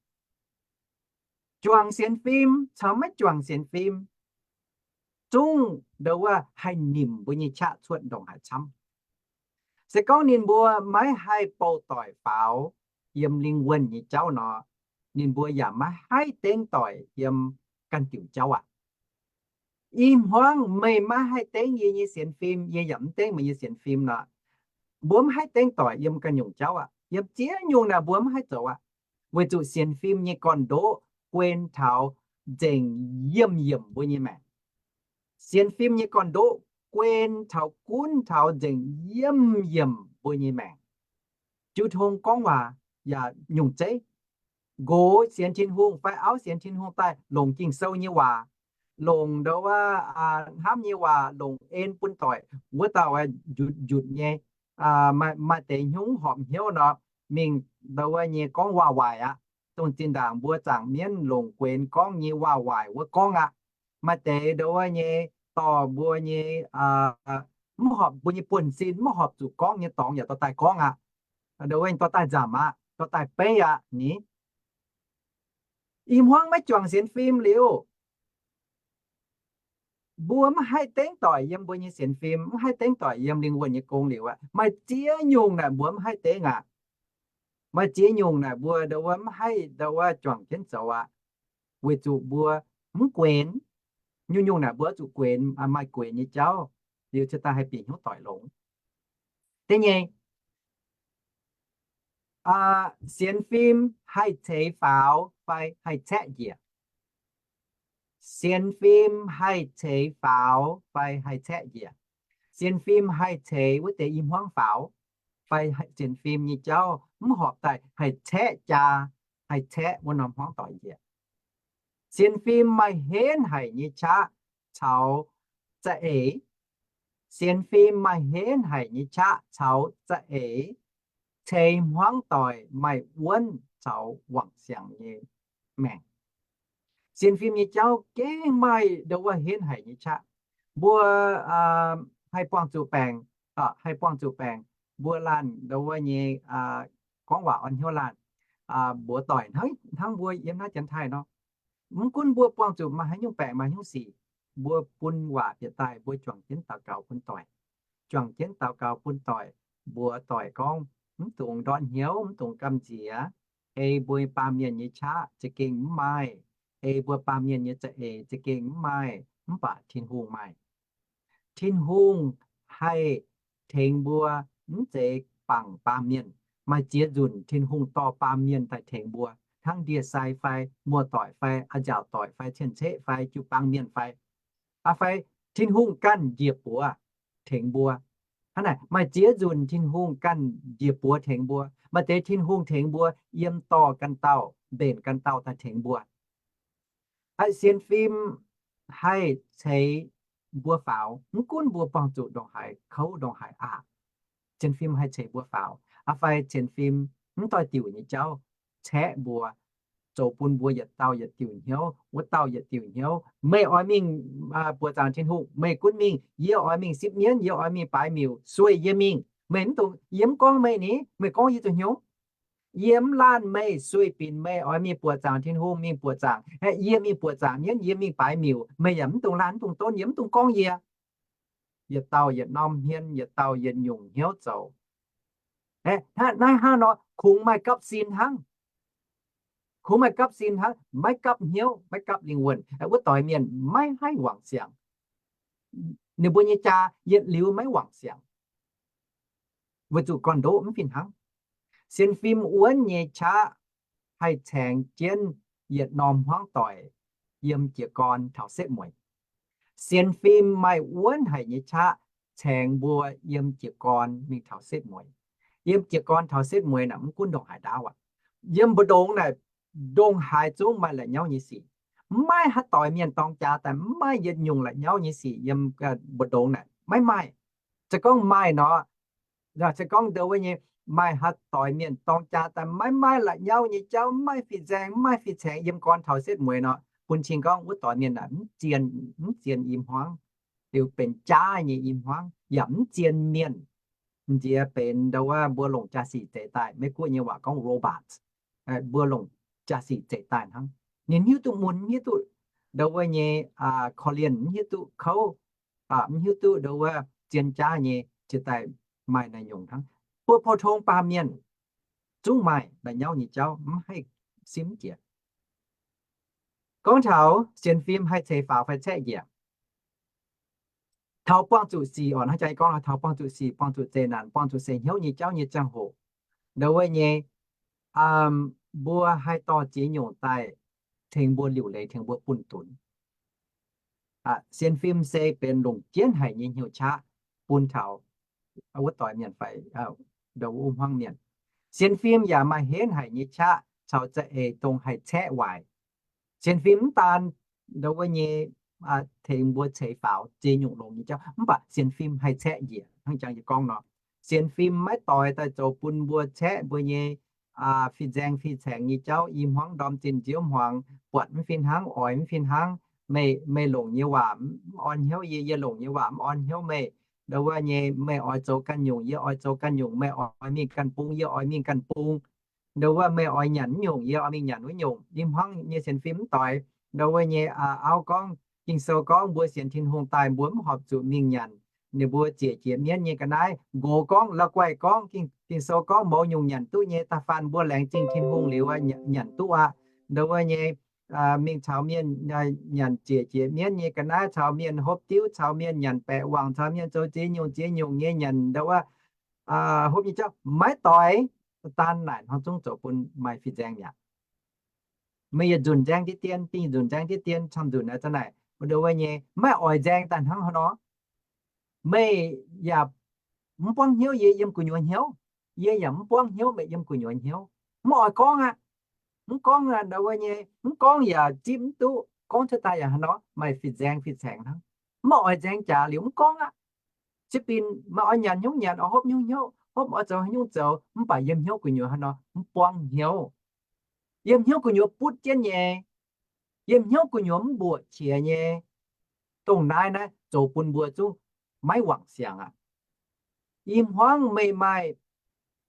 Juangc sienx fim caux maiv juangc sienx fim zungv ndau wuov haih nimc mbuo nyei qaqv cuotv ndongc haaix camv. Se gorngv ninh mbuo maiv haih bouh doic faaux yiem lingh wuonh nyei jauv nor, ninh mbuo yaac maiv haih dengv doic yiem ganh diuc jauv aqv. I hmuangv meih maiv haih dengv yie nyei sienx fim, yie yaac mv dengv meih nyei sienx fim nor, mbuo mv haih dengv doic yiem ganh nyungc jauv aqv. Yiem ziex nyungc naaic mbuo mv haih zoux aqv. Weic zuqc sienx fim nyei gorn-ndoqv guen taux nzengc yiemh yiemc mbuo nyei maengc. Sienx fim nyei gorn-ndoqv guen taux gunv taux nzengc yiemh yiemc mbuo nyei maengc. Jiu tong gorngv waac yaac nyungc zeiv. Nqox sienx Tin-Hungh fai auv sienx Tin-Hungh daaih longc Ging-Sou nyei waac, longc ndau wuov hnamv nyei waac, longc en bun doic, wuov dauh njutc njutc nyei, maaih deix hnyouv horpc hnyouv nor, mingh ndau wuov nyei gorngv waac-waaic aqv. Dongh zinh ndaangc mbuo zaangc mienv longc guenx gorngv nyei waac-waaic wuov gorngv aqv. Maaih deix ndau wuov nyei dorh mbuo nyei, mv horpc mbuo nyei buonv-sin, mv horpc zuqc gorngv nyei dorngx yaac dorh daaih gorngv aqv. Ndau wuov dorh daaih nzamc aqv, dorh daaih beiv aqv ni. I hmuangv maiv juangc sienx fim liuz, mbuo mv haih dengv doic yiem mbuo nyei sienx fim, mv haih dengv doic yiem lingh wuonh nyei gong liuz aqv. Maaih ziex nyungc naaic mbuo mv haih dengv aqv. Maaih ziex nyungc naaic mbuo ndau wuov mv haih ndau wuov juangc jienv zoux aqv. Weic zuqc mbuo mv guenx. Nyungc-nyungc naaic mbuo oix zuqc guenx, maaih guenx nyei jauv, liuz cingx daaih haih bieqc hnyouv doic longx. Da'nyeic, sienx fim haih ceix faaux fai haih caeqv njiec? Sienx fim haih ceix faaux fai haih caeqv njiec? Sienx fim haih ceix wuov deix i hmuangv faaux, fai sienx fim nyei jauv mv horpc daaih haih caeqv jaa, haih caeqv wuov norm hmuangv doic njiec? Sienx fim maaih henv haic nyei qaqv caux za'eix. Sienx fim maaih henv haic nyei qaqv caux za'eix, ceix hmuangv doic maaih wuonv caux wangc siangx nyei maengc. Sienx fim nyei jauv gengh maaih ndau wuov henv haic nyei qaqv. Mbuo haih buangh zuqc baengc, haih buangh zuqc baengc, mbuo laanh ndau wuov nyei gorngv waac orn hnyouv laanh, mbuox doic hnangv mbuo yiem naaiv janx-taiv nor, mv gunv mbuo buangh zuqc maaih haaix nyungc baengc maaih haaix nyungc sic, mbuo bun waac bieqc daaih mbuo juangc jienv daux gaux bun doic. Juangc jienv daux gaux bun doic, mbuox doic gorngv, mv dungx ndortv hnyouv, mv dungx gamh nziex. Ei mbuo baamh mienh nyei qaqv za'gengh mv maaih, ei mbuo baamh mienh nyei za'eix za'gengh mv maaih, mv baac Tin-Hungh maaih. Tin-Hungh haih tengx mbuo, mv zeiz bangc baamh mienh. maaih ziex nzunc Tin-Hungh dorh baamh mienh daaih tengx mbuo, hnangv ndie-sai fai, muoz-doic fai, a'nziaauc doic fai, cien-ceqv fai, jiu-baang mienh fai, aa fai Tin-Hungh ganh njiec buoz tengx mbuo. Hnangv naaic, maaih ziex nzunc Tin-Hungh ganh njiec buoz tengx mbuo. Maaih deix Tin-Hungh tengx mbuo yiem dorh ganh dauh, mbenc ganh dauh daaih tengx mbuo. Aa, sienx fim haih ceix mbuo faaux, mv gunv mbuo buangh zuqc ndongc haaix kouv ndongc haaix aqc. Sienx fim haih ceix mbuo faaux. Aa fai sienx fim mv doix-diuc nyei jauv caeqv mbuo, zoux bun mbuo yietc dauh yietc diuc hnyouv, wuov dauh yietc diuc hnyouv. Meih oix mingh buoz-zaangc Tin-Hungh, meih gunv mingh. Yie oix mingh sipv mienv, yie oix mingh baaix miuc, sueih yie mingh. Meih mv dungx, yie mv gorngv meih ni, meih gorngv yie zuqc hnyouv. Yie mv laanh meih, sueih binc meih oix mingh buoz-zaangc Tin-Hungh, mingh buoz-zaangc. Aeqv, yie mingh buoz-zaangc mienv, yie mingh baaix miuc, meih yaac mv dungx laanh, mv dungx donv, yie mv dungx gorngv yie. Yietc dauh yietc norm hmien, yietc dauh yietc nyungc hnyouv zoux. Aeqv, naaiv hnangv nor kungx maaih gapv sin hnangv. Kungx maaih gapv sin hnangv, maiv gapv hnyouv, maiv gapv lingh wuonh. Aeqv, wuov doix mienh maiv haih wangc siangx. Ninh mbuo nyei jaa yietc liuz maiv wangc siangx, weic zuqc gorn-ndoqv mv fih hnangv. Sienx fim wuonv nyei qaqv haih caengx jienv yietc norm hmuangv doic yiem jiez gorn taux setv mueiz. Sienx fim maaih wuonv haic nyei qaqv caengx mbuo yiem jiez gorn mingh taux setv mueiz. Yiem jiez gorn taux setv mueiz naaic mv gunv ndongc haaix ndaauv aqv. Yiem mbu'ndongx naaic, ndongc haaix zungv maaih la'nyauv nyei sic. Mv maaih haaix doix mienh dorng jaax daaih mv maaih yietc nyungc la'nyauv nyei sic yiem mbu'ndongx naaic maiv maaih. Se gorngv maaih nor, se gorngv ndo wuov nyei, maaih haaix doix mienh dorng jaax daaih maiv maaih la'nyauv nyei jauv, mv maaih fih nzaeng, mv maaih fih caengx yiem gorn taux setv mueiz nor, bun cing gorngv wuov doix mienh naaic mv zien, mv zien i hmuangv, liuz benx jaav nyei i hmuangv, yaac mv zien mienh. Nziex benx ndo wuov mbuo longc jaa-sic zeix daaih, Meiv-Guoqv nyei waac gorngv robot. Mbuo longc jaa-sic zeix daaih hnangv. Ninh hiuv duqv mun, hiuv duqv ndo wuov nyei korv-lienh, mv hiuv duqv kouv, mv hiuv duqv ndo wuov zien jaav nyei, jiex daaih maaih naaiv nyungc hnangv. Mbuo pou-tong baamh mienh zungv maaih la'nyauv nyei jauv, mv haih simv jiex. Gorngv taux sienx fim haih ceix faaux fai caeqv njiec, taux buangh zuqc sic orqc, hnangv jang yie gorngv nor, taux buangh zuqc sic, buangh zuqc zeqc naanc, buangh zuqc seix hnyouv nyei jauv nyei ziangh hoc, ndo wuov nyei, mbuo haih dorh ziex nyungc daaih tengx mbuo liuc leiz, tengx mbuo bunh dunx. Sienx fim se benx longc jienv haic nyei hnyouv qaqv bun taux wuov doix mienh fai ndo wuov hmuangv mienh. Sienx fim yaac maaih henv haic nyei qaqv caux za'eix dongh haih caeqv waaic. Sienx fim mv daan ndo wuov nyei tengx mbuo ceix faaux ziex nyungc longx nyei jauv, mv baac sienx fim haih caeqv njiec. Hnangv jang yie gorngv nor, sienx fim maiv doix daaih zoux bun mbuo caeqv mbuo nyei fih nzaeng fih caengx nyei jauv, i hmuangv ndorm zinh nziouv hmuangx, buatc mv fih hnangv, oix mv fih hnangv. Meih, meih longc nyei waac mv orn hnyouv yie, yie longc nyei waac mv orn hnyouv meih. Ndo wuov nyei, meih oix zoux ganh nyungc, yie oix zoux ganh nyungc, meih oix mingh ganh bung, yie oix mingh ganh bung. Ndo wuov meih oix nyanc mv nyungc, yie oix mingh nyanc wuov nyungc. I hmuangv nyei sienx fim mv doix. Ndo wuov nyei auv gorngv, Ging-Sou gorngv mbuo sienx Tin-Hungh daaih mbuo mv horpc zuqc mingh nyanc ninh mbuo ziec jiex mienv nyei ga'naaiv. Nqox gorngv, la'guaih gorngv, Ging-Sou gorngv mouz nyungc nyanc duqv nyei. Da'faanh mbuo laengz zingh Tin-Hungh liuz nyanc duqv aqv. Ndo wuov nyei mingh caux mienh nyanc ziec jiex mienv nyei ga'naaiv, caux mienh hopv diuv, caux mienh nyanc baeqc wangc, caux mienh zoux ziex nyungc ziex nyungc nyei nyanc ndo wuov hopv nyei jauv maiv doix. Daan naaic hnangv zungv zoux bun maaih fih nzaeng mi'aqv. Meih yietc nzunc nzaeng diqv dien, dingh yietc nzunc nzaeng diqv dien, camv nzunc naaiv za'naaic, ndo wuov nyei maiv oix nzaeng daaih hnangv haaix nor. Meih yaac mv buangv hnyouv yie yiem gu'nyuoz hnyouv, yie yaac mv buangv hnyouv meih yiem gu'nyuoz hnyouv. Mv oix gorngv aqv. Mv gorngv ndo wuov nyei, mv gorngv yaac zipv mv duqv, gorngv cuotv daaih yaac haaix nor maaih fih nzaeng fih caengx hnangv. Mv oix nzaeng jaax liuz mv gorngv aqv. Zipv binh maaih oix nyanc hnyouv nyanc, oix hopv hnyouv hnyouv, hopv oix zoux haaix nyungc zoux, mv baac yiem hnyouv gu'nyuoz haaix nor mv buangv hnyouv. Yiem hnyouv gu'nyuoz butv jienv nyei, yiem hnyouv gu'nyuoz mv mbuoqc qiex nyei. Dongh naaiv naaiv zoux bun mbuo zungv maiv wangc siangx aqv. I hmuangv meih maaih,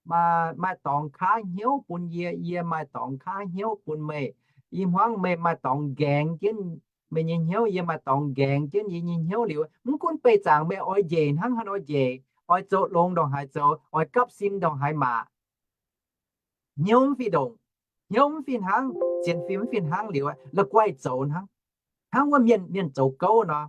maaih dorngx kaav hnyouv bun yie, yie maaih dorngx kaav hnyouv bun meih. I hmuangv meih maaih dorngx nqaengx jienv meih nyei hnyouv, yie maaih dorngx nqaengx jienv yie nyei hnyouv liuz, mv gunv beih zaangc meih oix njiec hnangv haaix nor njiec, oix zoux longx ndongc haaix zoux, oix gapv sin ndongc haaix maac, hnyouv mv fih ndongc, hnyouv mv fih hnangv, sienx fim mv fih hnangv liuz, la'guaih zoux hnangv. Hnangv wuov mienh, mienh zoux gouv nor,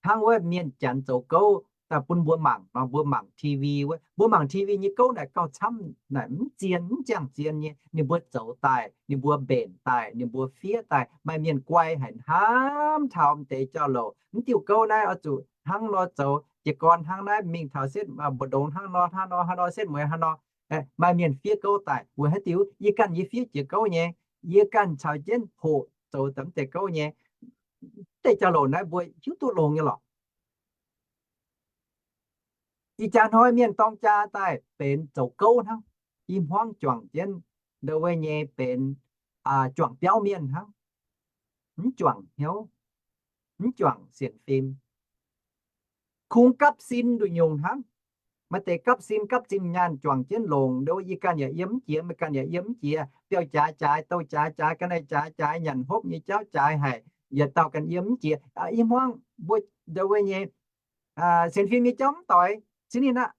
hnangv wuov mienh janx zoux gouv, daaih bun mbuo mangc nor, mbuo mangc T V wuov, mbuo mangc T V nyei gouv naaic gauh camv naaic, mv zien, mv ziangh zien nyei. Ninh mbuo zoux daaih, ninh mbuo mbenc daaih, ninh mbuo fiev daaih, maaih mienh guai haic hnamv taux m'deix jauv-louc. Mv diuh gouv naaiv oix zuqc hnangv nor zoux, jiez gorn hnangv naaiv, mingh taux setv mbu'ndongx hnangv nor, hnangv nor, hnangv nor, setv mueiz hnangv nor. Maaih mienh fiev gouv daaih, weic haaix diuc? Yie ganh yie fiev jiex gouv nyei, yie ganh caux jienv hoqc zoux deix gouv nyei. Deix jauv-louc naaiv mbuo hiuv duqv longx nyei lorqc. Ih jaax hnoi mienh dorng jaa daaih benx zoux gouv hnangv. I hmuangv juangc jienv ndo wuov nyei benx juangc biauv mienh hnangv. Mv juangc hnyouv, mv juangc sienx fim. Kungx gapv sin nduqc nyungc hnangv. Maaih deix gapv sin gapv zinh nyaanh juangc jienv longc, ndo wuov yie ganh yaac yiem mv jiex, meih ganh yaac yiem mv jiex, biauv-jaaix jaaix, douh-jaaix jaaix, ga'naaiv-jaaix jaaix, nyanc hopv nyei jauv jaaix haic, yietc dauh ganh yiem mv jiex. I hmuangv mbuo ndo wuov nyei sienx fim nyei jauv mv doix, zinh ninh aqv.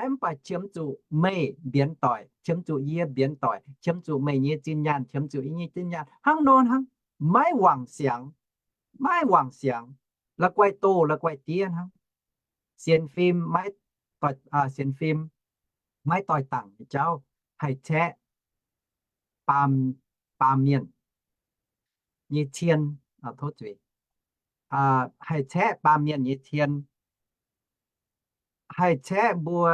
Mv baac qiemx zuqc meih mbienx doic, qiemx zuqc yie mbienx doic, qiemx zuqc meih nyei zinh nyaanh, qiemx zuqc yie nyei zinh nyaanh, hnangv nor hnangv, maiv wangc siangx, maiv wangc siangx, la'guaih doh la'guaih diev hnangv. Sienx fim maiv doix, sienx fim maiv doix dangc nyei jauv, haih caeqv baamh, baamh mienh nyei cien, tov zuiz, haih caeqv baamh mienh nyei cien, haih caeqv mbuo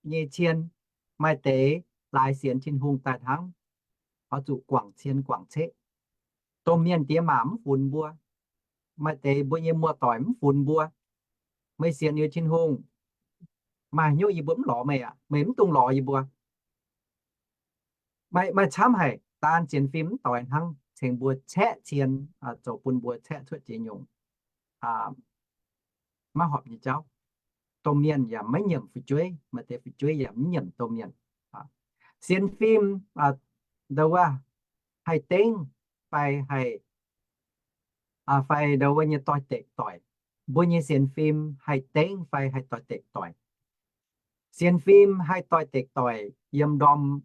nyei cien. Maaih deix laaix sienx Tin-Hungh daaih hnangv, oix zuqc guangc cien guangc ceqv. Domh mienh diex maac mv funx mbuo. Maaih deix mbuo nyei muoz-doic mv funx mbuo. Meih sienx liuz Tin-Hungh, maaih haaix nyungc yie mbuo mv lorz meih aqv, meih mv dungx lorz yie mbuo. Maaih, maaih camv haic, daan sienx fim mv doix hnangv, cingx mbuo caeqv cien, zoux bun mbuo caeqv cuotv ziex nyungc maiv horpc nyei jauv. Domh mienh yaac maiv nyiemc fu'jueiv, maaih deix fu'jueiv yaac mv nyiemc domh mienh. Sienx fim ndo wuov haih dengv fai haih, fai ndo wuov nyei doix-dekc doic. Mbuo nyei sienx fim haih dengv fai haih doix-dekc doic. Sienx fim haih doix-dekc doic yiem ndorm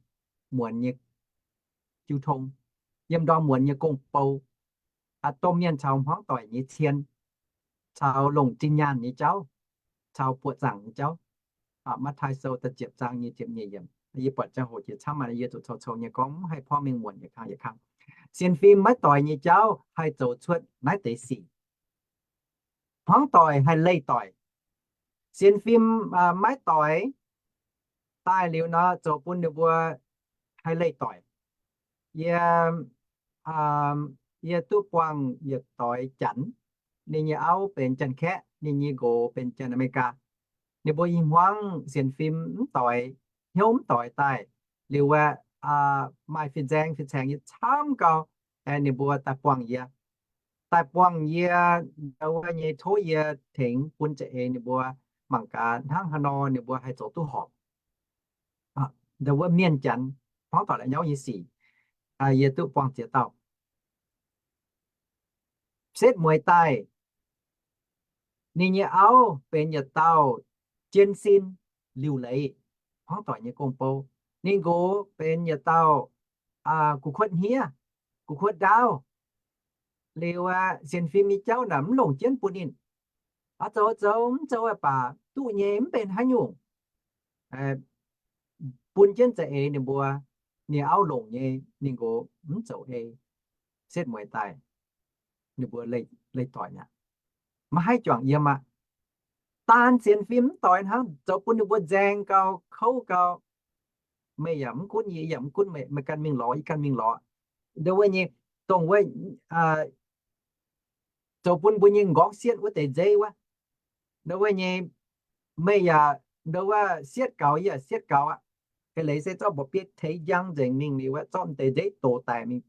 muonz nyei jiu tong, yiem ndorm muonz nyei gong-bou, domh mienh caux hmuangv doic nyei cien, caux longc zinh nyaanh nyei jauv, caux buoqc zaangc nyei jauv. Matv^taai Sou da'ziepc zaang nyei ziepc nyeic yiemc. Yie buatc ziangh hoc jiex camv, yie zuqc cou-cou nyei gorngv, mv haih porv mengh muonc yietc kang yietc kang. Sienx fim maiv doix nyei jauv haih zoux cuotv naaiv deix sic. Hmuangv doic haih leih doic. Sienx fim maiv doix daaih liuz nor, zoux bun ninh mbuo haih leih doic. Yie, yie duqv buangh yietc doix Janx. Ninh nyei auv benx Janx-Kaeqv, ninh nyei nqox benx Janx-America. Ninh mbuo i hmuangv sienx fim mv doix, hnyouv mv doix daaih liuz, maaih fin-nzaeng fin-nzaeng nyei camv gau, ninh mbuo daaih buangh yie, daaih buangh yie, ndo wuov nyei tov yie tengx bun za'eix ninh mbuo mangc gaax hnangv haaix nor ninh mbuo haih zoux duqv horpc. Ndo wuov mienh Janx hmuangv doic la'nyauv nyei sic, yie duqv buangh ziex dauh. Setv mueiz daaih, ninh nyei auv benx yietc dauh jienv sin liuc leiz, hmuangv doic nyei gong-bou. Ninh nqox benx yietc dauh gu'kuotv hniev, gu'kuotv ndaauv. Liuz aqv, sienx fim nyei jauv naaic mv longc jienv bun ninh. Aqv, zoux zoux mv zoux aqv, baac duqv nyei, mv benx haaix nyungc. Bun jienv za'eix ninh mbuo, ninh auv longc nyei, ninh nqox mv zoux ei. Setv mueiz daaih, ninh mbuo leih doic aqv. Maiv haih juangc yiem aqv. Daan sienx fim mv doix hnangv, zoux bun ninh mbuo nzaeng gau, kouv gau. Meih yaac mv gunv yie, yie yaac mv gunv meih, meih ganh mingh lorz, yie ganh mingh lorz. Ndo wuov nyei, dongh wuov, zoux bun mbuo nyei m'nqorngv sienh wuov deix nzeiv wuov. Ndo wuov nyei, meih yaac ndo wuov sietv gaux, yie yaac sietv gaux aqv. Eix leiz se zorqv mba'biei teix njang nzengc mingh liuz, zorqv m'deix nzeiv dox daic mingh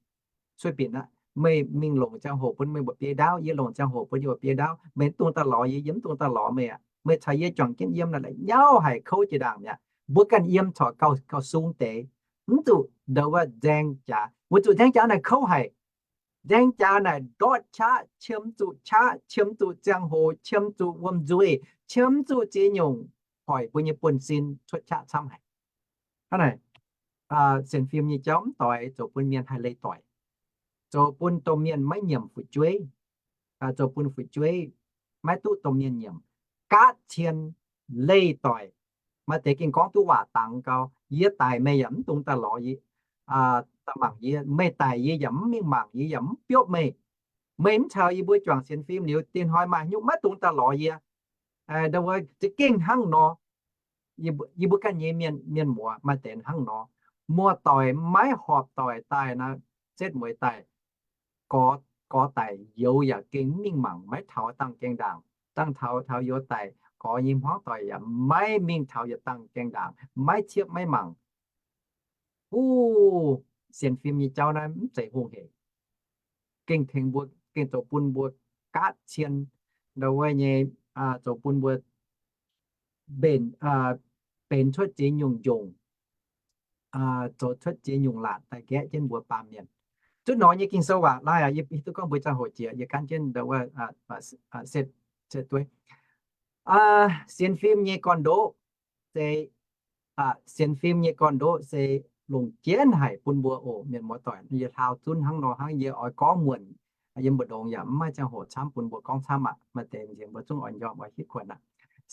cuei binc aqv. Meih mingh longc ziangh hoc bun meih mba'biei ndaauv, yie longc ziangh hoc bun yie mba'biei ndaauv. Meih mv dungx daaih lorz yie, yie mv dungx daaih lorz meih aqv. Meih caux yie juangc jienv yiem naaic la'nyauv haic, kouv jiex ndaangc mi'aqv. Mbuo ganh yiem corc gauh sung deix, mv zuqc ndo wuov nzaeng jaax. Weic zuqc nzaeng jaax naaic kouv haic. Nzaeng jaax naaic ndortv qaqv, qiemx zuqc qaqv, qiemx zuqc ziangh hoc, qiemx zuqc wuom-nzuih, qiemx zuqc ziex nyungc hoic mbuo nyei buonv-sin cuotv qaqv camv haic. Hnangv naaic, sienx fim nyei jauv mv doix, zoux bun mienh haih leih doic, zoux bun domh mienh maiv nyiemc fu'jueiv, zoux bun fu'jueiv maiv duqv domh mienh nyiemc. gaatv cien leih doic. Maaih deix gengh gorngv duqv waac dangx gau, yie daic meih yaac mv dungx daaih lorz yie, daaih mangc yie. Meih daic yie yaac mv mingh mangc, yie yaac mv biopv meih. Meih mv caux yie mbuo juangc sienx fim liuz, dinh hnoi maaih nyungc maiv dungx daaih lorz yie. Ndau wuov za'gengh hnangv nor. Yie mbuo ganh nyei mienh, mienh muoz maaih deix hnangv nor. Muoz-doic maiv horpc doic daaih naaiv, setv mueiz daaih, gorx daic youz yaac gengh mv mingh mangc, maiv taux dangh gaengh ndaangc. Dangh taux, taux youz daic, gorx nyei hmuangv doic yaac maiv mingh taux yietc dangh gaengh ndaangc, maiv ciepv maiv mangc. Uv, sienx fim nyei jauv naaiv mv zeiz hungh hec. Gengh tengx mbuo, gengh zoux bun mbuo gaatv cien, ndau wuov nyei, zoux bun mbuo benx, benx cuotv ziex nyungc njongc, zoux cuotv ziex nyungc laatc daaih nqaeqv jienv mbuo baamh mienh. Zuov nor nyei Ging-Sou waac laai aqv, yie hiuv duqv gorngv mbuo ziangh hoc jiex, yie gaanv jienv ndau wuov, se dueiv. Sienx fim nyei gorn-ndoqv se, sienx fim nyei gorn-ndoqv se longc jienv haic bun mbuo oc, mienh muoz-doic. Yie hlaau zunv hnangv nor hnangv, yie oix gorngv muonc yiem mbu'ndongx yaac mv maaih ziangh hoc camv bun mbuo gorngv camv aqv. Maaih deix nziex mbuo zungv oix njormh oix hitv kuonx aqv.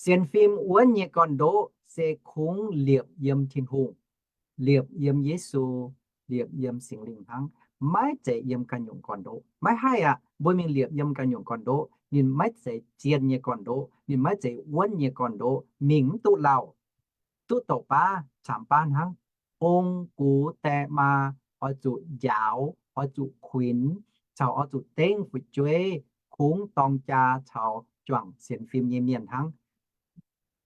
Sienx fim wuonv nyei gorn-ndoqv se kungx liepc yiem Tin-Hungh, liepc yiem Yesu, liepc yiem Singx Lingh hnangv, maiv zeiz yiem ganh nyungc gorn-ndoqv. Maiv haih aqv. Mbuo mingh liepc yiem ganh nyungc gorn-ndoqv, ninh maiv zeiz zien nyei gorn-ndoqv, ninh maiv zeiz wuonv nyei gorn-ndoqv, mingh mv duqv lauh, duqv douc baav camx baav hnangv. Ong gux die maa oix zuqc njaaux, oix zuqc kuinx, caux oix zuqc dengv fu'jueiv kungx dorng jaa caux juangc sienx fim nyei mienh hnangv.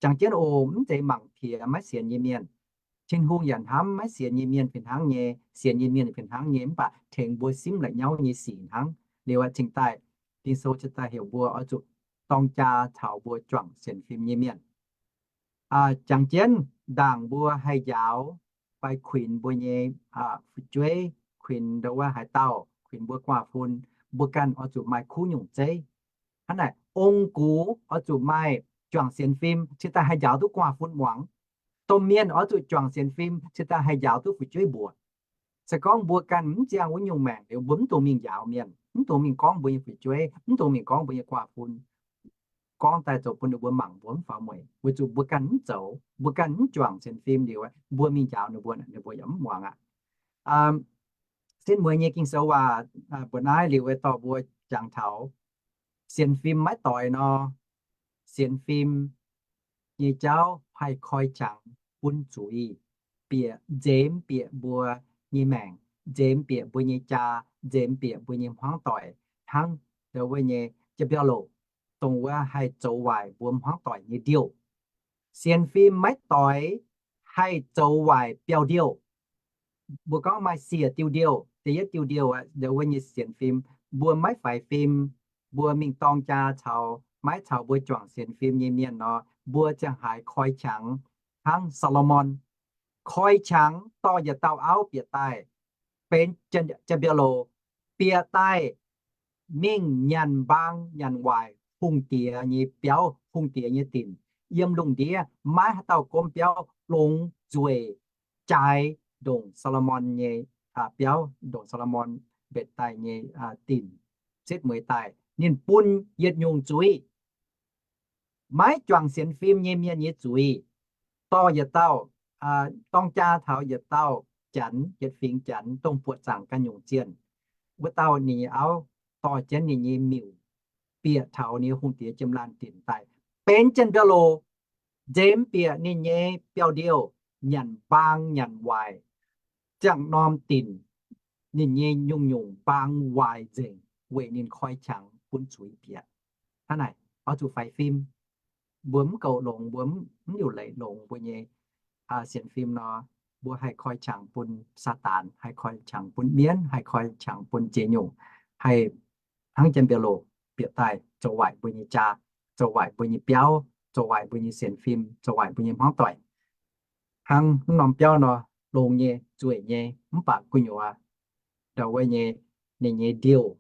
Jangx jienv oc, mv zeiz mangc piex maiv sienx nyei mienh. Tin-Hungh yaac hnamv maiv sienx nyei mienh fih hnangv nyei, sienx nyei mienh fih hnangv nyei, mv baac tengx mbuo simv la'nyauv nyei sic hnangv. Liuz aqv, cingx daaih Ging-Sou cingx daaih heuc mbuo oix zuqc dorng jaa caux mbuo juangc sienx fim nyei mienh. Jangx jienv ndaangc mbuo haih njaaux fai kuinx mbuo nyei fu'jueiv, kuinx ndau wuov haaix dauh, kuinx mbuo guaav fun, mbuo ganh oix zuqc maaih kuv nyungc zeiv. Hnangv naaic, ong-gux oix zuqc maaih juangc sienx fim cingx daaih haih njaaux duqv guaav fun muangx. Domh mienh oix zuqc juangc sienx fim cingx daaih haih njaaux duqv fu'jueiv mbuoqc. Se gorngv mbuo ganh mv ziangh wuov nyungc maengc liuz, mbuo mv dungx mingh njaaux mienh, mv dungx mingh gorngv mbuo nyei fu'jueiv, mv dungx mingh gorngv mbuo nyei guaav fun. Gorngv daaih zoux bun ninh mbuo mangc mbuo mv faaux mueic, weic zuqc mbuo ganh mv zoux, mbuo ganh mv juangc sienx fim liuz, mbuo mingh njaaux ninh mbuo, ninh mbuo yaac mv muangx aqv. Setv mueiz nyei Ging-Sou waac mbuo naaiv liuz, dorh mbuo jangx taux sienx fim maiv doix nor, sienx fim nyei jauv haih koi qangx bun zuiz, bieqc nzemx bieqc mbuo nyei maengc, nzemx bieqc mbuo nyei jaa, nzemx bieqc mbuo nyei hmuangv doic hnangv ndau wuov nyei jaa-mbiauh louc, dongh wuov haih zoux waaic mbuo hmuangv doic nyei ndiouh. Sienx fim maiv doix haih zoux waaic biauv-ndiouh. Mbuo gorngv maaih siec diuh ndiouh. Da'yietv diuh ndiouh aqv, ndau wuov nyei sienx fim, mbuo maiv faix fim, mbuo mingh dorng jaa caux maiv caux mbuo juangc sienx fim nyei mienh nor, mbuo ziangh haaix koi qangx hnangv Saa^lo^morn. Koi qangx dorh yietc dauh auv bieqc daaih, benx jaa-mbiauh louc, bieqc daaih mingh nyanc mbaang nyanc waaic hungh diex nyei biauv, hungh diex nyei dinc. Yiem lungh ndiev maiv haaix dauh gomv biauv longx nzueic jaaix ndongc Saa^lo^morn nyei biauv, ndongc Saa^lo^morn mbenc daaih nyei dinc. Setv mueiz daaih ninh bun yietc nyungc zuiz, maiv juangc sienx fim nyei mienh nyei zuiz, dorh yietc dauh, dorng jaa taux yietc dauh janx, yietc fingx janx, dongh buoqc zaangc ganh nyungc zienh. Wuov dauh ninh nyei auv dorh jienv ninh nyei miuc bieqc taux ninh nyei hungh diex jiem-laanh dinc daaih, benx jaa-mbiauh louc, nzemx bieqc ninh nyei biauv-ndiouh, nyanc mbaang nyanc waaic. Ziangh norm dinc, ninh nyei nyungc-nyungc mbaang waaic nzengc weic ninh koi qangx bun zuiz bieqc. Hnangv naaic, oix zuqc faix fim. Mbuo mv goux longx, mbuo mv liuc leiz longx mbuo nyei sienx fim nor, mbuo haih koi qangx bun Saadaan, haih koi qangx bun mienv, haih koi qangx bun ziex nyungc, haih hnangv jaa-mbiauh louc bieqc daaih zoux waaic mbuo nyei jaa, zoux waaic mbuo nyei biauv, zoux waaic mbuo nyei sienx fim, zoux waaic mbuo nyei hmuangv doic. Hnangv mv norm biauv nor, longx nyei, nzueic nyei, mv baac gu'nyuoz ndau wuov nyei, ninh nyei ndiouh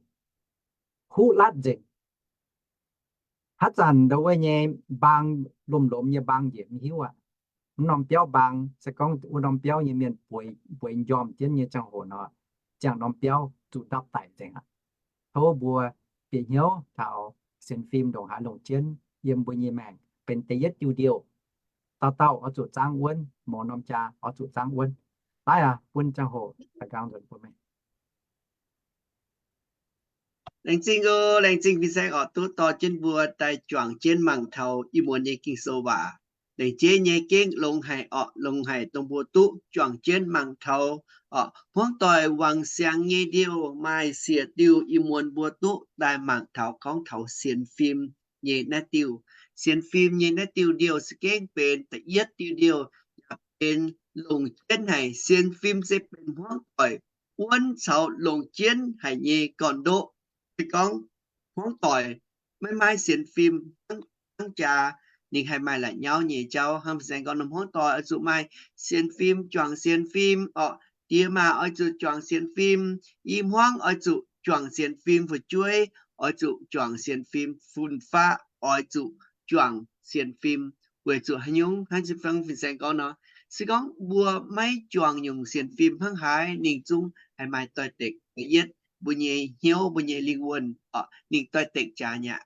huv latv nzengc. Haaix zanc ndau wuov nyei mbaang, lomh-lomh nyei mbaang njiec mv hiuv aqv. Mv norm biauv mbaang, se gorngv wuov norm biauv nyei mienh bueix njormh jienv nyei ziangh hoc nor, ziangh norm biauv zuqc ndapv daic nzengc aqv. Tov mbuo bieqc hnyouv taux sienx fim ndongc haaix longc jienv yiem mbuo nyei maengc, benx da'yietv diuh ndiouh. Dauh dauh oix zuqc zaangv wuonv, mouz norm jaa oix zuqc zaangv wuonv. Naaiv aqv, bun ziangh hoc da'nqaang nzuonx bun meih. Laengz zingh oc, laengz zingh fin-saeng orqc, duqv dorh jienv mbuo daaih juangc jienv mangc taux ih muonz nyei Ging-Sou waac. Laengz jeiv nyei gengh longx haic orqc, longx haic dongh mbuo duqv juangc jienv mangc taux orqc, hmuangv doic wangc siangx nyei ndiouh maaih siec diuh ih muonz mbuo duqv daaih mangc taux gorngv taux sienx fim nyei naaiv diuh. Sienx fim nyei naaiv diuh ndiouh se gengh benx da'yietv diuh ndiouh, yaac benx longc jienv haic. Sienx fim se benx hmuangv doic wuonv caux longc jienv haic nyei gorn-ndoqv. Se gorngv hmuangv doic maiv maaih sienx fim hnangv jaa, ninh haih maaih la'nyauv nyei jauv. Hnangv fin-saeng gorngv nor, hmuangv doic oix zuqc maaih sienx fim, juangc sienx fim orqc. Die maa oix zuqc juangc sienx fim. I hmuangv oix zuqc juangc sienx fim. Fu'jueiv oix zuqc juangc sienx fim. Fun-faqv oix zuqc juangc sienx fim. Weic zuqc haaix nyungc? Hnangv fin-saeng gorngv nor, se gorngv mbuo maiv juangc nyungc sienx fim hnangv haaix, ninh zungv haih maaih doix-dekc. Da'yietv, mbuo nyei hnyouv, mbuo nyei lingh wuonh, ninh doix-dekc jaax nyaqv.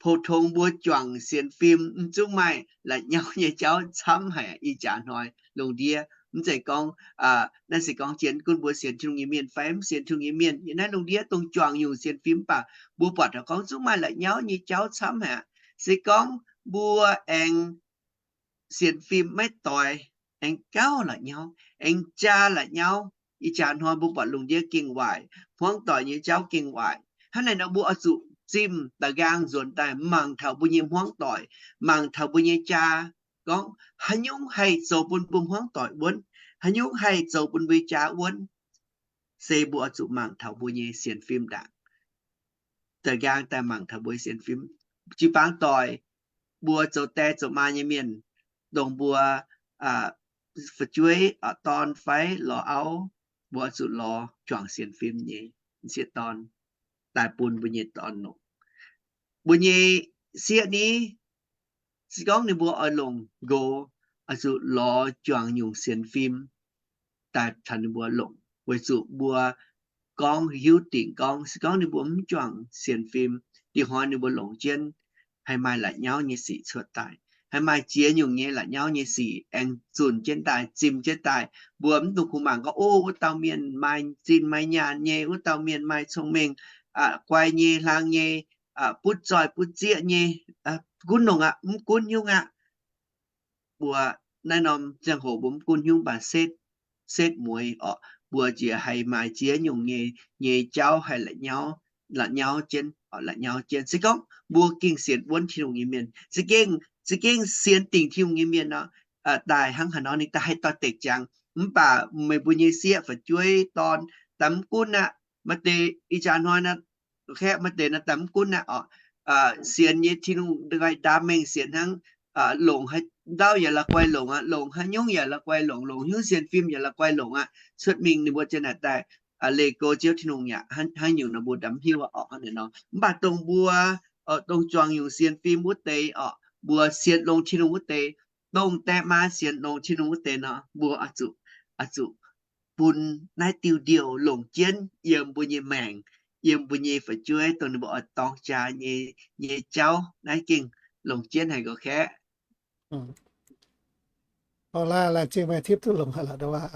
Pou-tong mbuo juangc sienx fim mv zungv maaih la'nyauv nyei jauv camv haic. Ih jaax hnoi lungh ndiev mv zeiz gorngv, naaiv se gorngv jienv gunv mbuo sienx Tin-Hungh nyei mienh fai mv sienx Tin-Hungh nyei mienh, yiem naaiv lungh ndiev dongh juangc nyungc sienx fim mv baac mbuo buatc taux gorngv zungv maaih la'nyauv nyei jauv camv haic. Se gorngv mbuo aengx sienx fim maiv doix, aengx gauh la'nyauv, aengx jaa la'nyauv. Ih jaax hnoi mbuo buatc lungh ndiev gengh waaic, hmuangv doic nyei jauv gengh waaic. Hnangv naaic nor mbuo oix zuqc zimh da'nqaang nzuonx daaih mangc taux mbuo nyei hmuangv doic, mangc taux mbuo nyei jaa, gorngv haaix nyungc haih zoux bun mbuo hmuangv doic wuonv, haaix nyungc haih zoux bun mbuo jaa wuonv, se mbuo oix zuqc mangc taux mbuo nyei sienx fim ndaangc. Da'nqaang daaih mangc taux mbuo sienx fim. Jiu-baang doic, mbuo zoux die zoux maa nyei mienh, dongh mbuo fu'jueiv, dorn fai lorz auv, mbuo oix zuqc lorz juangc sienx fim nyei m'sieqv dorn daaih bun mbuo nyei dorn longc. Mbuo nyei sieqv ni, se gorngv ninh mbuo oix longc nqox, oix zuqc lorz juangc nyungc sienx fim daaih caux ninh mbuo longc, weic zuqc mbuo gorngv hiuv dingc gorngv se gorngv ninh mbuo mv juangc sienx fim, dih hnoi ninh mbuo longc jienv haih maaih la'nyauv nyei sic cuotv daaih, haih maaih ziex nyungc nyei la'nyauv nyei sic aengx zunc jienv daaih, zimh jienv daaih. Mbuo mv dungx kungx mangc gorngv, o, wuov dauh mienh maaih zinh maaih nyaanh nyei, wuov dauh mienh maaih cong-mengh, guai nyei, hlang nyei, butv zoih butv zieqv nyei, gunv longc aqv, mv gunv nyungc aqv. Mbuo naaiv norm ziangh hoc mbuo mv gunv nyungc mv baac setv, setv mueiz orqc, mbuo njiec haih maaih ziex nyungc nyei, nyei jauv haih la'nyauv, la'nyauv jienv, la'nyauv jienv. Se gorngv mbuo gengh sienx wuonv Tin-Hungh nyei mienh, za'gengh, za'gengh sienx dingc Tin-Hungh nyei mienh nor, daaih hnangv haaix nor ninh daaih haih doix-dekc jangx. Mv baac meih mbuo nyei sieqv fu'jueiv dorn daaih mv gunv aqv. Maaih deix ih jaax hnoi naaiv, maaih deix naaiv daaih mv gunv aqv orqc. Sienx nyei Tin-Hungh ndaam mengh sienx hnangv, longc haaix ndau yaac la'guaih longc aqv, longc haaix nyungc yaac la'guaih longc, longc haaix nyungc sienx fim yaac la'guaih longc aqv. Cuotv mingh ninh mbuo ziouc naaic daaih leih go Ziouv Tin-Hungh yaac hnangv nyungc nor mbuo ndamv hiuv orqc. Hnangv naaic nor mv baac dongh mbuo, dongh juangc nyungc sienx fim wuov deix orqc, mbuo sienx longx Tin-Hungh wuov deix, dongh die maa sienx longx Tin-Hungh wuov deix nor, mbuo oix zuqc, oix zuqc bun naaiv diuh ndiouh longc jienv yiem mbuo nyei maengc, yiem mbuo nyei fu'jueiv dongh ninh mbuo oix dorng jaa nyei, nyei jauv. Naaiv gengh longc jienv haic nqox kaeqv. Laengz zingh meih tipv duqv longx haic lorqc,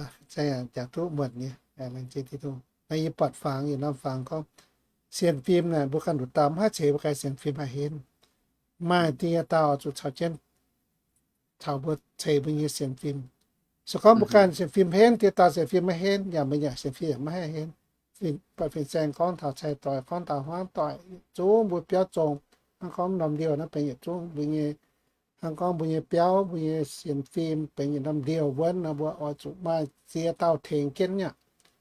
jangx duqv muonc nyei. Laengz zingh Tin-Hungh. Naaiv yie buatc fangx, yie norm fangx gorngv, sienx fim naaic mbuo ganh nduqc dauh mv haih ceix mbuo ganh sienx fim haih henv. Maaih ding nyei dauh zuqc caux jienv caux mbuo ceix mbuo nyei sienx fim. Se gorngv mbuo ganh sienx fim henv, diex dauh sienx fim maiv henv, yaac meih yaac sienx fim yaac maiv haih henv. Fin, baac fin-saeng gorngv taux cai-doix, gorngv taux hmuangv doic, yietc zungv mbuo biauv zong, hnangv gorngv norm ndiouh naaiv benx yietc zungv mbuo nyei, hnangv gorngv mbuo nyei biauv, mbuo nyei sienx fim benx yietc norm ndiouh wuonv nor, mbuo oix zuqc maaih ziex dauh tengx jienv nyei.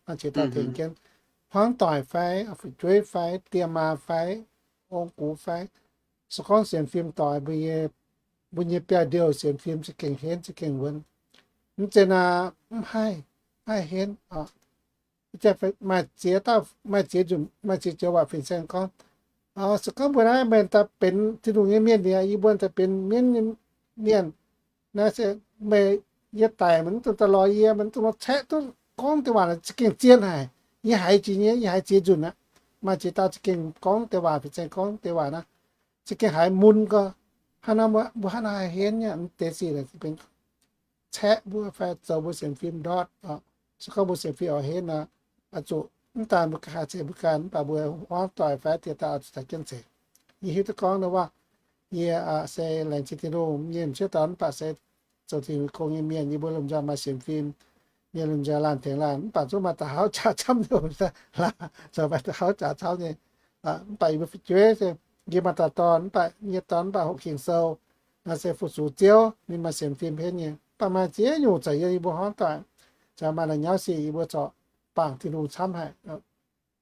Maaih ziex dauh tengx jienv. Hmuangv doic fai, fu'jueiv fai, die maa fai, ong gux fai, se gorngv sienx fim doix mbuo nyei, mbuo nyei biauv-ndiouh sienx fim za'gengh henv za'gengh wuonv. Mv zeiz naaic mv haih, mv haih henv. Maaih ziex dauh, maaih ziex nzunc, maaih ziex joux waac fin-saeng gorngv, se gorngv mbuo naaiv meih daaih benx Tin-Hungh nyei mienh liuz, yie mbuo daaih benx mienv nyei mienh, naaiv se meih, yie daic maiv dungx daaih lorz yie, maiv dungx lorz caeqv duqv gorngv deix waac naaic za'gengh zien haic. Yie haiz jiex nyei, yie haiz ziex nzunc aqv. Maaih ziex dauh za'gengh gorngv deix waac, fin-saeng gorngv deix waac naaiv za'gengh haiz mun gorx, Hnangv nor mbuo, mbuo hnangv nor haih henv nyei, mv deix sic naaic benx caeqv mbuo fai zoux mbuo sienx fim ndortv oc. Se gorngv mbuo sienx fim oix henv nor, oix zuqc mv daan mbuo ganh haih ceix mbuo ganh, mv baac mbuo hmuangv doic fai diex daaih oix zuqc caux jienv ceix. Yie hiuv duqv gorngv nor waac, yie se laengz zingh Tin-Hungh nyei m'sieqv dorn, mv baac se zoux Tin-Hungh gong nyei mienh, yie mbuo lomh nzoih maaih sienx fim, mienh lomh nzoih laanh tengx laanh, mv baac zungv maaih da'hauv jaax camv nyei, zoux maaih da'hauv jaax camv nyei. Mv baac yie mbuo fu'jueiv se, yie maaih dauh dorn, mv baac yie nyei dorn mv baac hoqc Ging-Sou, naaiv se fu-sux Ziouv, ninh maaih sienx fim henv nyei. Mv baac maaih ziex nyungc za'gengh yie mbuo hmuangv doic, caux maaih la'nyauv sic yie mbuo corc bangc Tin-Hungh camv haic,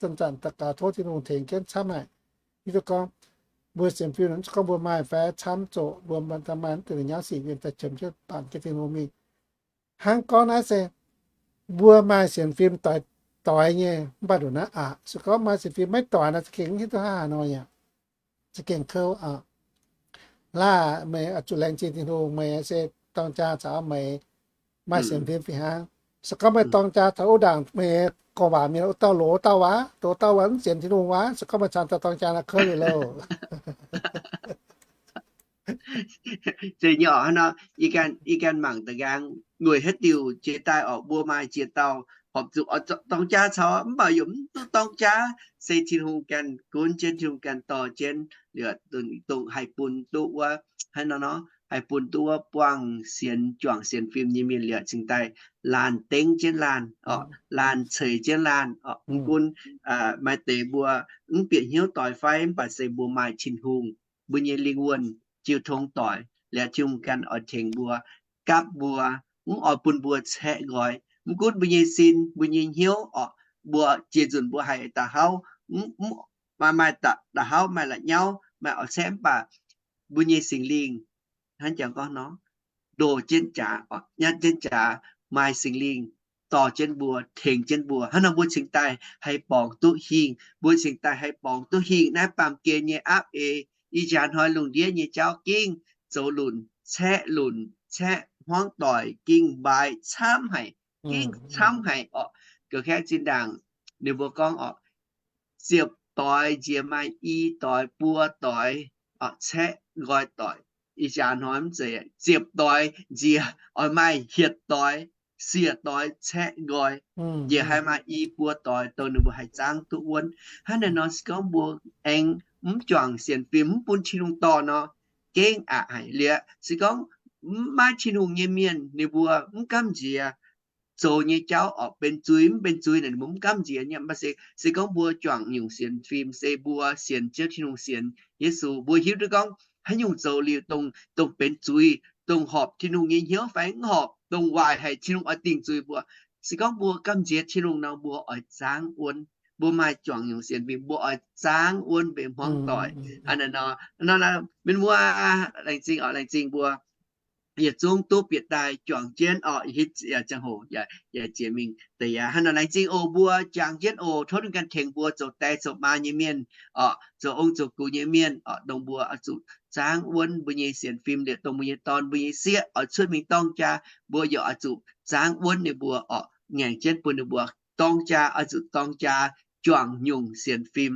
zanc-zanc daux gaux tov Tin-Hungh tengx jienv camv haic. Hiuv duqv gorngv mbuo sienx fim, mv gorngv mbuo maaih fai camv, zoqc mbuo maaih mv deix la'nyauv sic, yiem daaih qiemx jienv bangc jienv Tin-Hungh mingh. Hnangv gorngv naaiv se mbuo maaih sienx fim doix, doix nyei, mv baac nduqc naaiv aqc. Se gorngv maaih sienx fim maiv doix nor, za'gengh mv hiuv duqv hnangv haaix nor yaac za'gengh kouv aqv. Laanh meih oix zuqc laengz zingh Tin-Hungh, meih se dorng jaa caux meih maaih sienx fim fih hnangv. Se gorngv meih dorng jaa taux wuov ndaangc meih gorngv waac mienh wuov dauh loz dauh waac, loz dauh waac mv sienx Tin-Hungh waac, se gorngv meih cangx dorng jaa nor kouv liuz loh. Zeiz nyei oc. Hnangv nor, yie ganh mangc da'nqaang, weic haaix diuc jiex daaih oc, mbuo maaih ziex dauh horpc zuqc dorng jaa caux, mv baac yaac mv duqv dorng jaa, se Tin-Hungh ganh gunv jienv, Tin-Hungh ganh dorh jienv liuz, dongh haih bun duqv wuov, hnangv nor nor, haih bun duqv wuov buangh sienx, juangc sienx fim nyei mienh liuz cingx daaih laanh dengv jienv laanh oc, laanh ceix jienv laanh oc. Mv gunv maaih deix mbuo mv bieqc hnyouv doix fai, mv baac se mbuo maaih Tin-Hungh, mbuo nyei lingh wuonh jiu tong doic, liuz Tin-Hungh ganh oix tengx mbuo, gapv mbuo, mv oix bun mbuo caeqv nqoi. Mv gunv mbuo nyei sin, mbuo nyei hnyouv oc, mbuo jiex nzunc mbuo haiz da'hauv, mv, mv, maaih, maaih da'hauv, maaih la'nyauv, maaih oix caeqv, mv baac mbuo nyei Singx Lingh hnangv jangx gorngv nor, ndoh jienv jaax, nyatv jienv jaax, maaih Singx Lingh dorh jienv mbuo, tengx jienv mbuo. Hnangv nor mbuo cingx daaih haih borngz duqv hingh, mbuo cingx daaih haih borngz duqv hingh naaiv baamh gen nyei aapv eix. Ih jaax hnoi lungh ndiev nyei jauv gengh zoux lunc, caeqv lunc, caeqv hmuangv doic gengh mbaaix camv haic, gengh camv haic oc. Ga'kaeqv zinh ndaangc ninh mbuo gorngv oc, ziepc doix nziex maaih i doix buo doix caeqv nqoi doic. Ih jaax hnoi mv zeiz, ziepc doix nziex oix maaih hietc doix, siec doix caeqv nqoi, njiec haih maaih i buo doix dongh ninh mbuo haih zaangv duqv wuonv. Hnangv naaiv nor se gorngv mbuo aengx mv juangc sienx fim, mv bun Tin-Hungh dorh nor, gengh aqc haic. Liuz se gorngv maiv Tin-Hungh nyei mienh ninh mbuo mv gamh nziex zoux nyei jauv oc, benx zuiz mv benx zuiz naaic ninh mbuo mv gamh nziex nyei. Mv baac se, se gorngv mbuo juangc nyungc sienx fim, se mbuo sienx Ziouv Tin-Hungh, sienx Yesu, mbuo hiuv duqv gorngv haaix nyungc zoux liuz dongh, dongh benx zuiz, dongh horpc Tin-Hungh nyei hnyouv fai mv horpc, dongh waaic haic Tin-Hungh oix dingc zuiz mbuo. Se gorngv mbuo gamh nziex Tin-Hungh nor, mbuo oix zaangv wuonv. Mbuo maaih juangc nyungc sienx fim, mbuo oix zaangv wuonv mbuo hmuangv doic. Hnangv naaiv nor, mienh muoz, laengz zingh oc, laengz zingh mbuo yietc zungv duqv bieqc daaih juangc jienv oc, hitv ziangh hoc yaac jiex mingh daaih yaac hnangv nor. Laengz zingh oc, mbuo jangx jienv oc. Tov ninh ganh tengx mbuo zoux die zoux maa nyei mienh oc, zoux ong zoux gux nyei mienh oc, dongh mbuo oix zuqc zaangv wuonv mbuo nyei sienx fim liuz, dongh mbuo nyei dorn mbuo nyei sieqv oix cuotv mingh dorng jaa, mbuo yaac oix zuqc zaangv wuonv ninh mbuo oc, ngaengc jienv bun ninh mbuo dorng jaa, oix zuqc dorng jaa juangc nyungc sienx fim,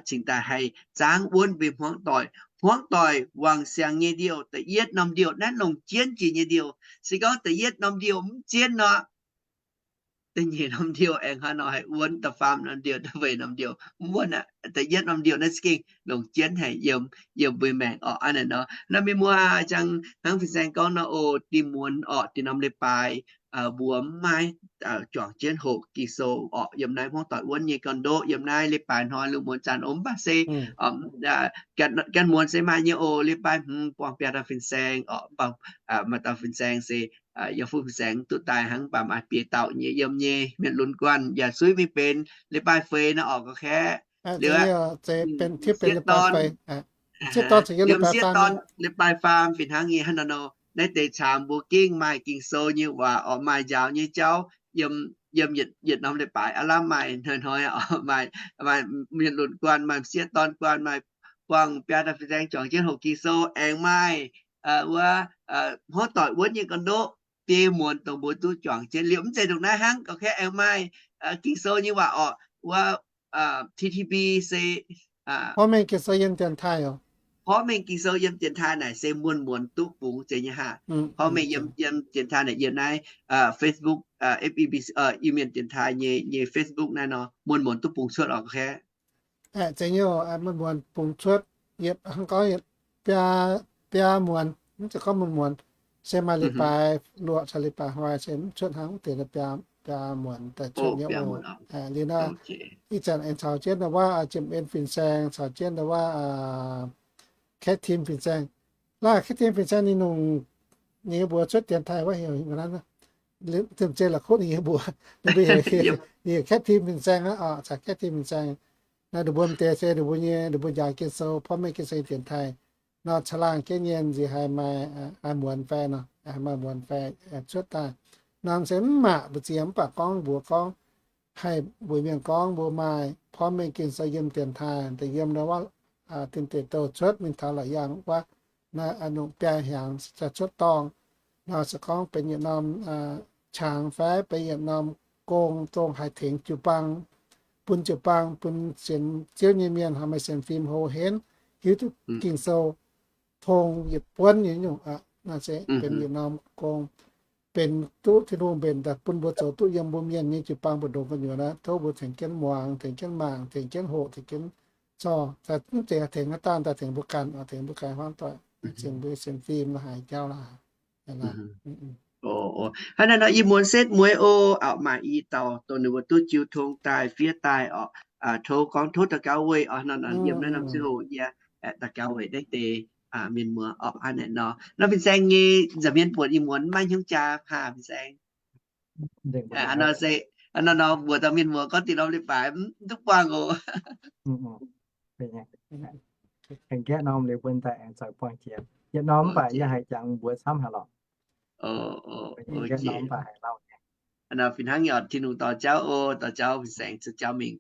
cingx daaih haih zaangv wuonv mbuo hmuangv doic. Hmuangv doic wangc siangx nyei ndiouh, da'yietv norm ndiouh naaiv longc jienv jiex nyei ndiouh. Se gorngv da'yietv norm ndiouh mv jienv nor, da'nyeic norm ndiouh aengx hnangv nor haih wuonv, da'faam norm ndiouh, da'feix norm ndiouh mv wuonv aqv. Da'yietv norm ndiouh naaiv za'gengh longc jienv haic yiem, yiem mbuo maengc oc. Hnangv naaiv nor, naaiv mienh muoz, jangx hnangv fin-saeng gorngv nor oc, dinh muonz oc, dinh norm leiz-baaix mbuo mv maaih juangc jienv hoqc Ging-Sou oc, yiem naaiv hmuangv doic wuonv nyei gorn-ndoqv, yiem naaiv leiz-baaix hnoi lungh muonz zanc oc. Mv baac se ganh muonz se maaih nyei oc. Leiz-baaix hmz buangh biaa dauh fin-saeng oc, maaih dauh fin-saeng se yaac fuqv fin-saeng duqv daaih hnangv, mv baac maaih biei dauh nyei yiem nyei mienh lunx guanh yaac suiv mingh benx leiz-baaix feix nor oc, ga'kaeqv. Liuz aqv, m'sieqv dorn, m'sieqv dorn leiz-baaix faam fih hnangv nyei. Hnangv naaiv nor, naaiv deix caamx mbuo gengh maaih Ging-Sou nyei waac oc, maaih njaaux nyei jauv yiem, yiem yietc norm leiz-baaix aav lamh maaih hnoi-hnoi oc, maaih, maaih mienh lunx guanh, maaih m'sieqv dorn guanh, maaih buangh biaa dauh fin-saeng juangc jienv hoqc Ging-Sou, aengx maaih wuov hmuangv doic wuonv nyei gorn-ndoqv biei muonz dongh mbuo duqv juangc jienv liuz. Mv zeiz ndongc naaiv hnangv, ga'kaeqv, aengx maaih Ging-Sou nyei waac oc, wuov T T B se, mv mengh Ging-Sou yiem dienx taaih oc. porv mengh Ging-Sou yiem dienx taaih naaic se muonz-muonz duqv bungx zeiz nyei haah. Porv mengh yiem, yiem dienx taaih naaic yiem naaiv Facebook, F E B C, Iu-Mienh dienx taaih nyei, nyei Facebook naaiv nor, muonz-muonz duqv bungx cuotv oc. Zeiz nyei, muonz-muonz bungx cuotv, yietc hnangv gorngv biaa, biaa muonz, mv zeiz gorngv muonz-muonz, se maaih leiz-baaix luoqc caux leiz-baaix hnoi se mv cuotv hnangv, wuov deix biaa, biaa muonz daaih cuotv nyei oc. Liuz naaiv ih zanc aengx caux jienv ndau wuov Jiem En fin-saeng caux jienv ndau wuov Cat Tim fin-saeng. Laaih Cat Tim fin-saeng ninh nungc, ninh mbuo cuotv dienx taaih wuov heuc, heuc Cat Tim fin-saeng aqv, caux Cat Tim fin-saeng. Naaiv ninh mbuo m'deix se ninh mbuo nyei, ninh mbuo njaaux Ging-Sou, porv mengh Ging-Sou dienx taaih nor, caangh laangh jienv nyei nziex haiz maaih, haiz muonz fai nor, haiz maaih muonz fai cuotv daaih. Norm se mv maaih mbu'ziex, mv baac gorngv mbuox gorngv, haih mbuox mienh gorngv mbuo maaih porv mengh Ging-Sou yiem dienx taaih, da'yiem ndau wuov Tin Deic Douh cuotv mingh taux La'yaangh wuov, naaiv nungc biaa hnyangx cuotv dorngh. Nor se gorngv benx yietc norm qangx fai benx yietc norm gong, dongh haih tengx jiu-baang, bun jiu-baang, bun sienx Ziouv nyei mienh haih maaih sienx fim, houv henv hiuv duqv Ging-Sou tong yietc buonv nyei nyungc aqv. Naaiv se benx yietc norm gong, benx duqv Tin-Hungh mbenc daaih bun mbuo zoux duqv yiem mbuo mienh nyei jiu-baang mbu'ndongx gu'nyuoz aqv. Tov mbuo tengx jienv muangx, tengx jienv mangc, tengx jienv hoqc, tengx jienv zorqv, mv zeiz tengx haaix dauh daaih, tengx mbuo ganh, tengx mbuo ganh hmuangv doic, zinh mbuo sienx fim la'haaix jauv la'haaix. Hnangv naaiv nor, ih muonz setv mueiz oc, auc maaih i dauh dongh ninh mbuo duqv jiu tong daaih fiev daaih oc. Tov gorngv tov daux gaux weic oc. Nor yiem naaiv norm ziangh hoc yie daux gaux weic naaiv deix mienh muoz oc. Hnangv naaiv nor, nor fin-saeng nyei nza'hmien buonc ih muonz maiv hnyouv jaa hnangv fin-saeng. Nor se, nor nor mbuox dauh mienh muoz gorngv dinh norm leiz-baaix mv duqv buangh oc. Yietc norm mv baac yie haiz jangx mbuox camv haic lorqc. Nor fih hnangv nyei, Tin-Hungh dorh jauv oc, dorh jauv fin-saeng za'jauv mingh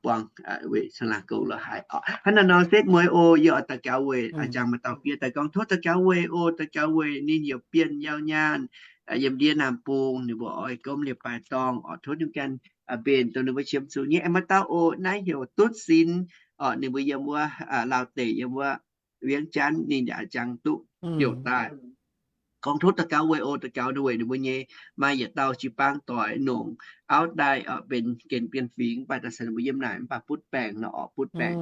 buangh weic caangh laangh gong la'haaix oc. Hnangv naaiv nor setv mueiz oc, yie oix daux gaux weic jangx maaih dauh fiev daaih gorngv tov daux gaux weic oc, daux gaux weic ninh yaac bienh yauh nyaanh yiem ndiev naamh bung, ninh mbuo oix gomv leiz-baaix dorngh oc. Tov ninh ganh mbenc dongh ninh mbuo qiemx zuqc nyei. Aengx maaih dauh oc, naaiv heuc Dutv Sin oc, ninh mbuo yiem wuov Laauv deic, yiem wuov Viengv Janv, ninh yaac jangx duqv heuc daaih gorngv tov daux gaux weic oc, daux gaux weic ninh mbuo nyei maaih yietc dauh jiu-baang doic nongc auv daaih oc, benx Gen Bienh Fingx, mv baac daaih se ninh mbuo yiem naaic mv baac butv baengc nor oc, butv baengc.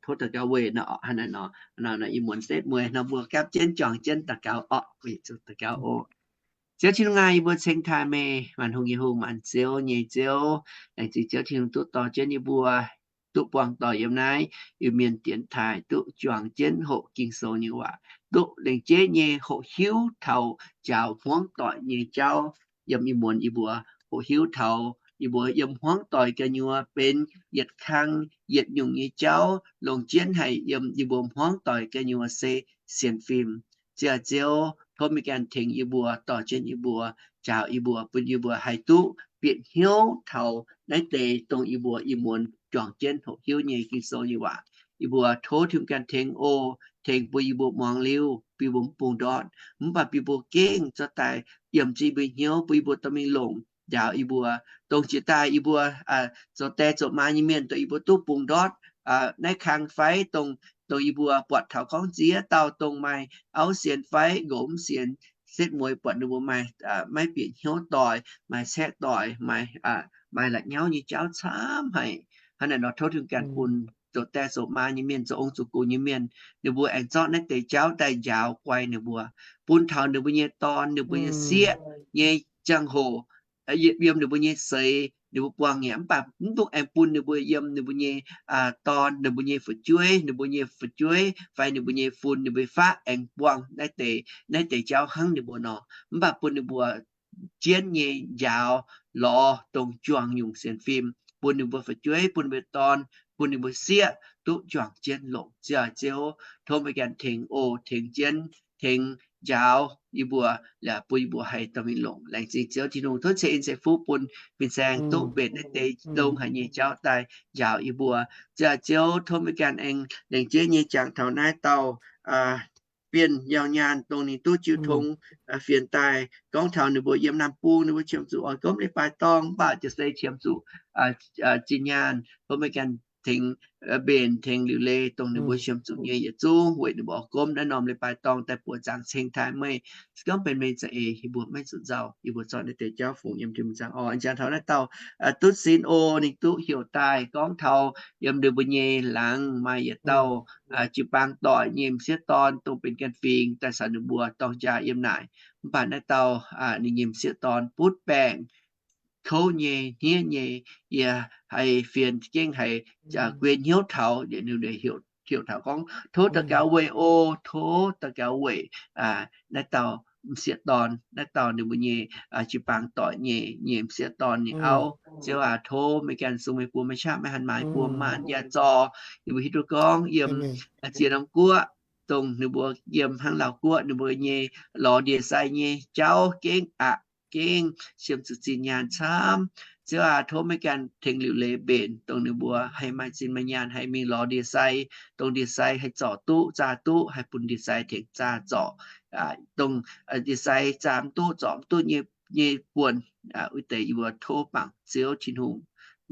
Tov daux gaux weic nor oc. Hnangv naaiv nor, ih muonz setv mueiz nor mbuo gapv jienv juangc jienv daux gaux oc. Weic zuqc daux gaux oc. Ziouv Tin-Hungh aac, yie mbuo ceng taaih meih, maanc hungh nyei Hungh, maanc ziouv nyei Ziouv. Laengz zingh Ziouv Tin-Hungh duqv dorh jienv yie mbuo duqv buangh doic yiem naaiv Iu-Mienh dienx taaih, duqv juangc jienv hoqc Ging-Sou nyei waac, duqv lengc jeiv nyei hoqc hiuv taux njaaux hmuangv doic nyei jauv. Yiem ih muonz yie mbuo hoqc hiuv taux yie mbuo yiem hmuangv doic gu'nyuoz benx yietc kang yietc nyungc nyei jauv, longc jienv haic yiem yie mbuo hmuangv doic gu'nyuoz se sienx fim. Ziouv, Ziouv, tov meih ganh tengx yie mbuo, dorh jienv yie mbuo, njaaux yie mbuo, bun yie mbuo haih duqv bieqc hnyouv taux naaiv deix dongh yie mbuo ih muonz juangc jienv hoqc hiuv nyei Ging-Sou nyei waac. Yie mbuo tov Tin-Hungh ganh tengx oc, tengx bun yie mbuo muangx liuz, bun yie mbuo mv bung ndortv, mv baac bun yie mbuo gengh zorqv daaih yiemc zuqc yie mbuo hnyouv, bun yie mbuo dorh mingh longc njaaux yie mbuo, dongh jiex daaih yie mbuo zoux die zoux maa nyei mienh, dongh yie mbuo duqv bung ndortv naaiv kang fai dongh, dongh yie mbuo buatc taux gorngv ziex dauh dongh maaih auv sienx fai nqox mv sienx, setv mueiz buatc ninh mbuo maaih, maiv bieqc hnyouv doic, maaih caeqv doic, maaih, maaih la'nyauv nyei jauv camv haic. Hnangv naaic nor tov Tin-Hungh ganh bun zoux die zoux maa nyei mienh, zoux ong zoux gux nyei mienh, ninh mbuo aengx zorqv naaiv deix jauv daaih njaaux guai ninh mbuo, bun taux ninh mbuo nyei dorn, ninh mbuo nyei sieqv nyei ziangh hoc, yiem ninh mbuo nyei seix ninh mbuo buangh nyei, mv baac mv dungx aengx bun ninh mbuo yiem ninh mbuo nyei dorn, ninh mbuo nyei fu'jueiv, ninh mbuo nyei fu'jueiv fai ninh mbuo nyei fun, ninh mbuo nyei faqv aengx buangh naaiv deix, naaiv deix jauv hnangv ninh mbuo nor. Mv baac bun ninh mbuo jienv nyei njaaux lorz dongh juangc nyungc sienx fim, bun ninh mbuo fu'jueiv, bun ninh mbuo dorn, bun ninh mbuo sieqv duqv juangc jienv longc. Ziouv, Ziouv, tov meih ganh tengx oc, tengx jienv, tengx njaaux yie mbuo, bun yie mbuo haih dorh mingh longc. Laengz zingh Ziouv Tin-Hungh, tov ceix en ceix fuqv bun fin-saeng duqv mbenc naaiv deix longx haic nyei jauv daaih njaaux yie mbuo. Ziouv, Ziouv, tov meih ganh aengx lengc jeiv nyei jangx taux naaiv dauh bienh yauh nyaanh dongh ninh duqv jiu tong fienx daaih gorngv taux ninh mbuo yiem naamh bung ninh mbuo qiemx zuqc oix gomv leiz-baaix dorngh, mv baac jiez se qiemx zuqc zinh nyaanh. Tov meih ganh tengx mbenc tengx liuc leiz dongh ninh mbuo siemv zuqc nyei yietc zungv weic ninh mbuo oix gomv naaiv norm leiz-baaix dorngh daaih buoqc zaangc ceng taaih meih. Se gorngv benx meih za'eix, yie mbuo maiv zuqc nzauh, yie mbuo zorqv naaiv deix jauv fungx yiem Tin-Hungh zaangc orv. Njang taux naaiv dauh duqv sin o, ninh duqv heuc daaih gorngv taux yiem ninh mbuo nyei laangz maaih yietc dauh jiu-baang doic nyei m'sieqv dorn dongh benx ganh fingx daaih caux ninh mbuo dorng jaa yiem naaic. Mv baac naaiv dauh ninh nyei m'sieqv dorn butv baengc, kouv nyei, hniev nyei, yie haih fienx gengh haiz guei hnyouv taux, heuc taux gorngv, tov daux gaux weic o, tov daux gaux weic naaiv dauh m'sieqv dorn, naaiv dauh ninh mbuo nyei jiu-baang doic nyei, nyei m'sieqv dorn nyei auv. Ziouv aac, tov meih ganh sung meih buoz, meih qaqv meih hanc maaiz buoz maanh yaac zorc yie mbuo hiuv duqv gorngv yiem ziex norm guoqv dongh ninh mbuo yiem hnangv Laauv guoqv ninh mbuo nyei lorz ndie-sai nyei jauv gengh aqc gengh siemv zuqc zinh nyaanh camv. Ziouv aac, tov meih ganh tengx liuc leiz mbenc dongh ninh mbuo haih maaih zinh maaih nyaanh haih mingh lorz ndie-sai, dongh ndie-sai haih zorc duqv zaah duqv, haih bun ndie-sai tengx zaah zorc, dongh ndie-sai zaah mv duqv zorc mv duqv nyei buonc, wuov deix yie mbuo tov bangc Ziouv Tin-Hungh,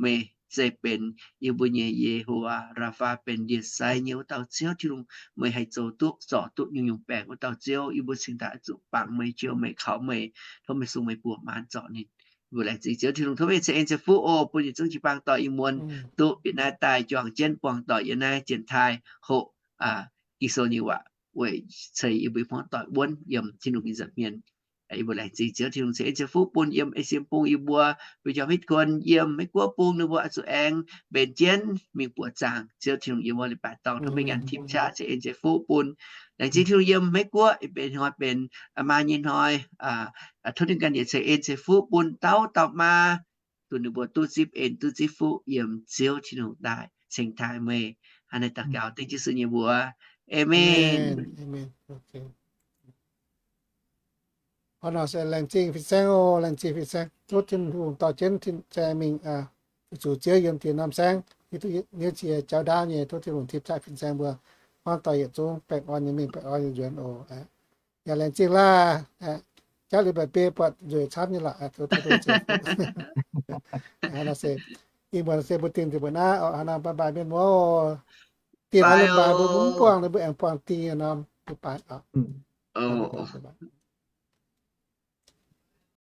meih se benx yie mbuo nyei Ye^ho^waa Rapha, benx ndie-sai nyei wuov dauh Ziouv Tin-Hungh. Meih haih zoux duqv zorc duqv nyungc-nyungc baengc wuov dauh Ziouv. Yie mbuo cingx daaih zuqc bangc meih, jouh meih, kaux meih. Tov meih sung meih buoz maanz zorc ninh. Yie mbuo laengz zingh Ziouv Tin-Hungh, tov meih ceix en ceix fuqv oc bun yietc zungv jiu-baang doic Iu-Muonz duqv bieqc naaiv daaih juangc jienv buangh doic yiem naaiv zien taaih hoqc Ging-Sou nyei waac weic ceix yie mbuo hmuangv doic wuonv yiem Tin-Hungh nyei nza'hmien. Yie mbuo laengz zingh Ziouv Tin-Hungh ceix en ceix fuqv bun yiem Esie Bung yie mbuo, mbuo njormh hitv kuon yiem Meiv Guoqv Bung ninh mbuo oix zuqc aengx mbenc jienv mingh buoqc zaangc Ziouv Tin-Hungh yiem wuov leiz-baaix dorngh. Tov meih ganh tipc qaqv ceix en ceix fuqv bun. Laengz zingh Tin-Hungh yiem Meiv Guoqv, benx hnoi benx maa nyei hnoi, tov ninh ganh yietc ceix en ceix fuqv bun dauh dauh maa, dongh ninh mbuo duqv zipv en duqv zipv fuqv yiem Ziouv Tin-Hungh daaih ceng taaih meih. Hnangv naaiv daux gaux dengv Yesu nyei mbuox. Aamen. Hnangv nor se laengz zingh fin-saeng oc, laengz zingh fin-saeng. Tov Tin-Hungh dorh jienv fin-saeng mingh, zuqc Ziouv yiem diex norm saengv, hiuv duqv hnyouv jiex jauv ndaauv nyei. Tov Tin-Hungh tipc qaqv fin-saeng mbuo hmuangv doic yietc zungv baengh orn nyei mingh, baengh orn nyei nzuonx oc. Yaac laengz zingh laah, jauv liuz mba'biei buatc nzueic camv nyei lorqc. Tov Tin-Hungh ceix fuqv. Hnangv nor se, ih muonz se mbuo dingh nzengc mbuo naaiv oc. Hnangv nor bye bye mienh muoz. Dingh nor leiz-baaix mbuo mv buangh, mbuo aengx buangh dingh norm leiz-baaix oc.